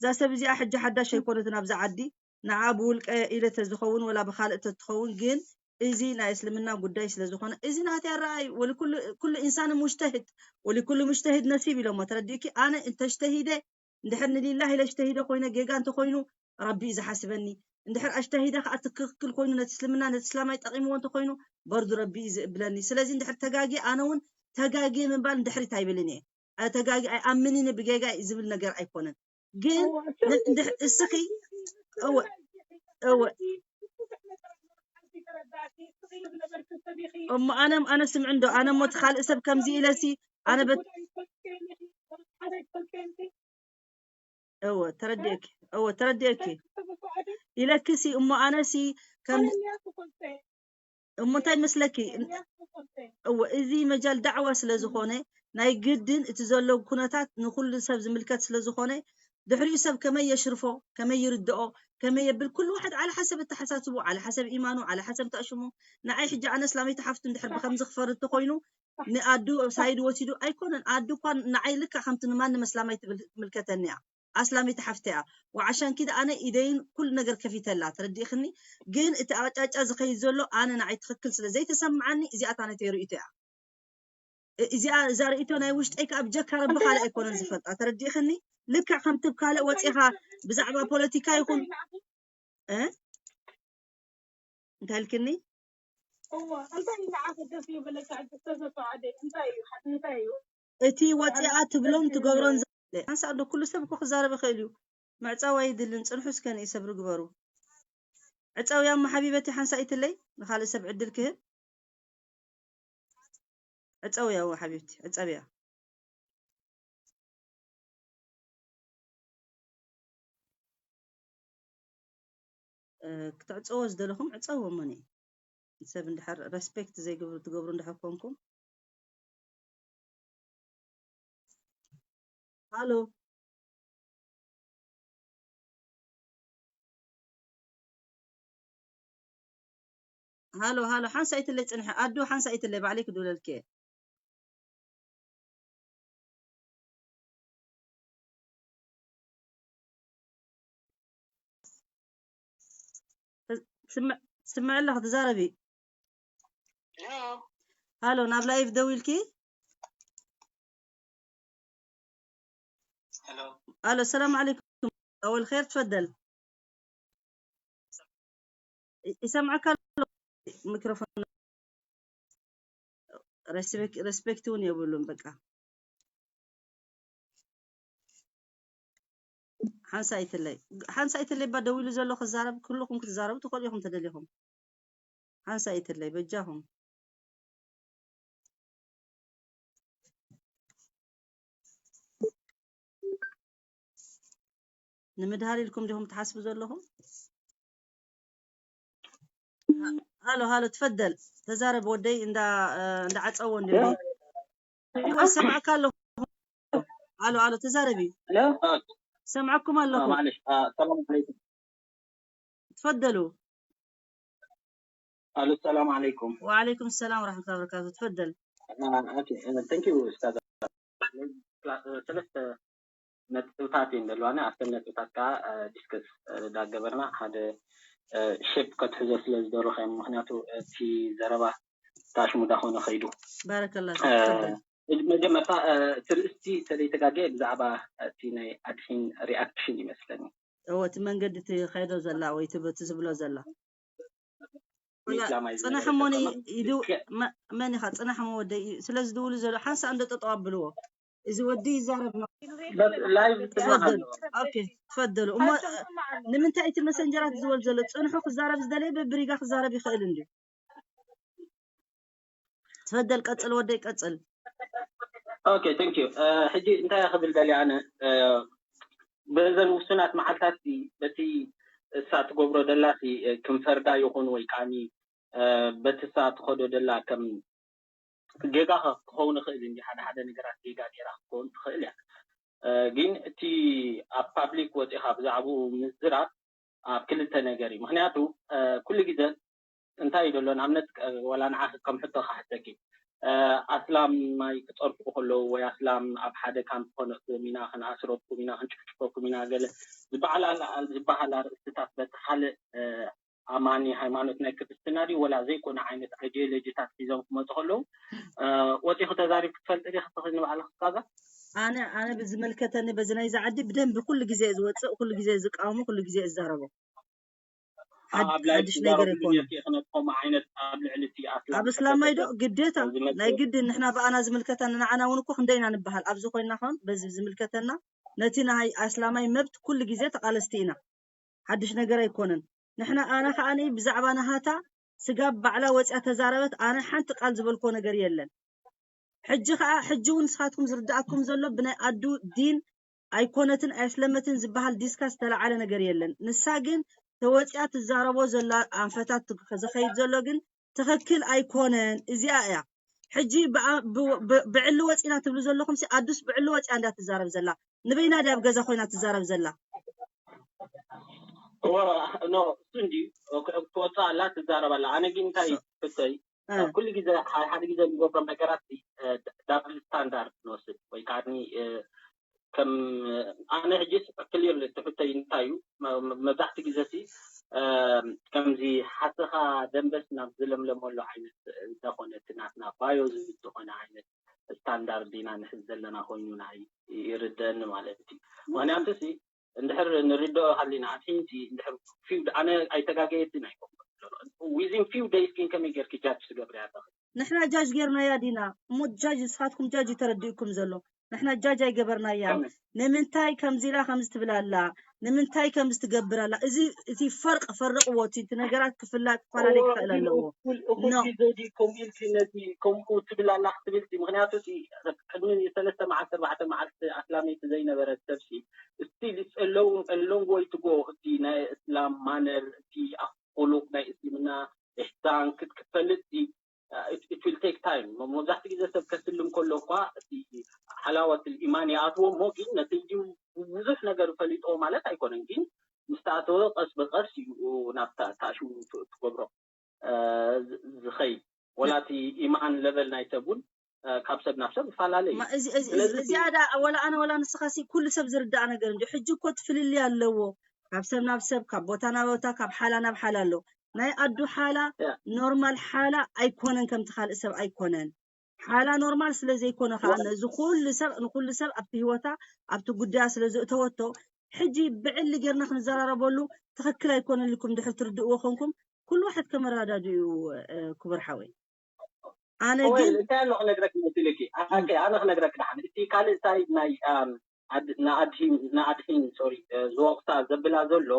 እዛ ሰብ እዚኣ ሕጂ ሓዳሽ ኣይኮነትን ኣብዚ ዓዲ። ንዓ ብውልቀ ኢለ ተዝኸውን ወላ ብኻልእ ተትኸውን፣ ግን እዚ ናይ እስልምና ጉዳይ ስለ ዝኾነ እዚ ናተይ ኣረኣይ ወሊ ኩሉ ኩሉ ኢንሳን ሙጅተሂድ ወሊ ኩሉ ሙጅተሂድ ነሲብ ኢሎሞ፣ ተረዲእኪ? ኣነ እንተጅተሂደ እንድሕር ንሊላህ ኢለ እጅተሂደ ኮይነ ጌጋ እንተኾይኑ ረቢ እዩ ዝሓስበኒ። እንድሕር ኣጅተሂደ ከዓ ትክክል ኮይኑ ነቲ እስልምና ነቲ እስላማይ ጠቂምዎ እንተኾይኑ በርዱ ረቢ እዩ ዝእብለኒ። ስለዚ እንድሕር ተጋጊ ኣነ እውን ተጋጊ ምባል እንድሕሪት ኣይብልን እየ። ኣነ ተጋጊ ኣይኣምንን እየ ብጌጋ እዩ ዝብል ነገር ኣይኮነን። ግን ን- እንድሕ- እስኺ እወ እወ እሞ ኣነ ኣነ ስምዕ እንዶ ኣነ ሞት ካልእ ሰብ ከምዚ ኢለሲ ኣነ በት እወ ተረዲእኪ እወ ተረዲእኪ ኢለክሲ እሞ ኣነሲ ከም እሞ እንታይ መስለኪ እወ እዚ መጃል ዳዕዋ ስለ ዝኾነ ናይ ግድን እቲ ዘሎ ኩነታት ንኩሉ ሰብ ዝምልከት ስለ ዝኾነ ድሕሪኡ ሰብ ከመይ የሽርፎ ከመይ ይርድኦ ከመይ የብል ኩሉ ዋሕድ ዓለ ሓሰብ ኣተሓሳስቡ ዓለ ሓሰብ ኢማኑ ዓለ ሓሰብ ተእሽሙ ንዓይ ሕጂ ኣነ እስላመይቲ ሓፍቱ እንድሕር ብከምዚ ክፈርድ ተኮይኑ ንኣዱ ሳይድ ወሲዱ ኣይኮነን ኣዱ እኳ ንዓይ ልክዕ ከምቲ ንማንም ኣስላማይ ትብል ትምልከተኒ እያ ኣስላመይቲ ሓፍተ እያ ወዓሻን ኪድ ኣነ ኢደይን ኩሉ ነገር ከፊተላ ተረዲእክኒ ግን እቲ ኣቅጫጫ ዝኸይድ ዘሎ ኣነ ንዓይ ትክክል ስለ ዘይተሰምዓኒ እዚኣ እታ ናተይ ርእይቶ እያ እዚኣ እዛ ርእይቶ ናይ ውሽጠይ ከዓ ብጀካ ረቢ ካልእ ኣይኮነን ዝፈልጣ ተረዲእክኒ ልክዕ ከምቲ ብ ካልእ ወፂኻ ብዛዕባ ፖለቲካ ይኹን እ እንታይ ኢልክኒ እዋ እንታይ እዩ ንዓኺ ደስ ይብለካ ሕጂ ዝተዘፈ ዓደይ እንታይ እዩ ሓ- እንታይ እዩ እቲ ወፂኣ ትብሎን ትገብሮን ዘለ ሓንሳእ እንዶ ኩሉ ሰብ እኮ ክዛረብ ይኽእል እዩ መዕፀዊ ኣይድልን ፅንሑ እስከ ንኢ ሰብ ርግበሩ ዕፀውያ እሞ ሓቢበቲ ሓንሳእ ይትለይ ንካልእ ሰብ ዕድል ክህብ ዕፀውያ እወ ሓቢብቲ ዕፀብያ ክትዕፀዎ ዝደለኹም ዕፀዎ እሞኒ ሰብ እንድሕር ሬስፔክት ዘይገብሩ ትገብሩ እንድሕር ኮንኩም ሃሎ ሃሎ ሃሎ ሓንሳ ይትለይ ፅንሐ ኣዱ ሓንሳ ይትለይ ባዕለይ ክድውለልክ እየ ስምዕ ኣለኽ ትዛረቢ ሃሎ ናብ ላይቭ ደው ኢልኪ ኣሎ ሰላም ዓለይኩም ኣወል ኸይር ትፈደል ይሰምዐካ ኣሎ ሚክሮፎን ሬስፔክት እውን የብሉን በቃ ሓንሳ ኣይትለይ ሓንሳ ኣይትለይ ባ ደው ኢሉ ዘሎ ክዛረብ ኩልኹም ክትዛረቡ ትኽእሉ ኢኹም ተደሊኹም ሓንሳ ኣይትለይ በጃኹም ንምድሃል ኢልኩም ዲኹም ትሓስቡ ዘለኹም ሃሎ ሃሎ ትፈደል ተዛረብ ወደይ እንዳ እንዳ ዓፀዎ እንዲ ይሰማዕካ ኣለኹ ሃሎ ሃሎ ተዛረቢ ሰምዓኩም ኣለኹ ሰላም ዓለይኩም ትፈደሉ ኣሎ ሰላም ዓለይኩም ወዓለይኩም ሰላም ወራሕመቱላ በረካቱ ትፈደል ቴንክ ዩ ኡስታዝ ሰለስተ ነጥብታት እየን ዘለዋና ኣብተን ነጥብታት ከዓ ዲስከስ ዳገበርና ሓደ ሼፕ ከትሕዞ ስለ ዝደረኸ ምክንያቱ እቲ ዘረባ ታሽሙ ዳኾነ ከይዱ ባረከላ መጀመርታ እቲ ርእስቲ ተዘይተጋገየ ብዛዕባ እቲ ናይ ኣድሒን ሪኣክሽን ይመስለኒ። እወ እቲ መንገዲ እቲ ኸይዶ ዘላ ወይ እቲ በቲ ዝብሎ ዘላ ጽናሕ እሞኒ ኢዱ መን ኢኻ ጽናሕ እሞ ወደይ ስለ ዝድውሉ ዘሎ ሓንሳእ እንደ ጠጠው ኣብልዎ። እዚ ወዲ ይዛረብ ነው። ላይቭ ትዛረብ ኦኬ ትፈደሉ እሞ ንምንታይ እቲ መሰንጀራት ዝወል ዘሎ ጽንሑ ክዛረብ ዝደለየ በብሪጋ ክዛረብ ይኽእል እንዲ ትፈደል ቀጽል ወደይ ቀጽል okay thank you ሕጂ እንታይ ክብል ደሊ ኣነ በዘን ውሱናት መዓልታት በቲ እሳ ትገብሮ ደላሲ ክንፈርዳ ይኹን ወይ ከዓኒ በቲ እሳ ትኸዶ ደላ ከም ጌጋ ክኸውን ይኽእል እንዲ ሓደ ሓደ ነገራት ጌጋ ጌራ ክትከውን ትኽእል እያ ግን እቲ ኣብ ፓብሊክ ወፂኻ ብዛዕባኡ ምዝራብ ኣብ ክልተ ነገር እዩ ምክንያቱ ኩሉ ግዜ እንታይ እዩ ዘሎ ንኣብነት ወላ ንዓ ከም ሕቶ ክሓተኪ ኣስላማይ ክፀርፉ ከለዉ ወይ ኣስላም ኣብ ሓደ ካምፕ ከነእትዎም ኢና ክንኣስረኩም ኢና ክንጭፍጭፈኩም ኢና ገለ ዝበዓል ዝበሃል ኣርእስትታት በቲ ካልእ ኣማኒ ሃይማኖት ናይ ክርስትና ድዩ ወላ ዘይኮነ ዓይነት ኣይዲዮሎጂታት ሒዞም ክመፁ ከለዉ ወፂኹ ተዛሪብ ክትፈልጢ ዲ ክትኽእል ንባዕልክ እስካዛ ኣነ ኣነ ብዝምልከተኒ በዚ ናይዚ ዓዲ ብደንቢ ኩሉ ግዜ ዝወፅእ ኩሉ ግዜ ዝቃወሙ ኩሉ ግዜ ዝዛረቦ ሓድሽ ነገር ይኮኑ ኣብ እስላማይ ዶ ግዴታ ናይ ግዲ ንሕና ብኣና ዝምልከተና ንዓና እውን እኮ ክንደይና ንበሃል ኣብዚ ኮይና ኸውን በዚ ዝምልከተና ነቲ ናይ ኣስላማይ መብት ኩሉ ግዜ ተቃለስቲ ኢና ሓድሽ ነገር ኣይኮነን ንሕና ኣነ ከዓ ብዛዕባ ናሃታ ስጋብ ባዕላ ወፅያ ተዛረበት ኣነ ሓንቲ ቃል ዝበልኮ ነገር የለን ሕጂ ከዓ ሕጂ እውን ንስኻትኩም ዝርዳእኩም ዘሎ ብናይ ኣዱ ዲን ኣይኮነትን ኣየስለመትን ዝበሃል ዲስካስ ዝተለዓለ ነገር የለን ንሳ ግን ተወፅያ ትዛረቦ ዘላ ኣንፈታት ዝኸይድ ዘሎ ግን ትኽክል ኣይኮነን እዚኣ እያ ሕጂ ብዕሊ ወፂና ትብሉ ዘለኹም ኣዱስ ብዕሊ ወፂያ እንዳ ትዛረብ ዘላ ንበይና ድያ ኣብ ገዛ ኮይና ትዛረብ ዘላ ኖ እሱ እንዲ ትወፅእ ኣላ ትዛረብ ኣላ ኣነ ግን እንታይ ፍተይ ኩሉ ግዜ ሓደ ግዜ ንገብሮም ነገራት ዳብል ስታንዳርድ ንወስድ ወይ ከዓ ከም ኣነ ሕጂ ክሊር ትሕተይ እንታይ እዩ መብዛሕቲ ግዜ ሲ ከምዚ ሓሰኻ ደንበስ ናብ ዝለምለመሉ ዓይነት እንዳኾነ እቲ ናትና ባዮ ዝብል ዝኾነ ዓይነት ስታንዳርድ ኢና ንሕዝ ዘለና ኮይኑ ናይ ይርደአኒ ማለት እዩ ምክንያቱ ሲ እንድሕር ንርድኦ ሃሊና ኣድሒንቲ እንድሕር ፊው ኣነ ኣይተጋገየትን ኣይኮንኩን ዊዝን ፊው ደይስ ግን ከመይ ጌርኪ ጃጅ ትገብርያ ኣለኺ ንሕና ጃጅ ጌርናያ ዲና እሞ ጃጅ ንስኻትኩም ጃጅ ተረዲእኩም ዘሎ ንሕና ጃጅ ኣይገበርናያ ንምንታይ ከምዚ ኢላ ከምዚ ትብል ኣላ ንምንታይ ከምዚ ትገብር ኣላ እዚ እቲ ፈርቅ ፈርቅዎ እቲ ነገራት ክፍላጥ ክፈላለይ ክኽእል ኣለዎ እኩል ግዜ ከምኡ ኢልኪ ነቲ ከምኡ ትብል ኣላ ክትብል ምክንያቱ ቅድሚ ሰለስተ መዓልቲ ኣርባዕተ መዓልቲ ኣስላመይቲ ዘይነበረት ሰብሲ ስቲል ሎንግ ወይ ትጎ እቲ ናይ እስላም ማነር እቲ ኣክሉቅ ናይ እስልምና ኢሕሳን ክትፈልጥ it will take time መብዛሕቲ ግዜ ሰብ ከስልም ከሎ እኳ እቲ ሓላወት ኢማን ይኣትዎ እሞ ግን ነቲ ብዙሕ ነገር ይፈልጥዎ ማለት ኣይኮነን ግን ምስ ተኣተወ ቀስ ብቀስ እዩ ናብ ታእሽው ትገብሮ ዝኸይድ ወላ እቲ ኢማን ለቨል ናይ ሰብ እውን ካብ ሰብ ናብ ሰብ ይፈላለ እዩ እዚኣ ዳ ወላ ኣነ ወላ ንስኻሲ ኩሉ ሰብ ዝርዳእ ነገር እንዲ ሕጂ እኮ ትፍልልይ ኣለዎ ካብ ሰብ ናብ ሰብ ካብ ቦታ ናብ ቦታ ካብ ሓላ ናብ ሓላ ኣሎ ናይ ኣዱ ሓላ ኖርማል ሓላ ኣይኮነን ከምቲ ካልእ ሰብ ኣይኮነን ሓላ ኖርማል ስለ ዘይኮነ ከዓ ነዚ ኩሉ ሰብ ንኩሉ ሰብ ኣብቲ ህይወታ ኣብቲ ጉዳያ ስለ ዘእተወቶ ሕጂ ብዕሊ ጌርና ክንዘራረበሉ ትኽክል ኣይኮነን ኢልኩም ድሕር ትርድእዎ ኮንኩም ኩሉ ዋሕድ ከመረዳድኡ ክቡር ሓወይ ኣነ ግን እንታይ ኣሎ ክነግረክ መሲልኪ ኣነ ክነግረክ ድሓን እቲ ካልእ ሳይድ ናይ ንኣድሒን ሶሪ ዝወቕሳ ዘብላ ዘሎ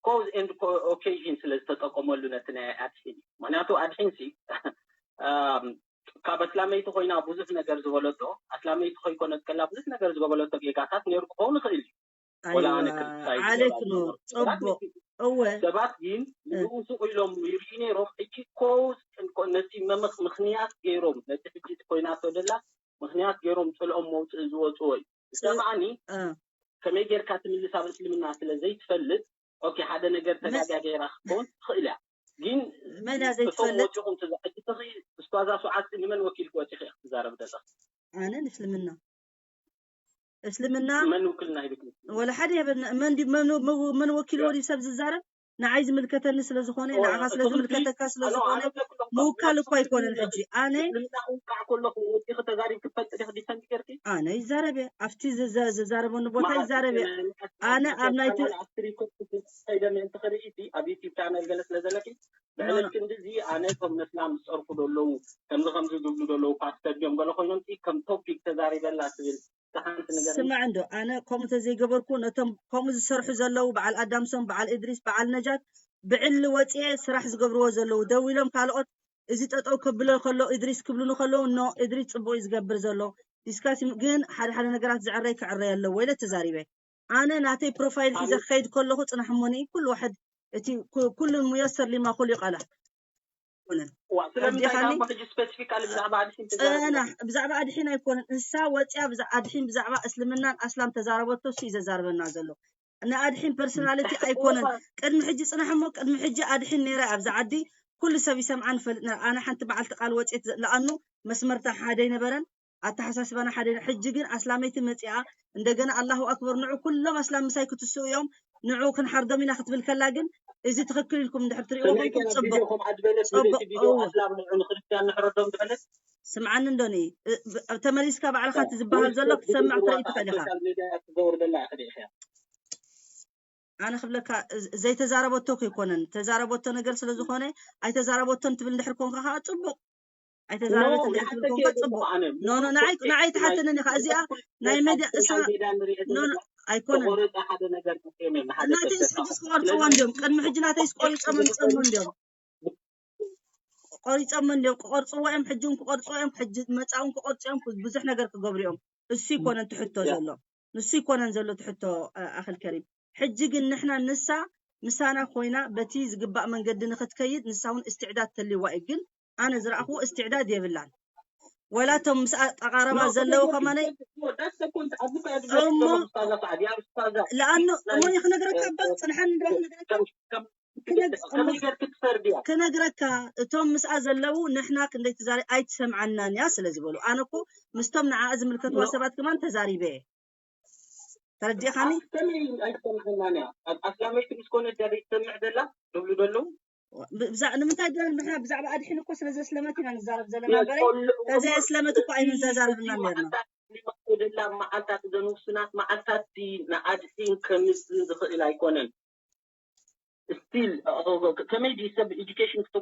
ኮዝ ኤንድ ኦኬዥን ስለ ዝተጠቀመሉ ነቲ ናይ ኣድሒን ምክንያቱ ኣድሒን ሲ ካብ ኣስላመይቲ ኮይና ብዙሕ ነገር ዝበለቶ ኣስላመይቲ ኮይኮነት ከላ ብዙሕ ነገር ዝበለቶ ጌጋታት ነይሩ ክኸውን ይኽእል እዩ ወላ ኣነ ክርሳይ ዓሌክ ኖ ፀቦ እወ ሰባት ግን ንኡሱ ኢሎም ይርኢ ነይሮም ሕጂ ኮዝ ነቲ ምክንያት ገይሮም ነቲ ሕጂ ኮይናቶ ደላ ምክንያት ገይሮም ፅልኦም መውፅእ ዝወፅዎ እዩ እዛ ከዓኒ ከመይ ጌርካ ትምልስ ኣብ እስልምና ስለ ዘይትፈልጥ ኦኬ ሓደ ነገር ተጋግያ ገይራ ክትከውን ትኽእል እያ ግን መን እያ ዘይትፈልጥ ወፂኹም ትዛሕጂ ተኽእል እስቷዛ ሱዓት ንመን ወኪልክ ወፂኺ ክትዛረብ ደለኽ ኣነ ንእስልምና እስልምና መን ውክልና ሂብክ ወላ ሓደ የብልና መን ወኪልዎ ድዩ ሰብ ዝዛረብ ንዓይ ዝምልከተኒ ስለ ዝኾነ፣ ንዓኻ ስለ ዝምልከተካ ስለ ዝኾነ ምውካል እኮ ኣይኮነን። ሕጂ ኣነ ከለኹ ወዲኺ ተዛሪብ ክትፈልጥ ዲኽ ዲፈንድ ጌርኪ ኣነ ይዛረብ እየ። ኣብቲ ዝዛረበኒ ቦታ ይዛረብ እየ። ኣነ ኣብ ናይቲ ከይደ ምእንቲ ክርኢ ኣብ ዩቲብ ቻነል ገለ ስለ ዘለኪ ብዕለት ክንዲ እዚ ኣነ እቶም ነስላም ዝፀርፉ ዘለዉ ከምዚ ከምዚ ዝብሉ ዘለዉ ፓስተር ድዮም ገለ ኮይኖም ከም ቶፒክ ተዛሪበላ ትብል ሓንቲ ነገር ስማዕ እንዶ ኣነ ከምኡ ተዘይገበርኩ ነቶም ከምኡ ዝሰርሑ ዘለዉ በዓል ኣዳምሶም በዓል እድሪስ በዓል ነጃት ብዕሊ ወፅኤ ስራሕ ዝገብርዎ ዘለዉ ደው ኢሎም ካልኦት እዚ ጠጠው ከብሎ ከሎ እድሪስ ክብሉ ንከለዉ ኖ እድሪስ ፅቡቅ እዩ ዝገብር ዘሎ ዲስካስ ግን ሓደ ሓደ ነገራት ዝዕረይ ክዕረይ ኣለዎ ኢለ ተዛሪበ ኣነ ናተይ ፕሮፋይል ሒዘ ክኸይድ ከለኹ ፅናሕ እሞኒ ኩሉ ዋሕድ እቲ ኩሉ ሙየሰር ሊማ ኩሉ ይቃላ ስለምንታይ ሕጂ ስፔሲፊካሊ ብዛዕባ ኣድሒን ብዛዕባ ኣድሒን ኣይኮነን እንስሳ ወፅያ ኣድሒን ብዛዕባ እስልምናን ኣስላም ተዛረበቶ እሱ እዩ ዘዛርበና ዘሎ ንኣድሒን ፐርሶናሊቲ ኣይኮነን ቅድሚ ሕጂ ፅናሕ እሞ ቅድሚ ሕጂ ኣድሒን ነይረ ኣብዚ ዓዲ ኩሉ ሰብ ይሰምዓን ይፈልጥ ኣነ ሓንቲ በዓልቲ ቃል ወፅየት ለኣኑ መስመርታ ሓደ ኣይነበረን ኣተሓሳስባና ሓደ ሕጂ ግን ኣስላመይቲ መፂኣ እንደገና ኣላሁ ኣክበር ንዑ ኩሎም ኣስላም ምሳይ ክትስኡ እዮም ንዑ ክንሓርዶም ኢና ክትብል ከላ ግን እዚ ትኽክል ኢልኩም እንድሕር ትሪእዎ ኮይንኩም ፅቡቕ ኣስላም ንዑ ንክርስትያን ንሕረዶም ዝበለት ስምዓኒ እንዶ ንኢ ተመሊስካ ባዕልኻ እቲ ዝበሃል ዘሎ ክትሰምዕ ክትርኢ ትኽእል ኢኻ ትዘውር ዘላ ኢኻ ኣነ ክብለካ ዘይተዛረበቶ ከይኮነን ተዛረበቶ ነገር ስለ ዝኾነ ኣይተዛረበቶን ትብል እንድሕር ኮንካ ከዓ ፅቡቕ ኣይተዛረበት እንድሕር ትብል ኮንካ ፅቡቕ ኖ ኖ ንዓይ ትሓተንን ኢኻ እዚኣ ናይ ሜድያ እሳ ኖ ኣይኮነን ናተይስ ሕጅስ ክቆርፅዎ እንዲዮም ቅድሚ ሕጂ ናተይስ ቆሪፆም ኣምፀሞ እንዲዮም ቆሪፆም እንዲዮም ክቆርፅዎ እዮም ሕጂ ክቆርፅዎ እዮም ሕጂ መፃውን ክቆርፁ እዮም ብዙሕ ነገር ክገብሩ እዮም እሱ ይኮነን ትሕቶ ዘሎ ንሱ ይኮነን ዘሎ ትሕቶ ኣክል ከሪም ሕጂ ግን ንሕና ንሳ ምሳና ኮይና በቲ ዝግባእ መንገዲ ንክትከይድ ንሳ እውን እስትዕዳድ ተልዋ እዩ ግን ኣነ ዝረኣኽዎ እስትዕዳድ የብላን ወላ እቶም ምስ ኣቀራረባ ዘለዉ ከማነይ እሞ ለኣኑ እሞ ክነግረካ ባ ፅንሓን ክነግረካ እቶም ምስኣ ዘለዉ ንሕና ክንደይ ትዛሪ ኣይትሰምዓናን እያ ስለ ዝበሉ ኣነ እኮ ምስቶም ንዓ ዝምልከትዋ ሰባት ከማን ተዛሪበ እየ ተረዲእኻኒ ኣይትሰምዓናን እያ ኣስላመይቲ ምስ ኮነ ትሰምዕ ዘላ ዝብሉ ዘለዉ ንምንታይ ደ ንሕና ብዛዕባ ኣድሒን እኮ ስለ ዘስለመት ኢና ንዛረብ ዘለና በረ ተዘየስለመት እኮ ኣይምንተዛረብና ነርና ደላ መዓልታት እዘን ውሱናት መዓልታት ንኣድሒን ከምስ ዝኽእል ኣይኮነን ስቲል ከመይ ድዩ ሰብ ኤዱኬሽን